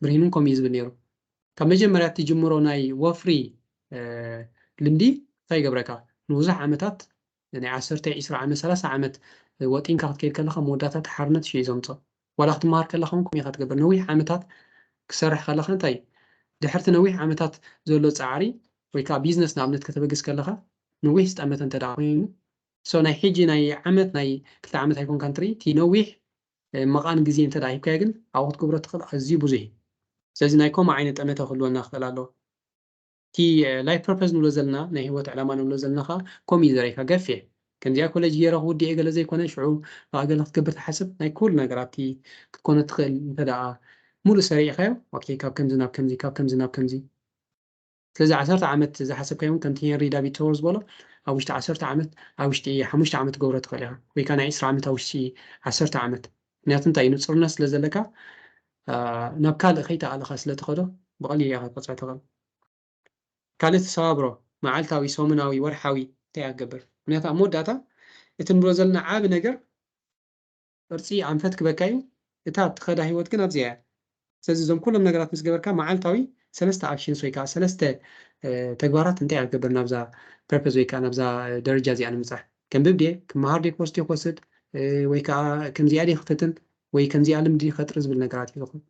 ብርሂኑን ከምኡ እዩ ዝብል ነይሩ። ካብ መጀመርያ እትጅምሮ ናይ ወፍሪ ልምዲ እንታይ ይገብረካ? ንብዙሕ ዓመታት ናይ ዓሰርተ፣ ዒስራ ዓመት፣ ሰላሳ ዓመት ወጢንካ ክትከይድ ከለካ መወዳእታ እቲ ሓርነት ሽዩ ዘምፅኦ። ዋላ ክትመሃር ከለካ እውን ከምኡ ኢካ ትገብር። ነዊሕ ዓመታት ክሰርሕ ከለካ እንታይ እዩ? ድሕርቲ ነዊሕ ዓመታት ዘሎ ፃዕሪ ወይ ከዓ ቢዝነስ ንኣብነት ከተበግስ ከለካ ነዊሕ ዝጠመተ እንተ ደኣ ኮይኑ ሶ ናይ ሕጂ ናይ ዓመት ናይ ክልተ ዓመት ኣይኮንካን ትርኢ እቲ ነዊሕ መቓን ግዜ እንተ ደኣ ሂብካዮ ግን ኣብኡ ክትገብሮ ትኽእል ኣዝዩ ብዙሕ እዩ። ስለዚ ናይ ከምኡ ዓይነት ጠመተ ክህልወና ክኽእል ኣለዎ። እቲ ላይፍ ፐርፐስ ንብሎ ዘለና ናይ ህይወት ዕላማ ንብሎ ዘለና ከዓ ከምኡ እዩ ዘርእየካ ገፊሕ ከምዚኣ ኮሌጅ ገይረ ክውድእ እየ ገለ ዘይኮነ ሽዑ ከዓ ገለ ክትገብር ትሓስብ ናይ ኩሉ ነገራት ክትኮነ ትኽእል እንተ ደኣ ሙሉእ ሰሪዕካዮ ኦኬ ካብ ከምዚ ናብ ከምዚ ካብ ከምዚ ናብ ከምዚ ስለዚ ዓሰርተ ዓመት ዝሓሰብካዮ እውን ከምቲ ሄንሪ ዳቪድ ቶሮ ዝበሎ ኣብ ውሽጢ ዓሰርተ ዓመት ኣብ ውሽጢ ሓሙሽተ ዓመት ክገብሮ ትኽእል ኢኻ ወይ ከዓ ናይ ዒስራ ዓመት ኣብ ውሽጢ ዓሰርተ ዓመት ምክንያቱ እንታይ ንፁርነት ስለ ዘለካ ናብ ካልእ ከይተኣለኻ ስለ ትኸዶ ብቐሊሉ ኢኻ ክትበፅሖ ትኽእል ካልእ ተሰባብሮ መዓልታዊ ሰሙናዊ ወርሓዊ እንታይ ኢኻ ትገብር ምክንያቱ ኣብ መወዳእታ እቲ ንብሎ ዘለና ዓቢ ነገር ቅርጺ ኣንፈት ክበካ እዩ። እታ ትኸዳ ህይወት ግን ኣብዚኣ እያ። ስለዚ እዞም ኩሎም ነገራት ምስ ገበርካ መዓልታዊ ሰለስተ actions ወይ ከዓ ሰለስተ ተግባራት እንታይ እያ ክገብር ናብዛ purpose ወይ ከዓ ናብዛ ደረጃ እዚኣ ንምብፃሕ? ከንብብ ድየ፣ ክመሃር ድየ፣ ኮርስ ድየ ክወስድ፣ ወይ ከዓ ከምዚኣ ድየ ክፍትን ወይ ከምዚኣ ልምዲ ከጥሪ ዝብል ነገራት እዩ ዝኸውን።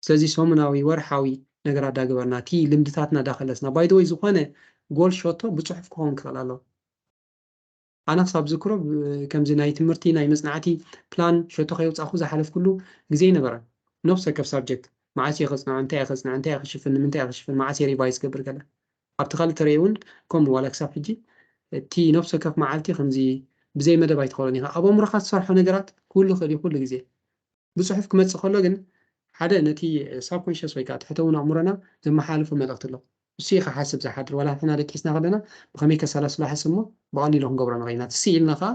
ስለዚ ሰሙናዊ፣ ወርሓዊ ነገራት ዳገበርና እቲ ልምድታትና ዳኸለስና። By the way፣ ዝኾነ ጎል ሸቶ ብፅሑፍ ክኸውን ክኽእል ኣለዎ። ኣነ ክሳብ ዝክሮ ከምዚ ናይ ትምህርቲ ናይ መፅናዕቲ ፕላን ሸቶ ከየውፃእኩ ዝሓለፍኩሉ ግዜ ይነበረ። ነፍሲ ወከፍ ሳብጀክት መዓስ እየ ከፅንዖ፣ እንታይ እየ ከፅንዖ፣ እንታይ እየ ክሽፍን፣ ንምንታይ እየ ክሽፍን፣ መዓስ እየ ሪቫይዝ ገብር ገለ። ኣብቲ ካልእ ተሪኦ እውን ከምኡ ዋላ ክሳብ ሕጂ እቲ ነፍሲ ወከፍ መዓልቲ ከምዚ ብዘይ መደብ ኣይትኸሎን ኢኻ። ኣብ ኣእምሮኻ ትሰርሖ ነገራት ክህሉ ይኽእል እዩ ኩሉ ግዜ። ብፅሑፍ ክመፅእ ከሎ ግን ሓደ ነቲ ሳብኮንሽስ ወይ ከዓ ትሕተውን ኣእምሮና ዘመሓላልፎ መልእኽቲ ኣሎ። እሱ እዩ ክሓስብ ዝሓድር። ዋላ ንሕና ደቂስና ከለና ብኸመይ ከሰላስሎ ሓስብ እሞ ብቐሊሉ ክንገብሮ ንኽእል ኢና። ትስእ ኢልና ከዓ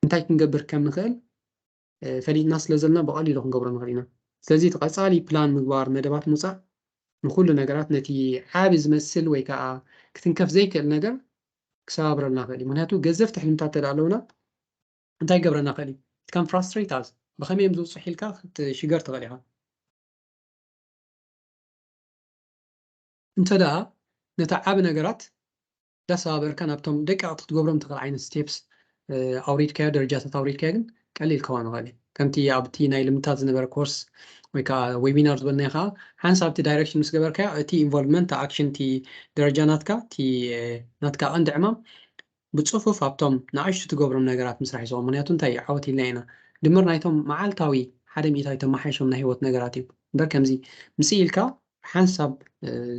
እንታይ ክንገብር ከም ንኽእል ፈሊጥና ስለ ዘለና ብቐሊሉ ክንገብሮ ንኽእል ኢና። ስለዚ እቲ ቀፃሊ ፕላን ምግባር፣ መደባት ምውፃእ ንኩሉ ነገራት ነቲ ዓቢ ዝመስል ወይ ከዓ ክትንከፍ ዘይክእል ነገር ክሰባብረልና ይኽእል እዩ። ምክንያቱ ገዘፍቲ ሕልምታት ተዳ ኣለውና እንታይ ገብረና ይኽእል እዩ? ከም ፍራስትሬት ኣስ ብኸመይ እዮም ዝውፅሑ ኢልካ ክትሽገር ትኽእል ኢኻ። እንተ ደኣ ነቲ ዓቢ ነገራት ዳሰባበርካ ናብቶም ደቀቕቲ ክትገብሮም ትኽእል ዓይነት ስቴፕስ ኣውሪድካዮ፣ ደረጃታት ኣውሪድካዮ ግን ቀሊል ክኸውን ይኽእል እዩ። ከምቲ ኣብቲ ናይ ልምታት ዝነበረ ኮርስ ወይ ከዓ ዌቢናር ዝበልናዮ ከዓ ሓንሳብ እቲ ዳይሬክሽን ምስ ገበርካዮ እቲ ኢንቮልቭመንት ኣክሽን እቲ ደረጃ ናትካ እቲ ናትካ ቀንዲ ዕማም ብፅፉፍ ኣብቶም ንኣሽቱ ትገብሮም ነገራት ምስራሕ ይስኦም። ምክንያቱ እንታይ እዩ? ዓወት ኢልና ኢና። ድምር ናይቶም መዓልታዊ ሓደ ሚእታዊ ተመሓይሾም ናይ ህይወት ነገራት እዩ። እምበር ከምዚ ምፅእ ኢልካ ሓንሳብ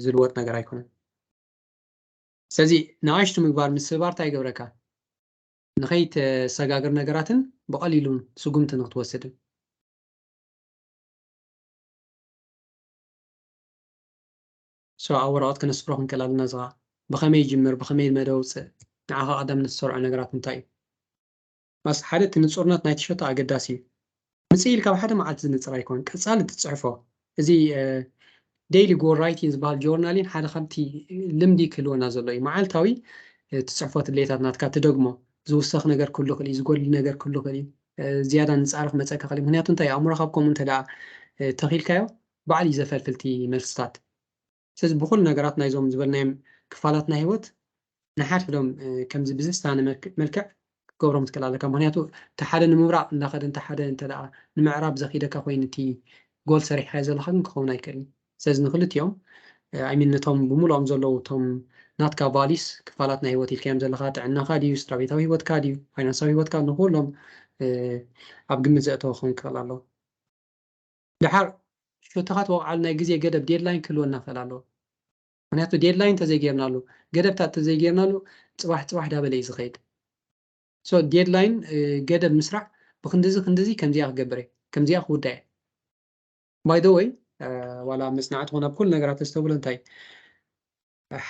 ዝልወጥ ነገር ኣይኮነን። ስለዚ ንኣሽቱ ምግባር ምስባር እንታይ ይገብረካ? ንኸይተሰጋግር ነገራትን ብቐሊሉን ስጉምቲ ንክትወስድን። ሶ ኣብ ወረቐት ከነስፍሮ ክንክእል ኣለና። እዚ ኸዓ ብኸመይ ይጅምር፣ ብኸመይ መደብ ውፅእ፣ ንዓኻ ቀዳምነት ዝሰርዖ ነገራት እንታይ እዩ? ማስ ሓደ እቲ ንፁርነት ናይቲ ሸቶ ኣገዳሲ እዩ። ምፅእ ኢልካ ኣብ ሓደ መዓልቲ ዝንፅር ኣይኮን፣ ቀፃሊ ትፅሕፎ። እዚ ዴይሊ ጎል ራይቲንግ ዝበሃል ጆርናሊን ሓደ ካብቲ ልምዲ ክህልወና ዘሎ እዩ። መዓልታዊ ትፅሕፎ ድሌታት ናትካ ትደግሞ። ዝውሰኽ ነገር ክህሉ ይኽእል እዩ፣ ዝጎድል ነገር ክህሉ ይኽእል እዩ፣ ዝያዳ ንፃዕሪ ክመፀካ ይኽእል እዩ። ምክንያቱ እንታይ ኣእምሮኻ ኣብ ከምኡ እንተ ደኣ ተኺልካዮ ባዕሉ እዩ ዘፈልፍል እቲ መልስታት። ስለዚ ብኹሉ ነገራት ናይዞም ዝበልናዮም ክፋላት ናይ ህይወት ንሓድሕዶም ከምዚ ብዝሳነ መልክዕ ክትገብሮም ትክእል ኣለካ። ምክንያቱ እቲ ሓደ ንምብራቕ እንዳኸደ እንተ ሓደ እንተ ደኣ ንምዕራብ ዘኺደካ ኮይኑ እቲ ጎል ሰሪሕካዮ ዘለኻ ግን ክኸውን ኣይክእልን። ስለዚ ንክልቲኦም ኣይሚን ነቶም ብምልኦም ዘለዉ እቶም ናትካ ቫሊስ ክፋላት ናይ ህይወት ኢልካዮም ዘለኻ ጥዕናኻ ድዩ ስድራቤታዊ ህይወትካ ድዩ ፋይናንሳዊ ህይወትካ ንኩሎም ኣብ ግምት ዘእተወ ክኸውን ክኽእል ኣለዎ። ድሓር ሸቶኻ ትወቕዓሉ ናይ ግዜ ገደብ ዴድላይን ክህልወና ክኽእል ኣለዎ። ምክንያቱ ዴድላይን እንተዘይጌርናሉ ገደብታት እንተዘይጌርናሉ ፅባሕ ፅባሕ ዳበለ እዩ ዝኸይድ። ሶ ዴድላይን ገደብ ምስራዕ ብክንድዚ ክንድዚ ከምዚኣ ክገብር እየ ከምዚኣ ክውዳ እየ። By the way ዋላ መፅናዕቲ ኮነ ኣብ ኩሉ ነገራት ተስተብሎ እንታይ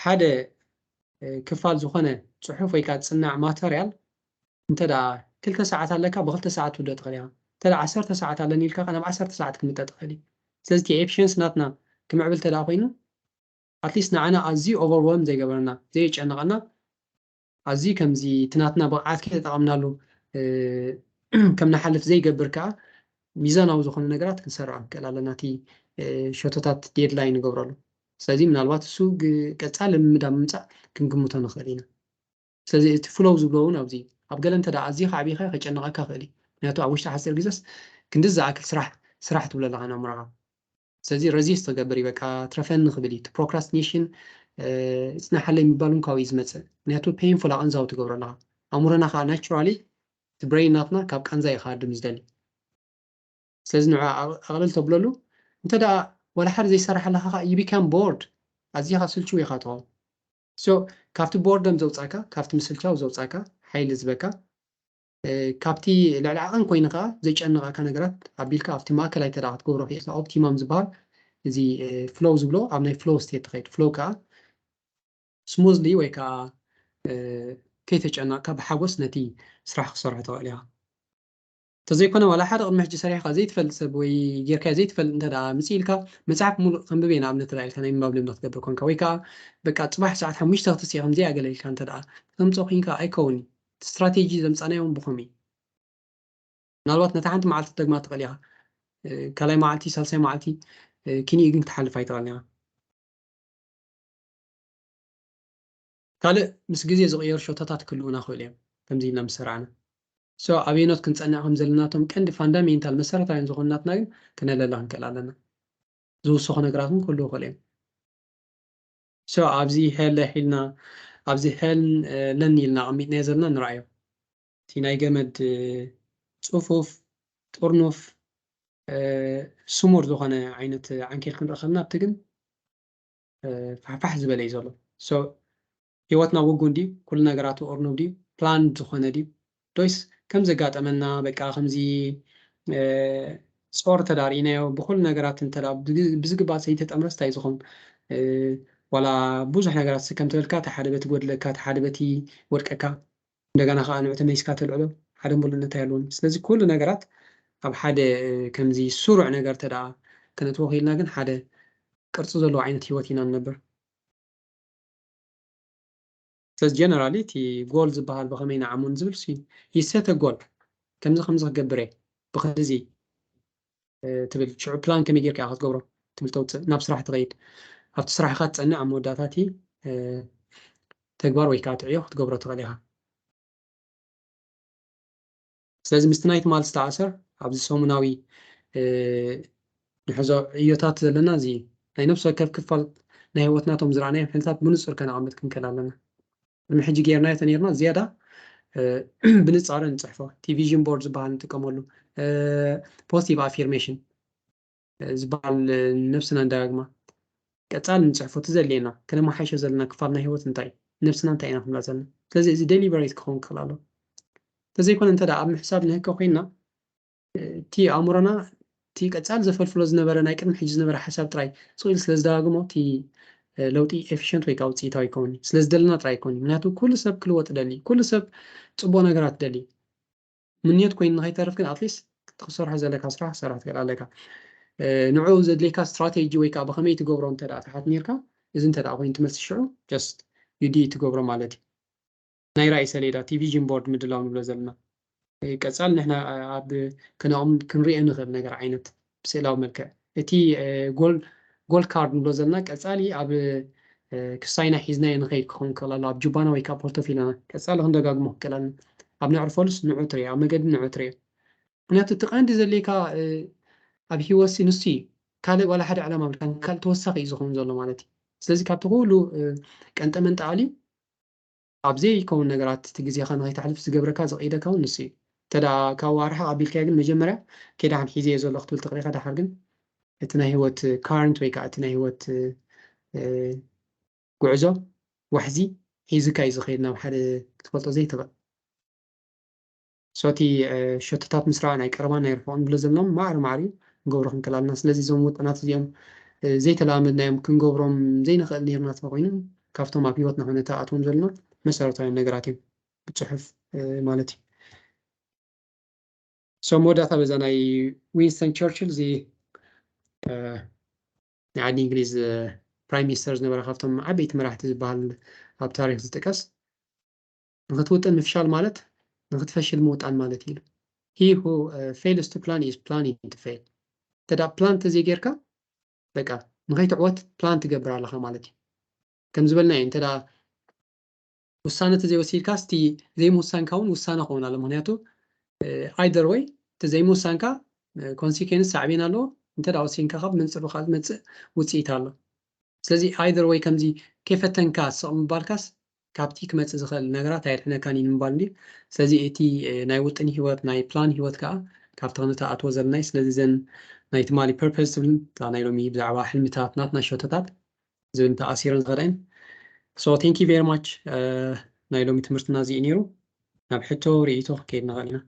ሓደ ክፋል ዝኾነ ፅሑፍ ወይ ከዓ ፅናዕ ማተርያል እንተ ደኣ ክልተ ሰዓት ኣለካ ብክልተ ሰዓት ትውደ ትኽእል ኢኻ። እንተ ደኣ ዓሰርተ ሰዓት ኣለኒ ኢልካ ናብ ዓሰርተ ሰዓት ክምጠጥ ትኽእል እዩ። ስለዚ እቲ ኤፊሽንስ ናትና ክምዕብል እንተ ደኣ ኮይኑ ኣትሊስት ንዓና ኣዝዩ ኦቨርወልም ዘይገበረና ዘየጨነቐና ኣዝዩ ከምዚ እቲ ናትና ብቕዓት ከይተጠቐምናሉ ከም ንሓልፍ ዘይገብር ከዓ ሚዛናዊ ዝኾኑ ነገራት ክንሰርዖ ንክእል ኣለና። እቲ ሸቶታት ዴድላይን ንገብረሉ። ስለዚ ምናልባት እሱ ቀፃሊ ልምምድ ኣብ ምምፃእ ክንግምቶ ንኽእል ኢና። ስለዚ እቲ ፍሎው ዝብሎ እውን ኣብዚ ኣብ ገለ እንተ ኣዝዩ ከዓቢኻ ከጨንቐካ ክእል እዩ። ምክንያቱ ኣብ ውሽጢ ሓፂር ግዜስ ክንዲ ዝኣክል ስራሕ ስራሕ ትብሎ ኣለኻ ንኣእምሮኻ። ስለዚ ረዚስት ክገብር እዩ በቃ ትረፈኒ ክብል እዩ። እቲ ፕሮክራስቲኔሽን እፅናሓለይ ምባል እውን ካብኡ እዩ ዝመፅእ። ምክንያቱ ፔንፉል ኣቐንዛው ትገብሮ ኣለኻ። ኣእምሮና ከዓ ናቹራሊ እቲ ብሬን ናትና ካብ ቃንዛ እዩ ክሃድም ዝደሊ። ስለዚ ንዑ ኣቕልል ተብለሉ እንተ ደኣ ዋላ ሓደ ዘይሰራሕ ኣለኻ ከዓ you become bored ኣዚኻ ስልችው ኢኻ ትኸውን። ሶ ካብቲ ቦርደም ዘውፃእካ ካብቲ ምስልቻው ዘውፃእካ ሓይሊ ዝበካ ካብቲ ልዕሊ ዓቐን ኮይኑ ከዓ ዘጨንቐካ ነገራት ኣቢልካ ኣብቲ ማእከላይ ተዳ ክትገብሮ ክኢልካ ኦፕቲማም ዝበሃል እዚ ፍሎው ዝብሎ ኣብ ናይ ፍሎው ስቴት ትኸይድ ፍሎው ከዓ ስሙዝሊ ወይ ከዓ ከይተጨነቕካ ብሓጎስ ነቲ ስራሕ ክሰርሖ ትኽእል ኢኻ። እንተዘይኮነ ዋላ ሓደ ቅድሚ ሕጂ ሰሪሕካ ዘይትፈልጥ ሰብ ወይ ጌርካዮ ዘይትፈልጥ እንተ ደኣ ምጽእ ኢልካ መጽሓፍ ሙሉእ ከንብብ እየ ንኣብነት ተዳ ኢልካ ናይ ምንባብ ልምዲ ክትገብር ኮንካ ወይ ከዓ በቃ ጽባሕ ሰዓት ሓሙሽተ ክትስእ ከምዚኣ ገለ ኢልካ እንተ ደኣ ተምጽኦ ኮንካ ኣይከውን እዩ። እቲ ስትራቴጂ ዘምጻናዮ እውን ብኸምኡ እዩ። ምናልባት ነታ ሓንቲ መዓልቲ ትደግማ ትኽእል ኢኻ። ካልኣይ መዓልቲ፣ ሳልሳይ መዓልቲ፣ ክንኡ ግን ክትሓልፍ ኣይትኽእልን ኢኻ። ካልእ ምስ ግዜ ዝቕየሩ ሸቶታት ክህልዉና ክኽእሉ እዮም፣ ከምዚ ኢልና ምስ ሰራዕና። So ኣበየኖት ክንጸንዕ ከም ዘለናቶም ቀንዲ ፋንዳሜንታል መሰረታውያን ዝኾኑ ናትና ግን ክነለለ ክንክእል ኣለና። ዝውስኹ ነገራት እውን ክህልዉ ይኽእሉ እዮም። So ኣብዚ ሄለ ኢልና ኣብዚ ሄልን ለን ኢልና ኣቐሚጥናዮ ዘለና ንርኣዮ። እቲ ናይ ገመድ ጽፉፍ፣ ጥርኑፍ፣ ስሙር ዝኾነ ዓይነት ዓንኬል ክንርኢ ከለና ኣብቲ ግን ፋሕፋሕ ዝበለ እዩ ዘሎ። So ህይወትና ውጉን ድዩ? ኩሉ ነገራቱ እርኑብ ድዩ? ፕላን ዝኾነ ድዩ? ዶይስ ከም ዘጋጠመና በቃ ከምዚ ጾር ተዳሪእናዮ ብኩሉ ነገራት እንተ ብዝግባእ ዘይተጠምረስ እንታይ ዝኸውን? ዋላ ብዙሕ ነገራት ከም ትበልካ እቲ ሓደ በቲ ጎድለካ፣ እቲ ሓደ በቲ ወድቀካ፣ እንደገና ከዓ ንዑ ተመይስካ ተልዕሎ ሓደ ሙሉእነት ኣይህልዎን። ስለዚ ኩሉ ነገራት ኣብ ሓደ ከምዚ ስሩዕ ነገር ተደኣ ክነትዎ ክኢልና ግን ሓደ ቅርፂ ዘለዎ ዓይነት ህይወት ኢና ንነብር። ስለዚ ጀነራሊ እቲ ጎል ዝበሃል ብኸመይ ንዓሙን ዝብል ሲ ይሰተ ጎል ከምዚ ከምዚ ክገብር እየ ብኸዚ ትብል ሽዑ ፕላን ከመይ ጌርካ ክትገብሮ ትብል ተውፅእ ናብ ስራሕ ትኸይድ ኣብቲ ስራሕካ ትፀንዕ ኣብ መወዳእታ እቲ ተግባር ወይ ከዓ ትዕዮ ክትገብሮ ትኽእል ኢኻ። ስለዚ ምስቲ ናይ ትማል ዝተኣሰር ኣብዚ ሰሙናዊ ንሕዞ ዕዮታት ዘለና እዚ ናይ ነፍሲ ወከፍ ክፋል ናይ ህይወትናቶም ዝረኣናዮም ሕልታት ብንፁር ከነቐምጥ ክንክእል ኣለና። ቅድሚ ሕጂ ጌርናዮ ተነይርና ዝያዳ ብንፃረ ንፅሕፎ እቲ ቪዥን ቦርድ ዝበሃል ንጥቀመሉ ፖዚቲቭ ኣፊርሜሽን ዝበሃል ነብስና እንዳጋግማ ቀፃል ንፅሕፎ እቲ ዘድልየና ከነመሓይሾ ዘለና ክፋል ናይ ህይወት እንታይ ነብስና እንታይ ኢና ክንብላ ዘለና። ስለዚ እዚ ዴሊበሬት ክኸውን ክኽእል ኣሎ። እንተዘይኮነ እንተ ኣብ ምሕሳብ ንህከ ኮይንና እቲ ኣእምሮና እቲ ቀፃል ዘፈልፍሎ ዝነበረ ናይ ቅድሚ ሕጂ ዝነበረ ሓሳብ ጥራይ ስቕ ኢሉ ስለ ዝደጋግሞ እቲ ለውጢ ኤፊሽንት ወይ ከዓ ውፅኢታዊ ይከውን ስለ ዝደለና ጥራይ ይከውን። ምክንያቱ ኩሉ ሰብ ክልወጥ ደሊ፣ ኩሉ ሰብ ፅቡቅ ነገራት ደሊ ምንየት ኮይኑ ንኸይተርፍ ግን ኣትሊስት ክትሰርሖ ዘለካ ስራሕ ክትሰርሕ ትኽእል ኣለካ። ንዕኡ ዘድልየካ ስትራቴጂ ወይ ከዓ ብኸመይ ትገብሮ እንተ ተሓት ነርካ እዚ እንተ ኮይኑ ትመልሲ ሽዑ ጀስት ዩዲ ትገብሮ ማለት እዩ። ናይ ራእይ ሰሌዳ እቲ ቪዥን ቦርድ ምድላው ንብሎ ዘለና ቀፃል ንሕና ኣብ ክንኦም ክንሪኦ ንኽእል ነገር ዓይነት ብስእላዊ መልክዕ እቲ ጎል ካርድ ንብሎ ዘለና ቀፃሊ ኣብ ክሳይና ሒዝናዮ ንኸይድ ክኸውን ክኽእል ኣሎ ኣብ ጁባና ወይ ከዓ ፖርቶፊልና ቀፃሊ ክንደጋግሞ ክክእል ኣለና። ኣብ ነዕርፈሉስ ንዑ ትሪኦ ኣብ መገዲ ንዑ ትሪኦ ምክንያቱ እቲ ቀንዲ ዘድልየካ ኣብ ሂወት ንሱ እዩ። ካልእ ዋላ ሓደ ዕላማ ብልካ ካልእ ተወሳኺ እዩ ዝኸውን ዘሎ ማለት እዩ። ስለዚ ካብቲ ኩሉ ቀንጠመንጠ ኣልዩ ኣብ ዘይከውን ነገራት እቲ ግዜኻ ንኸይተሕልፍ ዝገብረካ ዘቕይደካ እውን ንሱ እዩ። እንተ ካብ ዋርሕቕ ኣቢልካዮ ግን መጀመርያ ከይዳ ሓን ሒዘዮ ዘሎ ክትብል ትኽእል ኢኻ። ደሓር ግን እቲ ናይ ህይወት ካረንት ወይ ከዓ እቲ ናይ ህይወት ጉዕዞ ዋሕዚ ሒዝካ እዩ ዝኸይድ ናብ ሓደ ክትፈልጦ ዘይትኽእል። ሶቲ ሸቶታት ምስ ረኣ ናይ ቀረባን ናይ ርሑቕ ንብሎ ዘለዎም ማዕረ ማዕረ እዩ ንገብሮ ክንክእል ኣለና። ስለዚ እዞም ውጥናት እዚኦም ዘይተላመድናዮም ክንገብሮም ዘይንኽእል ነይርና ተኮይኑ ካብቶም ኣብ ህይወትና ኮነ ተኣትዎም ዘለና መሰረታውያን ነገራት እዮም ብፅሑፍ ማለት እዩ። ሶ መወዳእታ በዛ ናይ ዊንስተን ቸርችል እዚ ናይ ዓዲ እንግሊዝ ፕራይም ሚኒስተር ዝነበረ ካብቶም ዓበይቲ መራሕቲ ዝበሃል ኣብ ታሪክ ዝጥቀስ ንክትውጥን ምፍሻል ማለት ንክትፈሽል ምውጣን ማለት እዩ። He who fails to plan is planning to fail። እንተ ፕላን ተዘይጌርካ በቃ ንኸይትዕወት ፕላን ትገብር ኣለኻ ማለት እዩ። ከም ዝበልና እዩ እንተ ውሳነ ተዘይወሲድካ ስቲ ዘይምውሳንካ እውን ውሳነ ክኸውን ኣሎ። ምክንያቱ either way እቲ ዘይምውሳንካ ኮንሲኬንስ ሳዕቤን ኣለዎ። እንተ ወሲንካ ካብ መንፅር ብካ ዝመፅእ ውፅኢት ኣሎ። ስለዚ either way ከምዚ ከይፈተንካ ስቕ ምባልካስ ካብቲ ክመፅእ ዝኽእል ነገራት ኣየድሕነካን እዩ ንምባል እንዲ። ስለዚ እቲ ናይ ውጥን ህይወት ናይ ፕላን ህይወት ከዓ ካብቲ ክንተኣትዎ ዘለናይ። ስለዚ ዘን ናይ ትማሊ ፐርፐስ ትብል ናይ ሎሚ ብዛዕባ ሕልምታት ናትና ሸቶታት ዝብል ተኣሲረን ዝኸዳ እየን። So thank you very much። ናይ ሎሚ ትምህርትና እዚ እዩ ነይሩ። ናብ ሕቶ ርእይቶ ክከይድ ንኽእል ኢና።